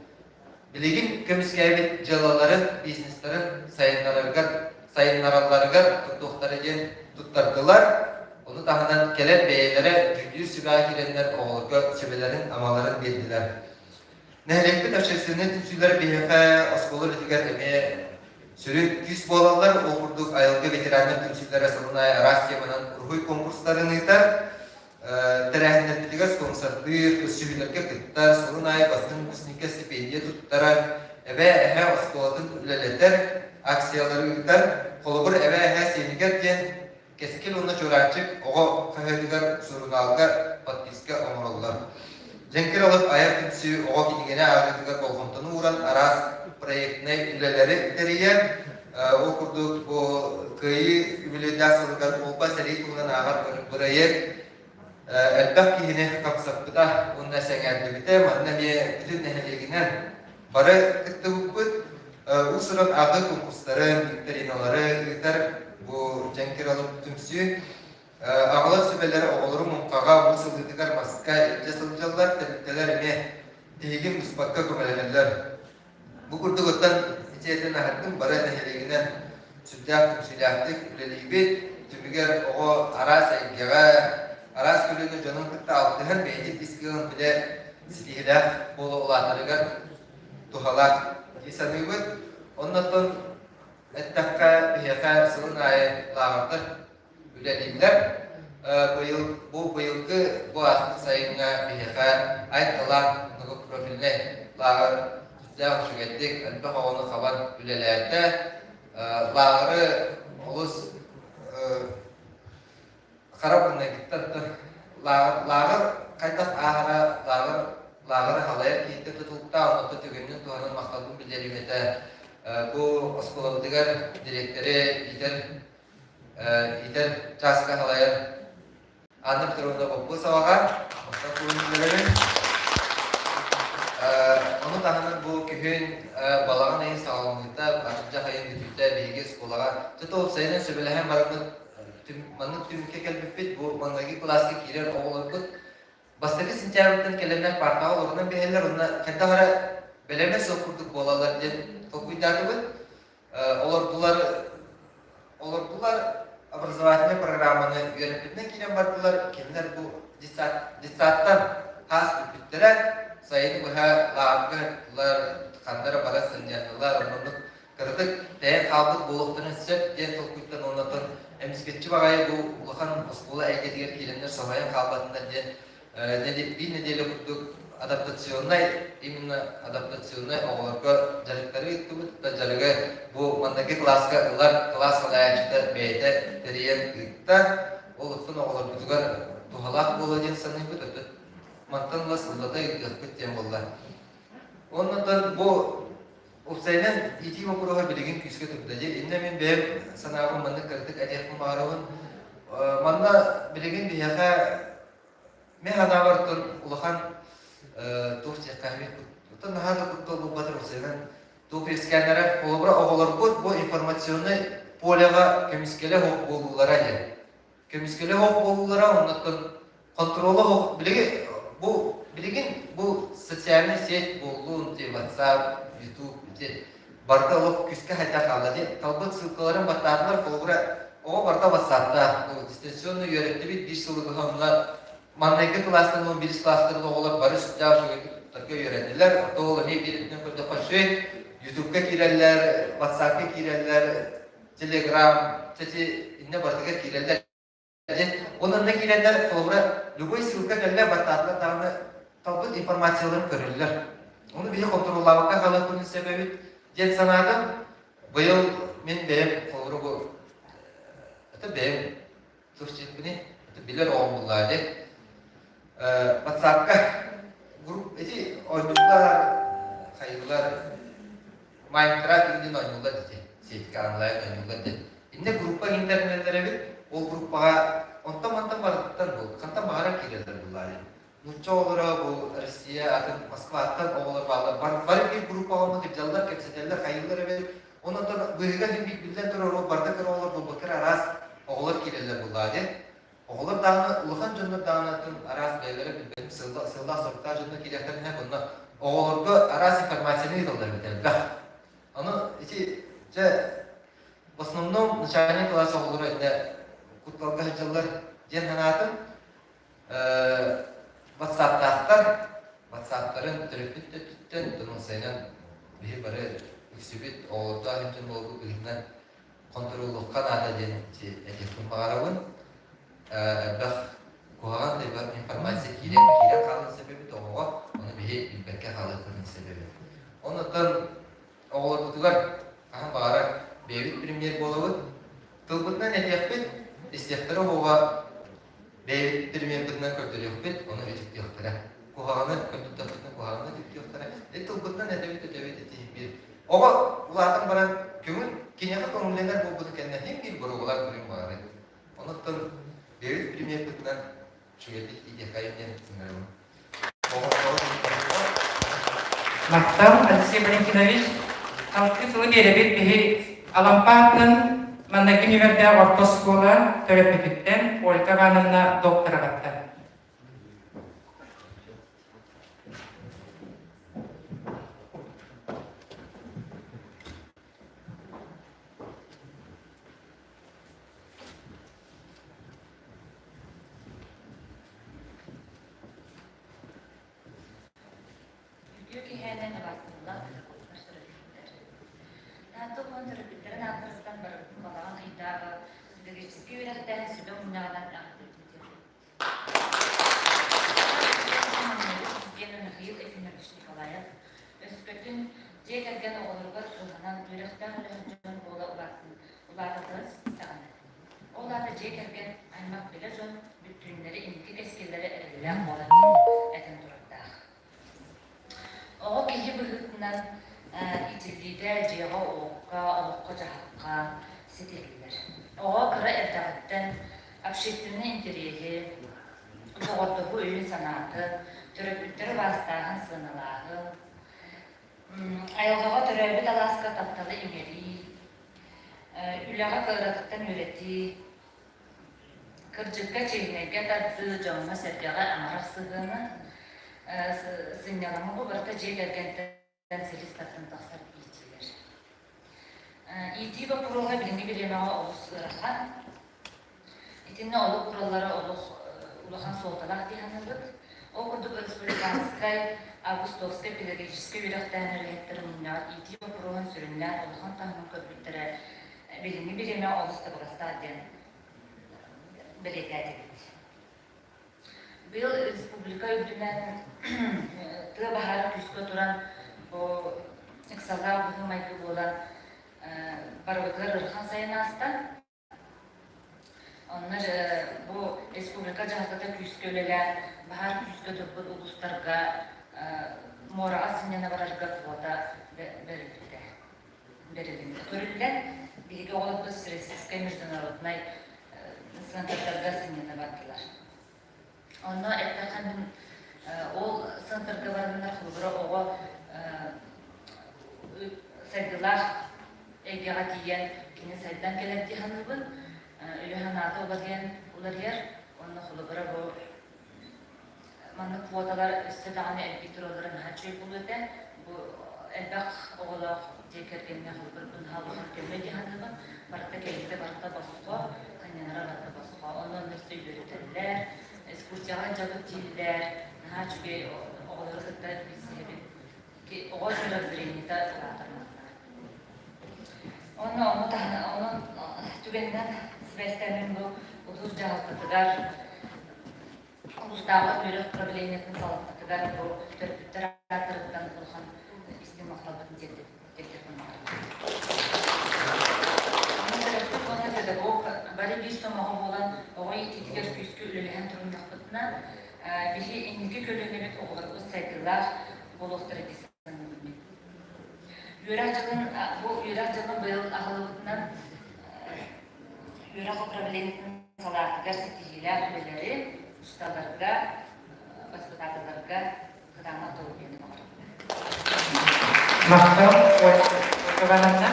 билигин көмүскээбит дьыалаларын, бизнестарын сайыннарарыгар, сайыннаралларыгар туттуохтара диэн туттардылар. Ону таһынан кэлэр бэйэлэрэ дьүүллүүр сүбэҕэ киирэннэр оҕолорго сүбэлэрин-амаларын биэрдилэр. Нэһилиэкпит общественнай түмсүүлэрэ биһиэхэ оскуола үлэтигэр эмиэ сүрүн күүс буолаллар. Ол курдук айылгы ветераннар түмсүүлэрэ сылын аайы араас теманан уруһуй конкурстарын ыытар. Тэрээһиннэрбитигэр спонсордыыр, көрсүһүүлэргэ кыттар, сылын аайы бастыҥ выпускникка стипендия туттарар, эбээ-эһээ оскуолатын үлэлэтэр, акциялары ыытар. Холобур, эбээ-эһээ сиэнигэр диэн Кэскил уонна Чуораанчык оҕо хаһыатыгар, сурунаалга подписка оҥороллор. Дьэҥкир алып айар түмсүү оҕо кинигэни ааҕыытыгар болҕомтону ууран араас проектнай үлэлэри тэрийэр. Ол курдук бу Кыайыы үбүлүөйдээх сылыгар Уолба сэрии туһунан ааҕар бырайыак элбэх киһини хамсаппыта уонна сэҥээрдибитэ. Манна эмиэ бүтүн нэһилиэгинэн бары кыттыбыппыт. Уус-уран ааҕыы конкурстарын, викториналары ыытар бу Дьэҥкир алып түмсүү Аҕалар сүбэлэрэ оҕолору муҥхаҕа, муус ылыытыгар маска илдьэ сылдьаллар, тэрилтэлэр эмиэ тиһигин быспакка көмөлөһөллөр. Бу курдук оттон ити этэн аһардым, бары нэһилиэгинэн сүрдээх түмсүүлээхтик үлэлиибит. Түмүгэр оҕо араас эйгэҕэ, араас көлүөнэ дьонун кытта алтыһан бэйэтин ис кыаҕын билэ ситиһиилээх буола улаатарыгар туһалаах дии саныыбыт. Оннуттан эттэххэ, биһиэхэ сылын аайы лааҕырдар үлэлииллэр. Быйыл бу быйылгы бу ааспыт сайыҥҥа биһиэхэ Ай-талаан многопрофильнай лааҕыр сүрдээх үчүгэйдик элбэх оҕону хабан үлэлээтэ. Лааҕыры олус хара маҥнайгыттан лааҕыр хайдах ааһара лааҕыр лааҕыры халайар киһиттэн тутулуктаах онно түгэнинэн туһанан махталбын биллэриим этэ. Бу оскуолабытыгар дириэктэри иитэр иитэр чааска халайар Анна Петровна Боппосоваҕа махтал тылын биллэрэбин. Ону таһынан бу күһүн балаҕан ыйын саҕаланыыта, атырдьах ыйын бүтүүтэ биһиги оскуолаҕа чэ уопсайынан сөбүлэһэн бараммыт маннык түмүккэ кэлбиппит. Бу маҥнайгы кылааска киирэр оҕолорбут бастакы сентябрьтан кэлэннэр паартаҕа олорунан биһэллэр уонна хайдах эрэ бэлэмэ суох курдук буолаллар диэн толкуйдаатыбыт. Олордулар олордулар образовательнай программаны үөрэппитинэн киирэн бардылар. Кинилэр бу детсадтан хаас бүппүттэрэ, сайыны быһа лааҕырга ыттылар, ханна эрэ бара сынньаннылар, оннук кыратык тэйэн хаалбыт буолуохтарын сөп диэн толкуйтан уоннатан эмискэччи баҕайы бу улахан оскуола эйгэтигэр киирэннэр соһуйан хаалбатыннар диэн биир нэдиэлэ курдук адаптационнай именно адаптационнай оҕолорго дьарыктары ыыттыбыт да дьарыгы бу манныгы кылааска ылар кылаас салайааччыта бэйэтэ тэрийэн ыытта ол оттон оҕолорбутугар туһалаах буолуо диэн саныыбыт мантан ыла сыллата ыытыахпыт диэн буолла оннотон бу уопсайынан иитии боппуруоһа билигин күүскэ турда дии иннэ мин бэйэм санаабын маннык кыратык этиэхпин баҕарабын манна билигин биһиэхэ Мин санаабар оттон улахан туох диэххэ оттон наһаа да куттал буолбатар уопсайынан туох үөскээннэрэ холобура оҕолорбут бу информационнай полеҕа көмүскэлэ суох буолуулара диэн көмүскэлэ суох буолуулара оннуттан хонтуруола суох билигин бу билигин бу социальнай сеть буоллун WhatsApp, YouTube ити барыта олох күүскэ хайдах хаалла дии талбыт ссылкаларын баттаатылар холобура оҕо барыта ватсаптаах дистанционно үөрэттибит биир сылы быһа онно маҥнайгы кылаастан уон биирис кылаастарын оҕолор бары сүрдээх үчүгэйдик туттарга үөрэннилэр оттон ол эмиэ биир өттүнэн көрдөххө үчүгэй ютубка киирэллэр ватсапка киирэллэр телеграм ити иннэ барытыгар киирэллэр Ол онно киирэннэр, холобура, любой ссылка кэллэ, баттаатылар даҕаны талбыт информацияларын көрөллөр. Ону биһи хонтуруоллаабакка хаалыахпытын сөп эбит диэн санаатым. Быйыл мин бэйэм, холобура, бу это бэйэм туох диэхпиний, это билэр оҕом буллаа дии. Ватсапка групп эти оонньуулар, хайыылар Майнкрафт иннин оонньуулар ити сетка онлайн оонньуулар диэн. Иннэ группа интернеттэр эбит. Ол группаҕа онтон-мантан барытыттан бу хантан баҕарар киирэллэр буллаайы. Нуучча оҕолоро бу Россия атын Москваттан оҕолор бааллар. Бар, бары биир группаҕа онно сылдьаллар, кэпсэтэллэр, хайыыллар эбит. Онон быыһыгар син биир биллэн турар ол барыта кыра оҕолор буолбакка араас оҕолор киирэллэр буллаа диэн. Оҕолор даҕаны, улахан дьоннор даҕаны атын араас бэйэлэрэ билбэтим сыаллаах-соруктаах дьоннор киириэхтэрин иһэ онно оҕолорго араас информацияны ыыталлар эбит элбэх. Ону ити дьэ в основном начальный класс оҕолоро иннэ кутталга сылдьаллар диэн санаатым. Ватсаптаахтар, ватсаптарын төрөппүт өттүттэн, тонусайынан биһи бары үксүбүт оҕолордоох дьон буолбут быһыытынан хонтуруоллуохха наада диэн этиэхпин баҕарабын. Элбэх Куһаҕан да информация киирэн киирэн хаалыан сөп эбит оҕоҕо, ону биһи билбэккэ хаалыахпытын сөп эбит. Онуттан оҕолорбутугар хаһан баҕарар бэйэбит премьер буолабыт, тылбытынан этиэхпит, истиэхтэрэ оҕоҕо бэйэбит премьербытынан көрдөрүөхпүт, ону үтүктүөхтэрэ. Куһаҕаны көрдөрдөхпүтүнэ куһаҕаны үтүктүөхтэрэ. Ити тылбытынан этэбит, этэбит, ити биир. Оҕо улаатан баран көҥүл киниэхэ көҥүллэнэр буолбутун кэннэ иһин биир боруобалаан көрүөн баҕарар. Онуттан бэйэбит премьербытынан үчүгэйдик иитиэхэйин диэн ыҥырабын. Махтал, Алексей Валентинович. Салгыы сылы биэрэбит биһи Алампааттан манныгы нүмердээх орто оскуола төрөппүтүттэн Ольга Ивановна Доктороваттан. Үтүө киһээнэн убаастабыллаах педагогтар төрөппүттэр. Таатта улууһун төрөппүттэрин ааттарыттан барыбытын балаҕан ыйдааҕы педагогическай үөрэхтээһин сүбэ мунньаҕынан эҕэрдэлиибит. Президенэ Михаил Ефимович Николаев өскөтүн дьиэ кэргэн оҕолоругар кыһанан үөрэхтээх үлэһит дьон буола улааталларын ситистэҕинэ, ол аата дьиэ кэргэн аймах билэ дьон бүттүүннэри инники кэскиллэрэ эрэллээх буолар диэн этэн турардаах. Оҕо киһи быһыытынан итиллиитэ дьиэҕэ-уокка, олоххо-дьаһахха ситиһиллэр. Оҕо кыра эрдэҕиттэн общественнай интэриэһи, доҕордоһуу өйүн-санаатын, төрөппүттэри убаастааһын, сыаналааһын, айылҕаҕа төрөөбүт алааска тапталы иҥэрии, үлэҕэ кыаратыттан үөрэтии, Кырдьыкка, чиэһинэйгэ тардыы, дьоҥҥо-сэргэҕэ амарах сыһыаны, сынньалаҥы бу барыта дьиэ кэргэнтэн силис тардан тахсар иитиилэр. Иитии боппуруоһа билиҥҥи бириэмэҕэ олус ыарахан. Итиннэ олук ураллара олох улахан суолталаах дии саныыбыт. Ол курдук республиканскай, августовскай педагогическай үөрэхтээһин үлэһиттэрин мунньаҕар иитии боппуруоһун сүрүннээн улахан таһымын көрбүттэрэ билиҥҥи бириэмэ олус табыгастаах диэн бэлиэтээтибит. Быйыл республика үрдүнэн тыа баһаара күүскэ туран бу ыксаллаах быһыы-майгы буолан барыбытыгар ыарахан сайын ааста. Онно бу республика дьаһалтата күүскэ үлэлээн, баһаар күүскэ турбут улуустарга муораҕа сынньана барарга квота бэриллибитэ. Бэрилиннэ. Көрүллэн, биһиги оҕолорбут Всероссийскай международнай центрдарга сынньана бардылар. Онно эттэххэ мин ол центрга бараннар холобура оҕо сайдыылаах эйгэҕэ тиийэн кини сайдан кэлэр дии саныыбын. Өйө-санаата уларыйан уларыйар. Онно холобура бу Маннык квоталар өссө даҕаны элбии тураллара наһаа үчүгэй буолуо этэ. Бу элбэх оҕолоох дьиэ кэргэҥҥэ холобур наһаа улахан көмө дии саныыбын. Барыта кэлиитэ барыта босхо, ханньанара барыта босхо. Онно онно өссө үөрэтэллэр, экскурсияҕа дьабыт дииллэр, наһаа үчүгэй оҕолору кытта билсиһэбит. Оҕо мировоззрениета улаатар манна. Онно ону таһынан, онон түгэнинэн сибээстээммин бу улуус дьаһалтатыгар Улуустааҕы үөрэх управлениетын салалтатыгар бу төрөппүттэр ааттарыттан улахан истиҥ махталбытын тиэрдиэхпин баҕарабын. Төрөппүт уонна педагог бары биир сомоҕо буолан оҕо иитиитигэр күүскэ үлэлэһэн туруннахпытына, биһи инники көлүөнэбит оҕолорбут сайдыылаах буолуохтара дии саныыбын мин. Үөрэх дьылын бу үөрэх дьылын быйыл аһыллыбытынан Үөрэх управлениетын салаатыгар ситиһиилээх үлэлэри учууталларга, воспитателларга кытаанах доруобуйаны баҕарабын. Махтал, Ольга Ивановна.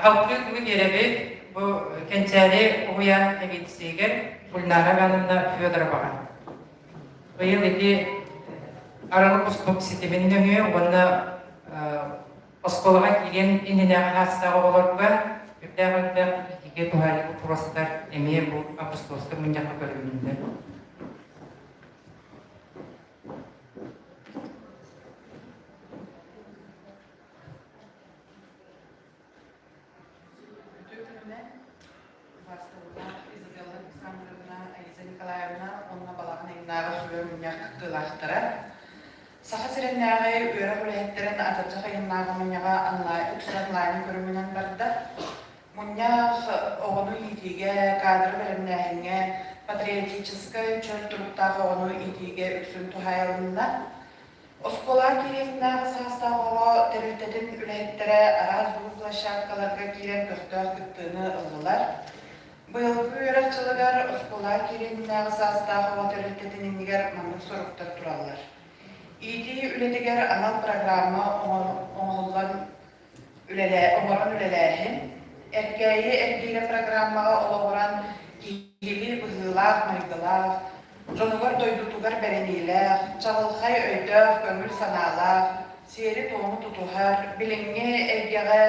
Алгыы күнү биэрэбит бу Кэнчээри уһуйаан сэбиэдиссэйигэр Гульнара Ивановна Федороваҕа. Быйыл ити арылы кустук ситимин нөҥүө уонна Оскуолаҕа киириэн иннинээҕи саастаах оҕолорго үрдээх элбэх иитиигэ туһаайыы боппуруостар эмиэ бу августовскай мунньахха көрүлүннүлэр. Үтүө күнүнэн, убаастабыллаах Изабелла Александровна, Аиза Николаевна, кыттыылаахтара! Саха сиринээҕи үөрэх үлэһиттэрин атырдьах ыйыннааҕы мунньаҕа үксэ онлайн көрүҥүнэн барда. Мунньах оҕону иитиигэ, кадры бэлэмнээһиҥҥэ, патриотическай чөл туруктаах оҕону иитиигэ үксүн туһаайылынна. Оскуолаҕа киириэхтээҕи саастаах оҕо тэрилтэтин үлэһиттэрэ араас Zoom-площадкаларга киирэн көхтөөх кыттыыны ыллылар. Быйылгы үөрэх дьылыгар оскуолаҕа киириэхтээҕи саастаах оҕо тэрилтэтин иннигэр маннык соруктар тураллар. Иитии үлэтигэр анал программа оҥоһуллан оҥорон үлэлээһин, Эркээйи эргиирэ программаҕа олоҕуран киһилии быһыылаах-майгылаах, дьонугар дойдутугар бэриниилээх, чаҕылхай өйдөөх, көҥүл санаалаах, сиэри-туому тутуһар, билиҥҥи эйгэҕэ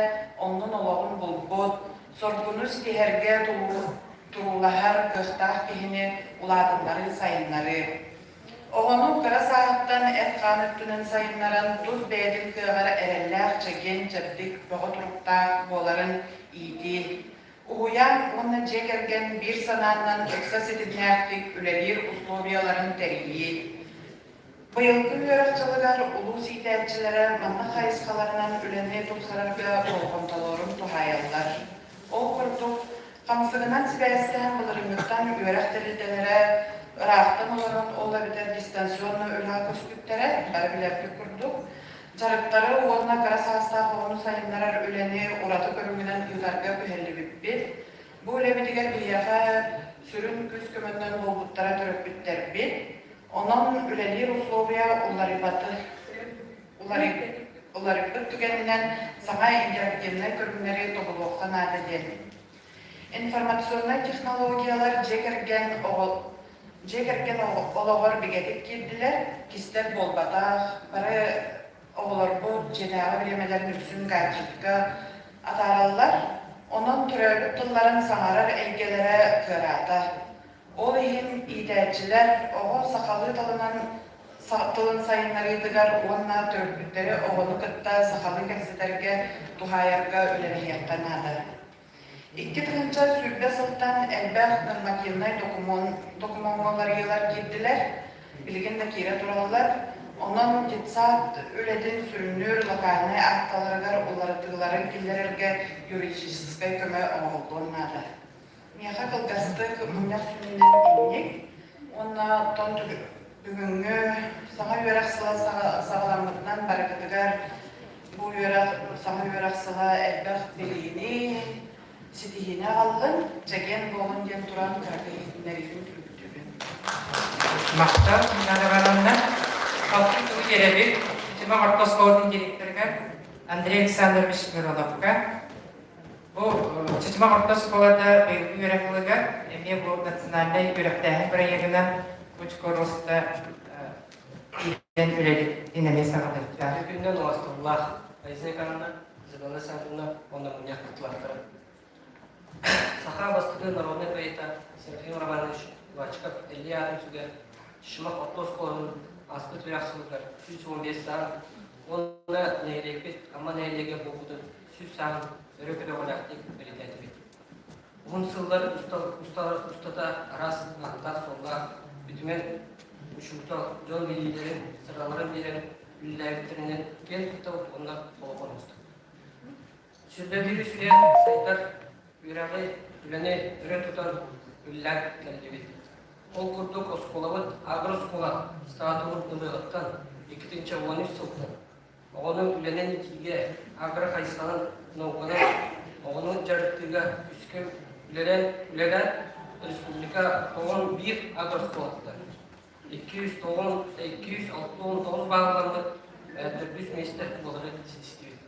оннун-олоҕун булбут, соргуну ситиһэргэ туруулаһар кыахтаах киһини улаатыннарыы, сайыннарыы. Оҕону кыра сааһыттан эт-хаан өттүнэн сайыннаран, тус бэйэтин кыаҕар эрэллээх, чэгиэн, чэбдик, бөҕө туруктаах буоларын иитии. Уһуйаан уонна дьиэ кэргэн биир санааннан ыкса ситимнээхтик үлэлиир условияларын тэрийии. Быйылгы үөрэх дьылыгар улуус иитээччилэрэ маннык хайысхаларынан үлэни тупсарарга болҕомтолорун туһаайаллар. Ол курдук, Хамсыгынан сибээстээн былырыыҥҥыттан үөрэх тэрилтэлэрэ ыраахтан олорон, ол эбэтэр дистанционно үлэҕэ көспүттэрэ, бары билэрбит курдук, дьарыктары уонна кыра саастаах оҕону сайыннарар үлэни ураты көрүҥүнэн ыытарга күһэллибиппит. Бу үлэбитигэр биһиэхэ сүрүн күүс көмөннөн буолбуттара төрөппүттэрбит. Онон үлэлиир условия уларыйбаты уларыйбыт түгэнинэн саҥа интерактивнай көрүҥнэри тобулуохха наада диэн. Информационнай технологиялар дьиэ кэргэн дьиэ кэргэн олоҕор бигэтик киирдилэр, кистэл буолбатах, бары оҕолорбут дьиэтээҕи бириэмэлэрин үксүн гаджетка атаараллар. Онон төрөөбүт тылларын саҥарар эйгэлэрэ кыараата. Ол иһин иитээччилэр оҕо сахалыы тылынан тылын сайыннарыытыгар уонна төрөппүттэри оҕону кытта сахалыы кэпсэтэргэ туһаайарга үлэлэһиэххэ наада. 2020 сылтан элбэх нормативнай докумуон докумуоҥҥа уларыйыылар киирдилэр, билигин да киирэ тураллар. Онон детсад үлэтин сүрүннүүр локальнай акталарыгар уларытыылары киллэрэргэ юридическай көмө оҥоһуллуон наада. Миэхэ кылгастык мунньах сүнньүнэн инник уонна оттон бүгүҥҥү саҥа үөрэх сыла саҕаламмытынан барыгытыгар бу үөрэх саҥа үөрэх сыла элбэх билиини, ситиһиини аҕаллын, чэгиэн буолун диэн туран кыракый иһитиннэриитин түмүктүүбүн. Махтал, Нина Ивановна. Алтын тугу биэрэбит Чычымах орто оскуолатын директорыгар Андрей Александрович Мироновка Бу Чычымах орто оскуолата быйылгы үөрэх ылыгар эмиэ бу национальнай үөрэхтээһин бырайыагынан Кучка роста киирэн үлэлиирин эмиэ саҕалыахтаах. Күннэн оҥостуллаах Раиса Николаевна, Изабелла Александровна уонна мунньах кыттыылаахтара. Саха бастакы народнай поэта Серафим Романович Ивачков Элли аатын сүгэр Чычымах орто оскуолатын ааспыт үөрэх сылыгар 115 саан уонна нэһилиэкпит Амма нэһилиэгэ буолбутун 100 сааһын өрө көтөҕөлөөхтүк бэлиэтээтибит. Уһун сыллар устата араас ааттаах-суоллаах үтүмэн учуутал дьон билиилэрин, сыраларын биэрэн үлэлээбиттэринэн киэн туттабыт уонна холобур оҥостобут. Сүрбэ биир үсүгэ сайдар үөрэҕи, үлэни өрө тутан үлэлээн кэллибит. Ол курдук оскуолабыт агрооскуола статуһун ылыаҕыттан 2013 сылтан Оҕону үлэнэн иитиигэ, агро-хайысханан науканан оҕону дьарыктыыга күүскэ үлэлээн, үлэлээн республика тоҕон биир агрооскуолатыгар 209 269 баалламмыт төрдүс миэстэ буолары ситистибит.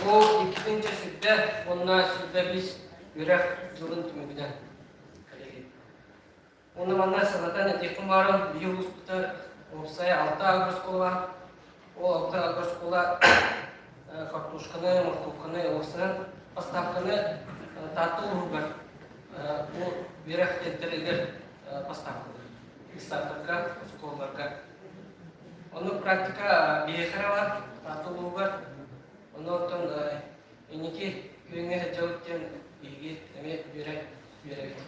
Бу 2020 уонна 25 үөрэх дьылын түмүгүнэн коллеги. Уонна манна санатан этиэхпин баҕарабын, биһиги улууспутугар уопсайа алта агрооскуола, ол алта агрооскуола картошканы, моркуопканы, уопсайынан поставканы Таатта улууһугар бу үөрэх тэрилтэлэригэр поставкалыыр. Детсадтарга, оскуолаларга. Оннук практика биһиэхэ эрэ баар Таатта улууһугар. Онно оттон инники күөҥҥэ сылдьабыт диэн биһиги эмиэ үөрэ үөрэбит.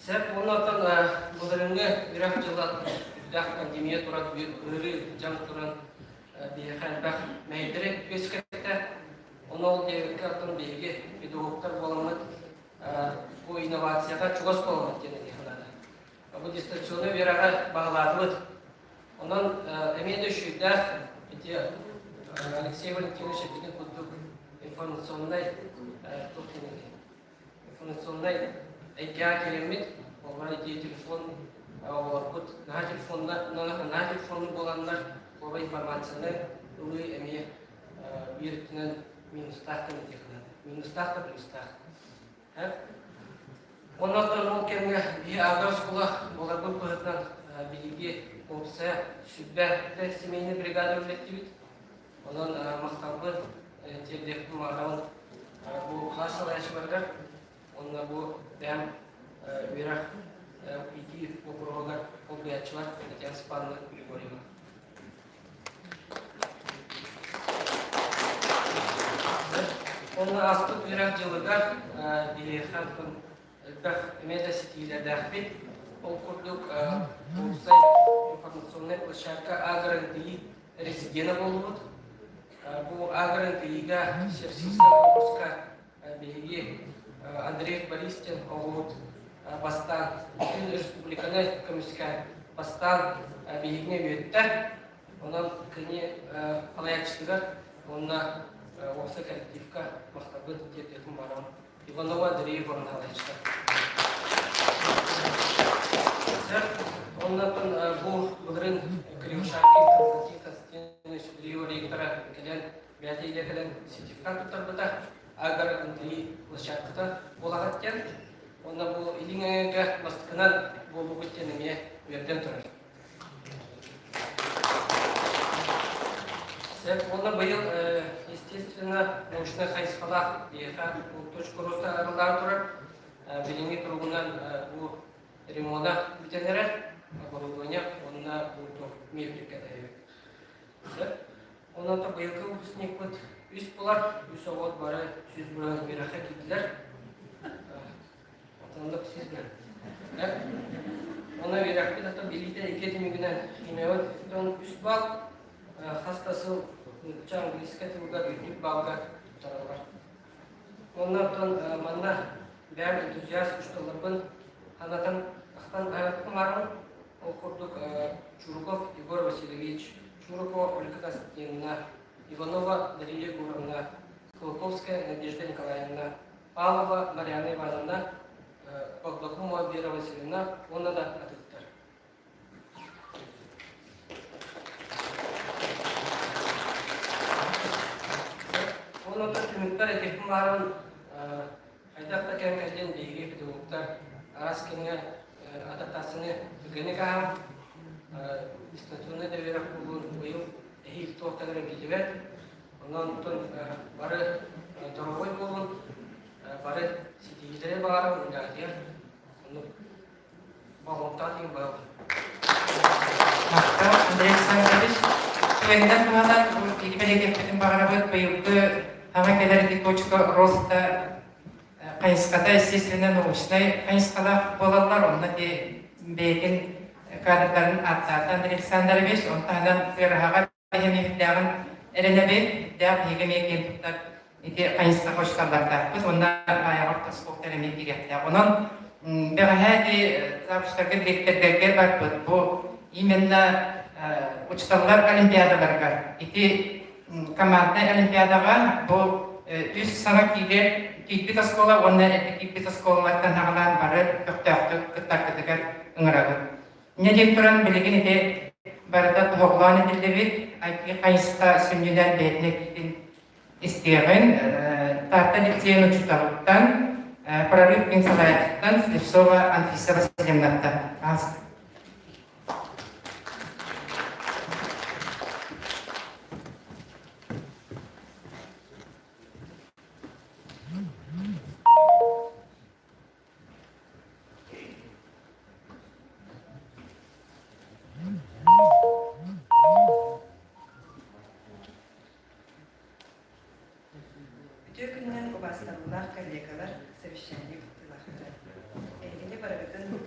Сөп уонна оттон былырыыҥҥы үөрэх дьыла үрдээх пандемия туран ыарыы дьаҥ туран биһиэхэ элбэх мэһэйдэри үөскэттэ. Ону ол диэбиккэ оттон биһиги педагогтар буоламмыт бу инновацияҕа чугас буоламмыт диэн этиэххэ наада. Бу дистанционнай үөрэҕи баһылаатыбыт. Онон эмиэ да үчүгэйдээх ити Алексей Валентинович эппитин курдук информационнай туох диэн информационнай эйгэҕэ киирэммит, оҕолор ити телефон оҕолорбут наһаа телефонна наһаа телефонну буоланнар оҕо информацияны ылыы эмиэ биир өттүнэн минустаах да этиэххэ наада. Минустаах да плюстаах. Оннуттан ол кэмҥэ биһи агро оскуола буоларбыт быһыытынан биһиги уопсайа сүбэ семейный бригада үлэттибит. Онон махталбын тиэрдиэхпин баҕарабын бу кылаас салайааччыларыгар уонна бу бэйэм үөрэх иитии боппуруоһугар солбуйааччылар Татьяна Степановна Григорьева. Онно ааспыт үөрэх дьылыгар биһиэхэ элбэх эмиэ да ситиилэрдээхпит. Ол курдук уопсай информационнай площадка агро-НТИ резиденэ буоллубут. Бу агро-НТИ-га Всероссийскай конкурска биһиги Андрей Борис диэн оҕобут бастаан бүтүн республиканы көмүскээн бастаан биһигини үөттэ. Онон кини салайааччытыгар уонна уопсай коллективка махталбын тиэрдиэхпин баҕарабын. Иванова Андрей Егоровна салайааччыта. Оннан бу былырыын Кривошапкин Константин Константинович Рио ректора кэлэн бэйэтэ илэ кэлэн сертификат туттарбыта. Агар НТИ площадката буолаҕыт диэн. Уонна бу Илиҥ эҥэргэ бастакынан буолуубут диэн эмиэ үөрдэн турар. Сөп. Уонна быйыл, естественно, научнай хайысхалаах биһиэхэ точка роста арыллаан турар. Билиҥҥи туругунан бу ремона бүтэн эрэр, оборудование уонна бу мебель кэтэһэбит. Сөп. Онон быйылгы выпускникпыт үс булар, үс оҕо бары 100 бырыһыан үөрэххэ киирдилэр. Отоннук сис быр. Онно үөрэхпит атын билиитэ икки түмүгүнэн химиябыт үс балл, хас да сыл нуучча английскай тылыгар үрдүк баллга туттараллар. Онно оттон манна бэйэм энтузиаст учууталларбын санатан ахтан аһыахпын Ол курдук Чуруков Егор Васильевич, Чурукова Ольга Константиновна, Иванова Дария Егоровна, Кулаковская Надежда Николаевна, Павлова Марианна Ивановна, Богдокумова Вера Васильевна уонна да атыттар. Онон түмүкпэр этиэхпин баарын хайдах да кэм кэллин биһиги педагогтар араас кэмҥэ адаптацияны түргэнник ааһан дистанционнай да үөрэх буолуун быйыл эһиил туох кэлэрэ биллибэт. Онон бары доруобай буолун, бары ситиһиилэри баҕарабын үлэҕитигэр оннук болҕомтоҕо тиийин баҕарабын. Махтал, Андрей Александрович. Түгэнинэн туһанан биһиги бэлиэтиэхпитин баҕарабыт быйылгы саҥа кэлэр точка роста хайысхата естественно научнай хайысхалаах буолаллар. Онно ити бэйэтин кадрдарын ааттаата Андрей Александрович. Онтон таһынан ыараһаҕа бэһэмиэхтээҕин эрэнэбит. Дээх биһиги эмиэ киэн туттар ити хайысхаҕа учууталлардаахпыт уонна аайаҕар тосхолтор эмиэ киириэхтээх. Онон бэҕэһээ ити завучтарга дириэктэрдэргэ барбыт бу именно учууталлар олимпиадаларыгар ити команднай олимпиадаҕа бу үс саҥа киирэр киирбит оскуола уонна эрдэ киирбит оскуолалартан аҕалаан бары көхтөөхтүк кыттаргытыгар ыҥырабыт. Инньэ диэн туран билигин ити барыта тоһоҕолоон этиллибит IT хайысха сүнньүнэн бэйэтин этиитин истиэҕин Таатта лицейин учууталыттан прорыв күн салайааччыттан Слепцова Анфиса Васильевнаттан ааста. Үтүө күнүнэн убаастабыллаах коллегалар, совещание кыттыылаахтара. Эһигини барыгытын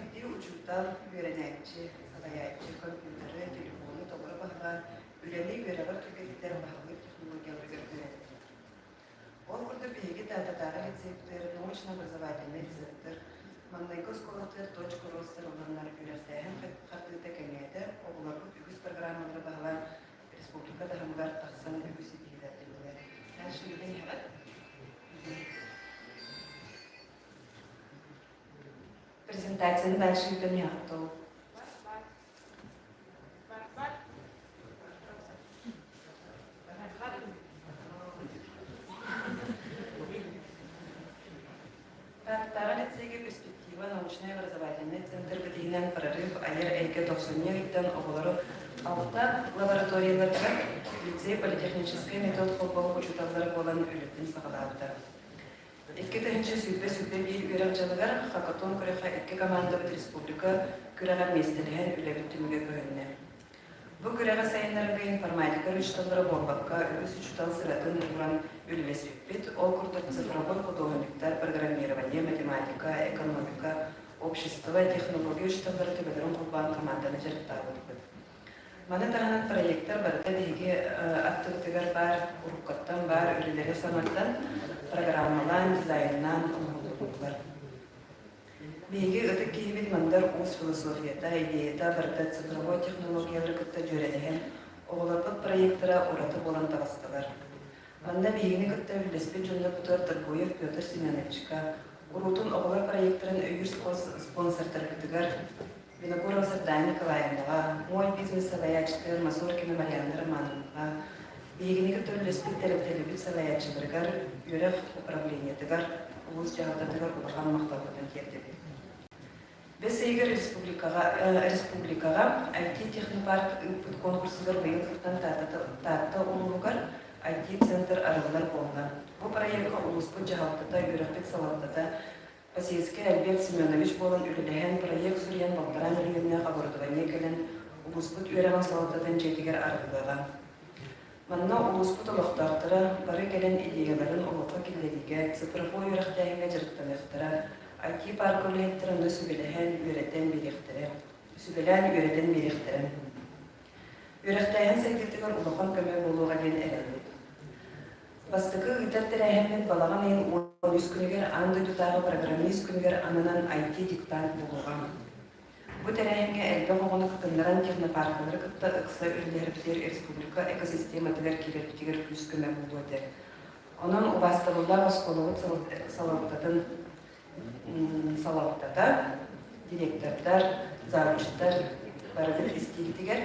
биирдии учуутал, үөрэнээччи, салайааччы компьютеры, телефону толору баһылаан, үлэни үөрэҕэр түргэтитэр баһылыыр технологияларыгар үөрэнэллэр. Ол курдук биһиги Тааттатааҕы лицейбитигэр научно-образовательнай центр, маҥнайгы оскуолатыгар «Точка роста» ылланнар үөрэхтээһин хардыыта кэҥээтэ, оҕолорбут үгүс программалары баһылаан республика таһымыгар тахсан үгүс ситиһиилэрдэннилэр. Дальше ыытан иһэҕит. Презентацияны дальше ыытан иһэҕит дуу? Тааттааҕы лицейгэ «Перспектива» научнай-образовательнай центр битиһинэн прорыв айар эйгэ тохсунньу ыйтан оҕолору алта лабораторияларга лицей политехническай метод холбоһук учууталлара буолан үлэтин саҕалаабыта. 2021 үөрэх дьылыгар Хакатон күрэххэ икки командабыт республика күрэҕэр миэстэлэһэн үлэбит түмүгэ көһүннэ. Бу күрэҕи сайыннарарга информатика учууталлара буолбакка, үгүс учуутал сыратын ууран үлэлэспиппит. Ол курдук цифровой худуоһунньуктар, программирование, математика, экономика, общество, технология учууталлара төбөлөрүн холбоон команданы дьарыктаабыппыт. Маны таһынан проектар барыта биһиги аттыбытыгар баар, уруккаттан баар үлэлэри саҥардан, программалаан, дизайннаан оҥоһуллубуттар. Биһиги ытык киһибит Мандар Уус философията, идеята барыта цифровой технологиялары кытта дьүөрэлэһэн, оҕолорбут проектара ураты буолан таҕыстылар. Манна биһигини кытта үллэспит дьоннорбутугар Торгуев Петр Семеновичка, уруутун оҕолор проектарын өйүүр спонсордарбытыгар Винокурова Сардана Николаевнаҕа, Мой бизнес салайааччытыгар Мазуркина Марианна Романовнаҕа, биһигини кытта үллэспит тэрилтэлэрбит салайааччыларыгар, үөрэх управлениетыгар, улуус дьаһалтатыгар улахан махталбытын тиэрдэбит. Бэс ыйыгар республикаҕа, республикаҕа IT-технопарк ыыппыт конкурсугар быйыл кыттан Таатта улууһугар IT-центр арыллар буолла. Бу проекка улууспут дьаһалтата, үөрэхпит салалтата Посельскай Альберт Семенович буолан үлэлэһэн, проект суруйан балтараа мөлүйүөннээх оборудование кэлэн, улууспут үөрэҕин салалтатын дьиэтигэр арыллыаҕа. Манна улууспут олохтоохторо бары кэлэн идеяларын олоххо киллэриигэ, цифровой үөрэхтээһиҥҥэ дьарыктаныахтара, IT-парка үлэһиттэрэ онно сүбэлэһэн, үөрэтэн биэриэхтэрэ, сүбэлээн үөрэтэн биэриэхтэрэ. Үөрэхтээһин сайдыытыгар улахан көмө буолуоҕа диэн эрэнэбит. Бастакы ыытар тэрээһиммит балаҕан ыйын 13 күнүгэр аан дойдутааҕы программист күнүгэр ананан IT-диктант буолуоҕа. Бу тэрээһиҥҥэ элбэх оҕону кытыннаран технопаркалары кытта ыкса үлэлэһэрбитигэр республика экосистематыгар киирэрбитигэр күүс-көмө буолуо этэ. Онон убаастабыллаах оскуолабыт салалтатын салалтата, директордар, завучтар барытын истиигитигэр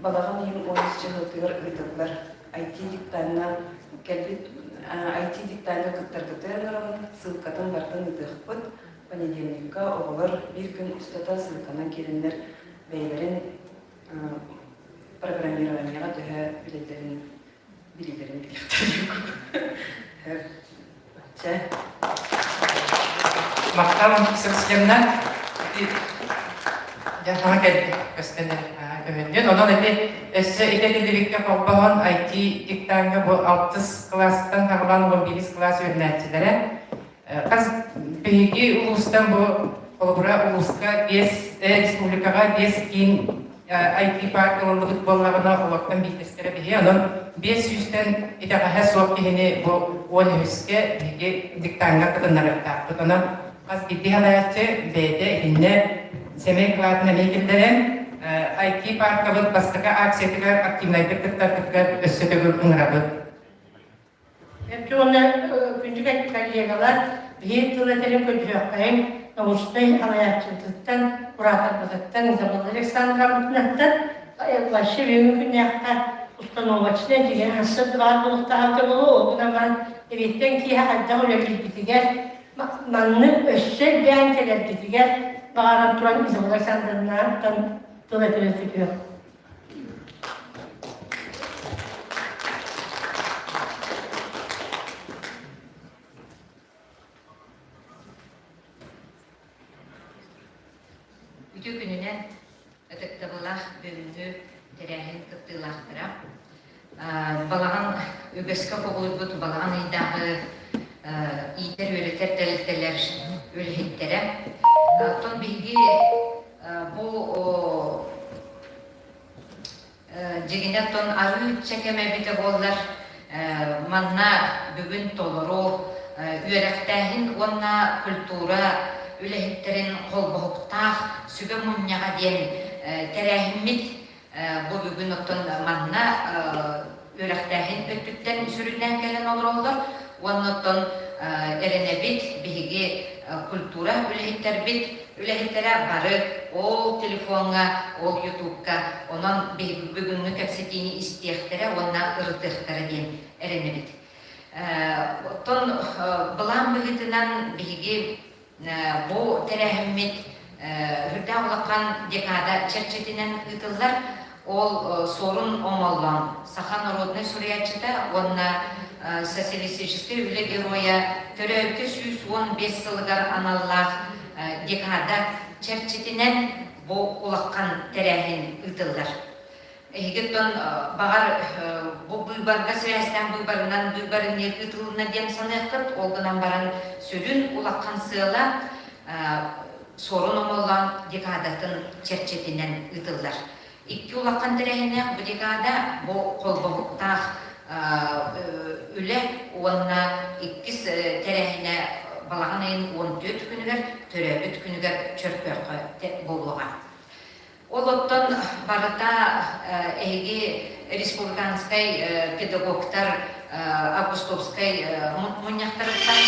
балаҕан ыйын 13 чыһыытыгар ыытыллар IT-диктаҥҥа кэлбит IT-диктаҥҥа кыттаргытыгар ыҥырабын, ссылкатын барытын ыытыахпыт. Понедельникка оҕолор биир күн устата ссылканан киирэннэр бэйэлэрин программированиеҕа төһө билэллэрин билиилэрин билиэхтэрин Чэ. Махтал Севастьяновна. Дьэ, саҥа кэлбит көстөн көһүннүн. Онон ити өссө итэтиллибиккэ холбоһон IT диктаҥҥа бу алтыс кылаастан саҕалаан 11 кылаас үөрэнээччилэрэ Хас биһиги улуустан бу холобура улууска биэс республикаҕа биэс киин IT парк ылыллыбыт буоллаҕына олортон биирдэстэрэ биһи. Онон биэс сүүстэн итэҕэһэ суох киһини бу 13-кэ биһиги диктаҥҥа кытыннарыахтаахпыт. Онон хас биирдии салайааччы бэйэтэ итиннэ сэмэй кылаатын эмиэ киллэрэн IT паркабыт бастакы акциятыгар активнайдык кыттаргытыгар өссө төгүл ыҥырабыт. Эргэ уонна күндү коллегалар, биһиги тыл этэрин көрдүөххэйиҥ научнай салайааччыбытыттан, кураторбытыттан Изабелла Александровнаттан вообще бүгүҥҥү күннээххэ установочнай дьиҥэ сырд баар буолуохтаах буолуо, ол гынан баран эбиэттэн киэһэ хайдах үлэлиирбитигэр, маннык өссө элбээн кэлэргитигэр баҕаран туран Изабелла Александровнаттан тыл этэрин күтүөх. Үтүө күнүнэн ытыктабыллаах бүгүҥҥү тэрээһин кыттыылаахтара. Балаҕан үгэскэ кубулуйбут балаҕан ыйдааҕы иитэр-үөрэтэр тэрилтэлэр үлэһиттэрэ. Оттон биһиги бу дьигинэ оттон арыычча кэмэ эбитэ буоллар манна бүгүн толору үөрэхтээһин уонна культура үлэһиттэрин холбоһуктаах сүбэ мунньаҕа диэн тэрээһиммит Бу бүгүн оттон манна үөрэхтээһин өттүттэн сүрүннээн кэлэн олороллор уонна оттон эрэнэбит биһиги культура үлэһиттэрбит үлэһиттэрэ бары ол телефоҥҥа, ол ютубка онон биһиги бүгүҥҥү кэпсэтиини истиэхтэрэ уонна ырытыахтара диэн эрэнэбит. Оттон былаан быһыытынан биһиги Бу тэрээһиммит үрдээх улахан декада чэрчитинэн ыытыллар. Ол Суорун Омоллоон саха народнай суруйааччыта уонна социалистическай үлэ геройа төрөөбүтэ 115 сылыгар аналлаах декада чэрчитинэн бу улахан тэрээһин ыытыллар. Эһиги оттон баҕар бу быыбарга сибээстээн быыбарынан быыбарыныы ыытылынна диэн саныаххыт. Ол гынан баран сүрүн улахан сыала Суорун Омоллоон декадатын чэрчитинэн ыытыллар. Икки улахан тэрээһиннээх бу декада бу холбоһуктаах үлэ уонна иккис тэрээһинэ балаҕан ыйын 14 күнүгэр төрөөбүт күнүгэр Чөркөөххө буолуоҕа. Ол оттон барыта эһиги республиканскай педагогтар Августовскай мунньахтарыттан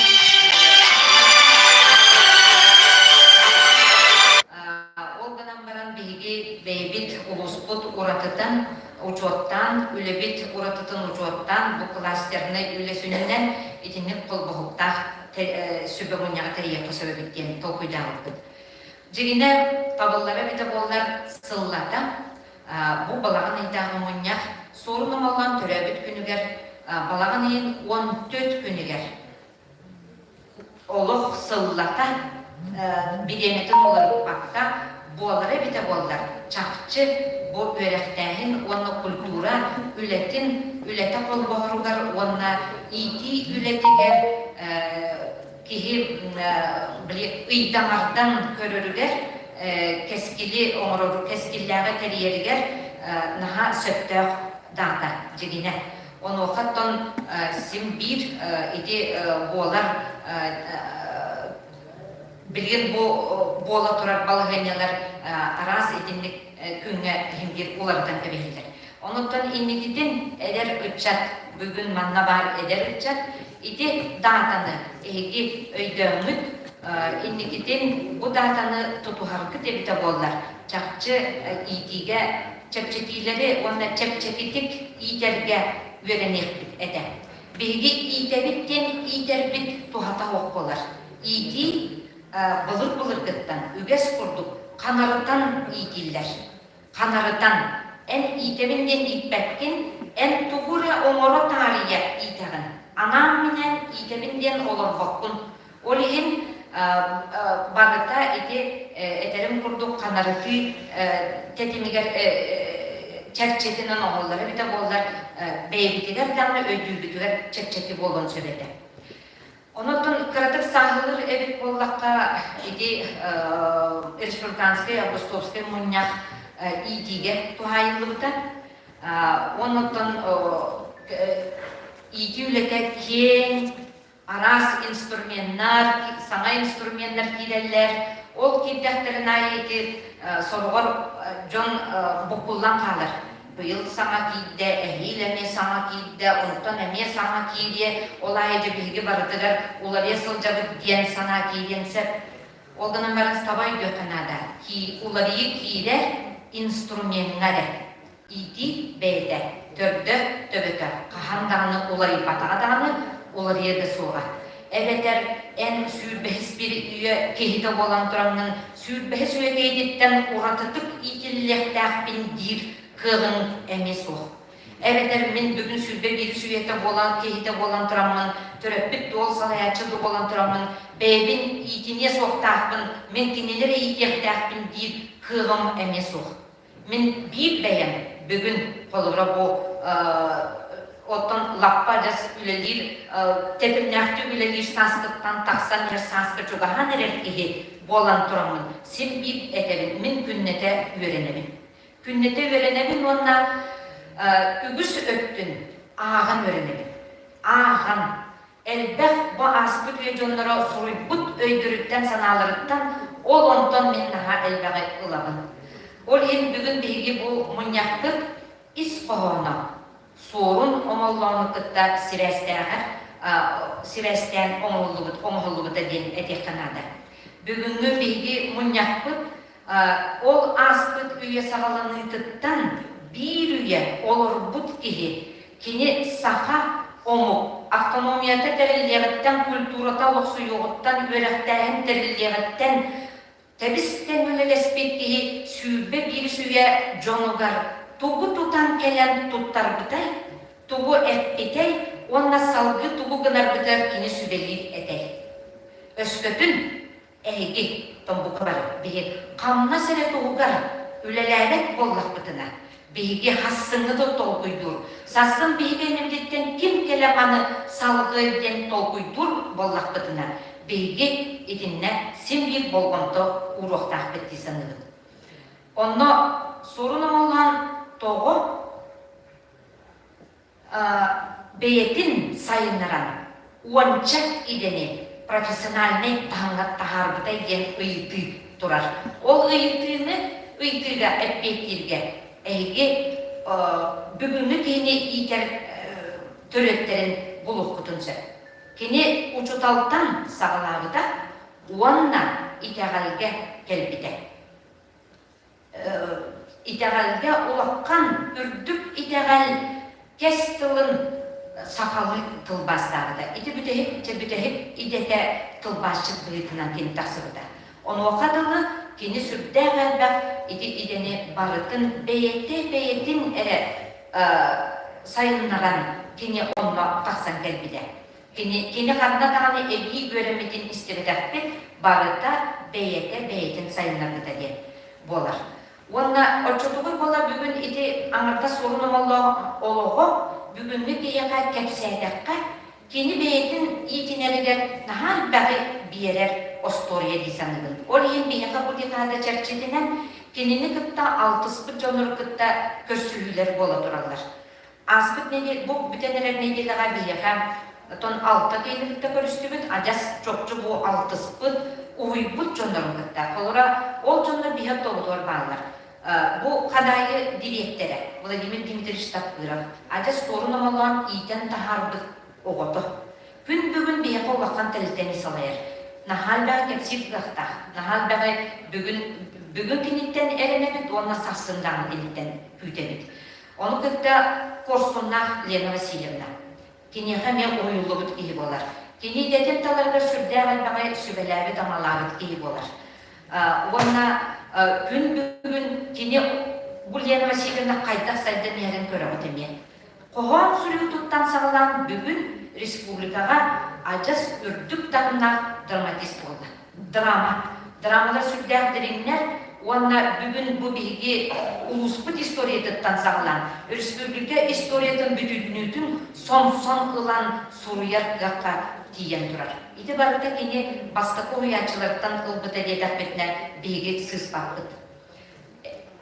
Ол гынан баран биһиги бэйэбит улууспут уратытын учуоттаан, үлэбит уратытын учуоттаан, бу кластернай үлэ сүнньүнэн итинник холбоһуктаах сүбэ мунньаҕы тэрийиэххэ сөп эбит диэн толкуйдаабыппыт. Дьиҥинэ, табыллара эбитэ буоллар, сыллата бу балаҕан ыйдааҕы мунньах Суорун Омоллоон төрөөбүт күнүгэр балаҕан ыйын 14 күнүгэр олох сыллата бириэмэтин уларыппакка буолара эбитэ буоллар, чахчы бу үөрэхтээһин уонна культура үлэтин үлэтэ холбоһоругар уонна иитии үлэтигэр киһи били ыйдаҥардан көрөрүгэр кэскили оҥорору кэскиллээҕи тэрийэригэр наһаа сөптөөх даата дьигинэ. Онуоха оттон син биир ити буолар билигин бу буола турар балаһыанньалар араас итинник күҥҥэ иһин биир уларытан кэбиһэллэр. Онуттан инникитин эдэр ыччат, бүгүн манна баар эдэр ыччат, ити даатаны эһиги өйдөөҥҥүт, инникитин бу даатаны тутуһаргыт эбитэ буоллар, чахчы иитиигэ чэпчэтиилэри уонна чэпчэкитик иитэргэ үөрэниэхпит этэ. Биһиги иитэбит диэн иитэрбит туһата суох буолар. Иитии былыр-былыргыттан үгэс курдук ханарытан иитиллэр. Ханарытан, эн иитэбин диэн ииппэккин, эн тугу эрэ оҥоро таарыйа иитэҕин. Анаан-минээн иитэбин диэн олорбоккун. Ол иһин барыта ити этэрим курдук ханарытыы тэтимигэр чэрчитинэн оҥоһуллара эбитэ буоллар, бэйэбитигэр даҕаны өйдүүрбүтүгэр чэпчэки буолуон сөп этэ. Онон кыратык сааһылыыр эбит буоллахха, ити республиканскай августовскай мунньах иитиигэ туһаайыллыбыта. Оннуттан иитии үлэтэ киэҥ, араас инструменнар, саҥа инструменнар киирэллэр. Ол киирдэхтэрин аайы ити сороҕор дьон буккуллан хаалар. Быйыл саҥа киирдэ, эһиил эмиэ саҥа киирдэ, онтон эмиэ саҥа киириэ, ол аайы дьэ биһиги барытыгар уларыйа сылдьабыт диэн санаа киириэн сөп. Ол гынан баран таба өйдүөххэ наада. Уларыйыы киирэр инструмеҥҥа эрэ. Иитии бэйэтэ, төрдө, төбөтө хаһан даҕаны уларыйбатаҕа даҕаны уларыйа да суоҕа. Эбэтэр эн сүүрбэһис биир үйэ киһитэ буолан тураҥҥын сүүрбэһис үйэ киһититтэн уратытык иитиллиэхтээхпин диир кыаҕыҥ эмиэ суох. Эбэтэр мин бүгүн 21 үйэтэ буолан киһитэ буолан тураммын, төрөппүт дуол салайааччы да буолан тураммын, бэйэбин иитиниэ суохтаахпын, мин кинилэри иитиэхтээхпин диир кыаҕым эмиэ суох. Мин биир бэйэм бүгүн холобура бу оттон лаппа адьас үлэлиир тэтимнээхтик үлэлиир сааскыттан тахсан иһэр сааска чугаһаан эрэр киһи. буолан тураммын син биир этэбин, мин күннэтэ үөрэнэбин. Күннэтэ үөрэнэбин уонна үгүс өттүн ааҕан үөрэнэбин. Ааҕан, элбэх бу ааспыт үйэ дьонноро суруйбут өйдөрүттэн-санааларыттан ол онтон мин наһаа элбэҕи ылабын. Ол иһин бүгүн биһиги бу мунньахпыт ис хоһооно Суорун Омоллоону кытта сибээстээҕэр сибээстээн оҥоһуллубут оҥоһуллубута диэн этиэххэ наада. Бүгүҥҥү биһиги мунньахпыт ол ааспыт үйэ саҕаланыытыттан биир үйэ олорбут киһи кини саха омук автономията тэриллиэҕиттэн, культурата олохсуйуоҕуттан, үөрэхтээһин тэриллиэҕиттэн Тэбис-тэҥ үлэлэспит киһи 21 үйэ дьонугар тугу тутан кэлэн туттарбытай, тугу эппитэй уонна салгыы тугу гынарбытыгар кини сүбэлиир этэй? Өскөтүн эһиги, Томбукалар, биһи хамнас эрэ туһугар үлэлээбэт буоллахпытына, биһиги хассыҥҥы да толкуйдуур, сарсын биһиги иннибититтэн ким кэлэ маны салгыай диэн толкуйдуур буоллахпытына, биһиги итиннэ син биир болҕомто ууруохтаахпыт дии саныыбын. Онно сурун оҥоллоон тоҕо бэйэтин сайыннаран уонча идэни профессиональнай таһымҥа таһаарбытай диэн ыйытыы турар. Ол ыйытыыны ыйытыыга эппиэттииргэ эһиги бүгүҥҥү киһини иитэр төрүөттэрин булуоххутун сөп. Кини учууталтан саҕалаабыта уонна итэҕэлгэ кэлбитэ. Итэҕэлгэ улахан үрдүк итэҕэл кэс тылын сахалыы тылбаастаабыта. Ити бүтэһик, чэ бүтэһик идэтэ тылбаасчыт быһыытынан кини тахсыбыта. Онуоха дылы кини сүрдээх элбэх ити идэни барытын бэйэтэ бэйэтин эрэ сайыннаран кини онно тахсан кэлбитэ. Кини, кини ханна даҕаны эбии үөрэммитин истибэтэхпит, барыта бэйэтэ бэйэтин сайыннарбыта диэн буолар. Уонна оччотугар буолар бүгүн ити аҥардас суорун омоллоох олоҕо бүгүҥҥү киһиэхэ кэпсээтэххэ, кини бэйэтин иитинэригэр наһаа элбэҕи биэрэр остуоруйа дии саныыбын. Ол иһин биһиэхэ бу декада чэрчитинэн кинини кытта алтыспыт дьоннору кытта көрсүһүүлэр буола тураллар. Ааспыт нэдиэлэ, бу бүтэн эрэр нэдиэлэҕэ биһиэхэ тон алта киһини кытта көрүстүбүт, адьас чопчу бу алтыспыт, уһуйбут дьоннорун кытта. Холобура, ол дьоннор биһиэхэ тобутугар бааллар. Бу Хадаайы дириэктэрэ Владимир Дмитриевич Таппыров адьас суорун омолоон иитэн таһаарбыт оҕото. Күн бүгүн биһиэхэ улахан тэрилтэни салайар. Наһаа элбэҕи кэпсиир кыахтаах. Наһаа элбэҕи бүгүн бүгүн киниттэн эрэнэбит уонна сарсын даҕаны киниттэн күүтэбит. Ону кытта Куорсуннаах Лена Васильевна. Киниэхэ эмиэ уһуйуллубут киһи буолар. Кини идэтин таларыгар сүрдээх элбэҕи сүбэлээбит-амалаабыт киһи буолар. Уонна күн бүгүн кини бу Лена Васильевна хайдах сайдан иһэрин көрөҕүт эмиэ. Хоһоон суруйуутуттан саҕалаан бүгүн республикаҕа адьас үрдүк таһымнаах драматист буолла. Драма. Драмалар сүрдээх дириҥнэр уонна бүгүн бу биһиги улууспут историятыттан саҕалаан республика историятын бүтүннүүтүн сомсон ылан суруйар кыахха тиийэн турар. Ити барыта кини бастакы уһуйааччыларыттан ылбыта диэтэхпитинэ биһиги сыыспаппыт.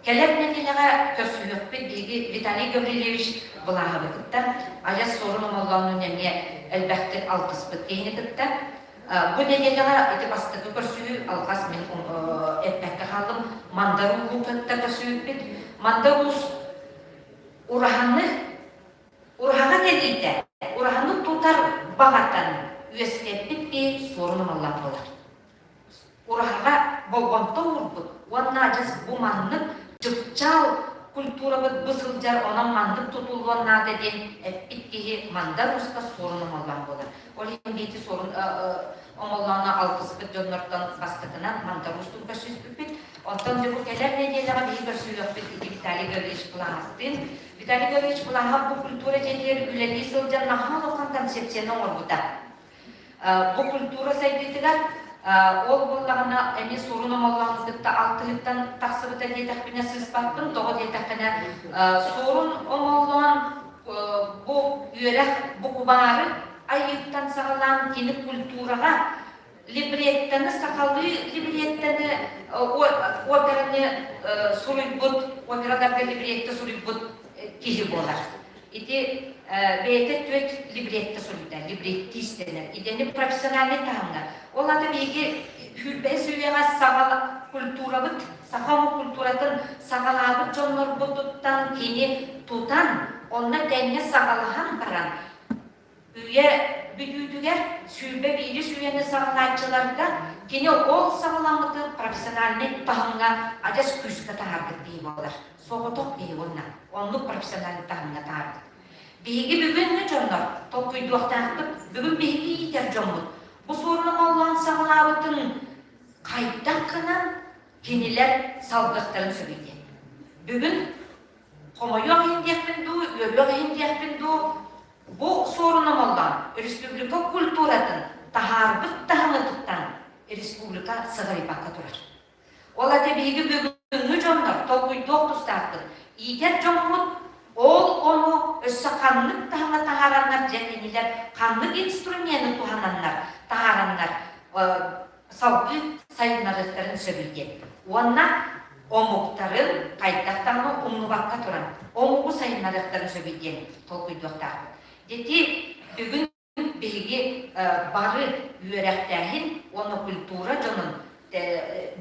Кэлэр нэдиэлэҕэ көрсүһүөхпүт биһиги Виталий Гаврильевич Былааһабы кытта, Айас Суорун Омоллооннуун эмиэ элбэхтик алтыспыт киһини кытта. Бу нэдиэлэҕэ ити бастакы көрсүһүү алҕас мин эппэккэ хааллым. Мандар Ууһу кытта көрсүбүппүт. Мандар Уус ураһаны ураһаҕа кэлиитэ, ураһаны тутар баҕатан үөскэппит киһи Суорун Омоллоон буолар. Ураһаҕа болҕомто уурбут уонна адьас бу маннык чыпчаал культурабыт бу сылдьар, онон маннык тутуллуон наада диэн эппит киһи Мандар Ууска Суорун Омоллоон буолар. Ол иһин биити Суорун Омоллоону алтыспыт дьоннортон бастакынан Мандар Уустун көрсүспүппүт. Онтон дьэ бу кэлэр нэдиэлэҕэ биһи көрсүһүөхпүт ити Виталий Гаврильевич Былааһаптыын. Виталий Гаврильевич Былааһап бу культура дьиэтигэр үлэлии сылдьан наһаа улахан концепцияны оҥорбута. Бу культура сайдыытыгар ол буоллаҕына эмиэ суорун омоллоон кытта алтыһыттан тахсыбыта диэтэхпинэ сыыспаппын. Тоҕо диэтэххинэ суорун омоллоон бу үөрэх букубаары айыыттан саҕалаан кини культураҕа. либреттаны сахалыы либреттаны операны суруйбут, операларга либретто суруйбут киһи буолар. Ити бэйэтэ түөрт либретто суруйда, либреттист дэнэр. Идэни профессиональнай таһымҥа. Ол аата биһиги сүүрбэһис үйэҕэ саҕа культурабыт, саха омук культуратын саҕалаабыт дьоннорбутуттан кини тутан, онно тэҥҥэ саҕалаһан баран, Үйэ бүтүүтүгэр 21-ис үйэни саҕалааччыларга кини ол саҕаламмыты профессиональнай таһымҥа адьас күүскэ таһаарбыт киһи буолар. Соҕотох киһи уонна оннук профессиональнай таһымҥа таһаарбыт. Биһиги бүгүҥҥү дьоннор толкуйдуохтаахпыт. Бүгүн биһиги иитэр дьоммут бу суоруна моллоон саҕалаабытын хайдах гынан кинилэр салгыахтарын сөбүй диэн. Бүгүн хомойуох иһин диэхпин дуу, үөрүөх иһин диэхпин дуу, Бу суорун омоллоон республика культуратын таһаарбыт таһымытыттан республика сыҕарыйбакка турар. Ол ата биһиги бүгүҥҥү дьоннор толкуйдуох тустаахпыт. Иитэр дьоммут ол ону өссө ханнык таһымҥа таһаараннар дьэ кинилэр ханнык инструмены туһананнар таһаараннар салгыы сайыннарыахтарын сөбүй диэн. Уонна омуктарын хайдах даҕаны умнубакка туран омугу сайыннарыахтарын сөбүй диэн толкуйдуохтаахпыт. Дити бүгүн биһиги бары үөрэхтээһин уонна культура дьонун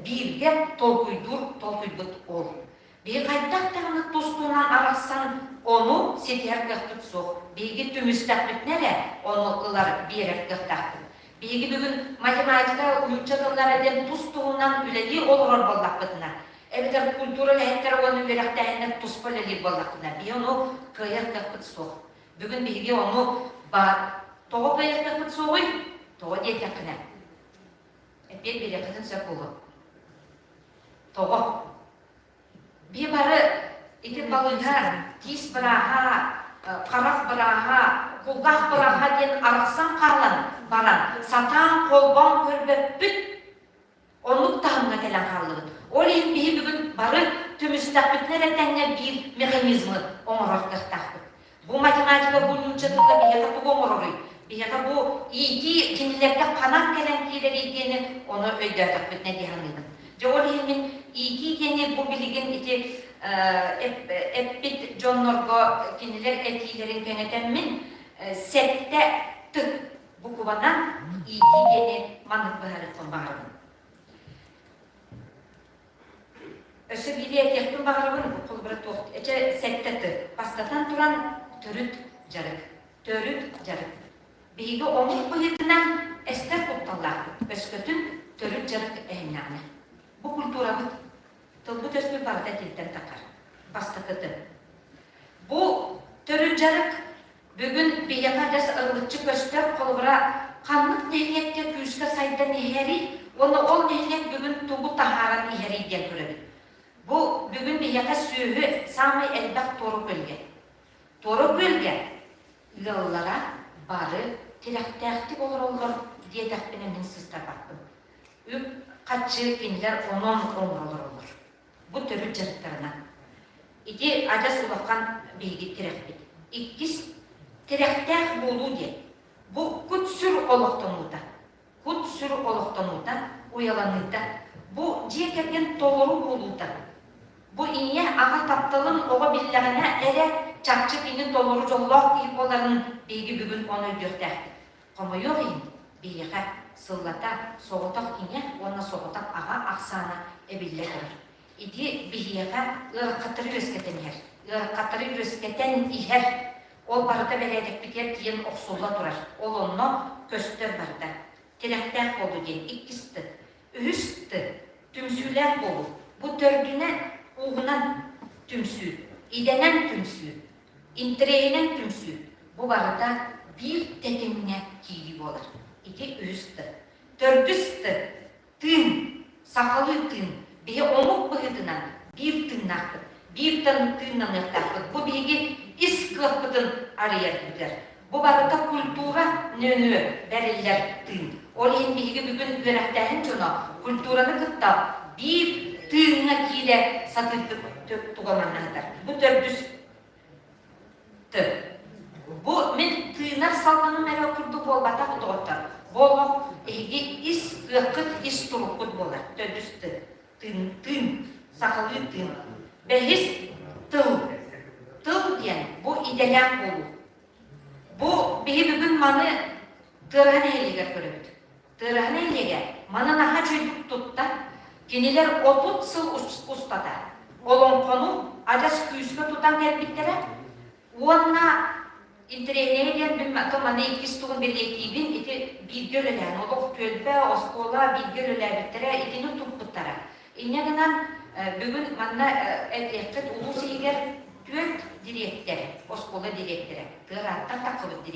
бииргэ толкуйдуур толкуйбут ол. Биһиги хайдах даҕаны тус-туһунан арахсан ону ситиһэр кыахпыт суох. Биһиги түмүстэхпитинэ эрэ ону ылар, биэрэр кыахтаахпыт. Биһиги бүгүн математика, нуучча тыллара диэн тус-туһунан үлэлии олорор буоллахпытына, эбэтэр культура үлэһиттэрэ уонна үөрэхтээһиннэр туспа үлэлиир буоллахпытына, биһи ону кыайар кыахпыт суох. Бүгүн биһиги ону ба тоҕо кыайар кыахпыт суоҕуй? Тоҕо диэтэххинэ, эппиэт биэриэххитин сөп буолуо. Тоҕо? Биһи бары ити балыыһа тиис бырааһа, харах бырааһа, кулгаах бырааһа диэн арахсан хаалан баран, сатаан холбоон көрбөппүт, оннук таһымҥа кэлэн хааллыбыт. Ол иһин биһи бүгүн бары түмүстэхпитинэ эрэ тэҥҥэ биир механизмы оҥорор кыахтаахпыт. Бу математика бу нуучча тыла биһиэхэ тугу оҥороруй? Биһиэхэ бу иитии кинилэргэ ханан кэлэн киирэрий диэни ону өйдөөтөхпүтүнэ дии саныыбын. Дьэ ол иһин мин иитии диэни бу билигин ити эппит дьоннорго кинилэр этиилэрин кэҥэтэммин сэттэ тык букубанан иитии диэни маннык быһаарыахпын баҕарабын. Өссө биири этиэхпин баҕарабын, холобура туох эчэ сэттэ тыт. Бастатан туран төрүт дьарык. Төрүт дьарык. Биһиги омук быһыытынан эстэр кутталлаахпыт. Өскөтүн төрүт дьарык эһиннэҕинэ. Бу культурабыт, тылбыт өспүт барыта итинтэн тахар. Бастакытын. Бу төрүт дьарык Бүгүн биһиэхэ адьас ырылыччы көстөр, холобура, ханнык нэһилиэккэ күүскэ сайдан иһэрий уонна ол нэһилиэк бүгүн тугу таһааран иһэрий диэн көрөбүт. Бу бүгүн биһиэхэ сүөһү саамай элбэх Туора Күөлгэ. Туора Күөлгэ ыаллара бары тирэхтээхтик олороллор диэтэхпинэ мин сыстарбаппын. Үп-харчы кинилэр онон оҥоро олороллор. Бу төрүт дьарыктарынан. Ити адьас улахан биһиги тирэхпит. Иккис тирэхтээх буолуу диэн. Бу кут-сүр олохтонуута. Кут-сүр олохтонуута, уйаланыыта. Бу дьиэ кэргэн толору буолуута. Бу ийэ аҕа тапталын оҕо биллэҕинэ эрэ чахчы кини толору дьоллоох киһи буоларын биһиги бүгүн ону өйдүөхтээхпит. Хомойуох иһин, биһиэхэ сыллата соҕотох ийэ уонна соҕотох аҕа ахсаана эбиллэ турар. Ити биһиэхэ ыарахаттары үөскэтэн иһэр. Ыарахаттары үөскэтэн иһэр. Ол барыта бэрээдэкпитигэр тиийэн охсулла турар. Ол онно көстөр барыта. Тирэхтээх буолуу диэн иккис тыт. Үһүс тыт. Түмсүүлээх буолуу. Бу төрдүнэн, ууһунан түмсүү, идэнэн түмсүү, Интэриэһинэн түмсүү бу барыта биир тэтимҥэ киирии буолар. Ити үһүс тыл. Төрдүс тыл тыын, сахалыы тыын. Биһи омук быһыытынан биир тыыннаахпыт, биир тыыннаныахтаахпыт. Бу биһиги ис кыахпытын арыйарбытыгар. Бу барыта культура нөҥүө бэриллэр тыын. Ол иһин биһиги бүгүн үөрэхтээһин дьоно культураны кытта биир тыыҥҥа киирэ сатыырбыт туга манна сытар. Бу төрдүс Бу мин тыынар салгыным эрэ курдук буолбатах доҕоттор. Бу олох эһиги ис кыаххыт, ис туруккут буолар. Төрдүс тыын, тыын, сахалыы тыын. Бэһис тыл. Тыл диэн бу идэлээх буолуу. Бу биһи бүгүн маны Тыараһа нэһилиэгэр көрөбүт. Тыараһа нэһилиэгэ маны наһаа үчүгэйдик тутта. Кинилэр 30 сыл устата олоҥхону адьас күүскэ тутан кэлбиттэрэ уонна интэриэһинэйэ диэн мин маны иккис тугун бэлиэтиибин ити бииргэ үлэлээн олох түөлбэ оскуола бииргэ үлэлээбиттэрэ итини туппуттара инньэ гынан бүгүн манна этиэххит улуус иһигэр түөрт дириэктэр оскуола дириэктэрэ тыарааттан тахсыбыт дириэктэр.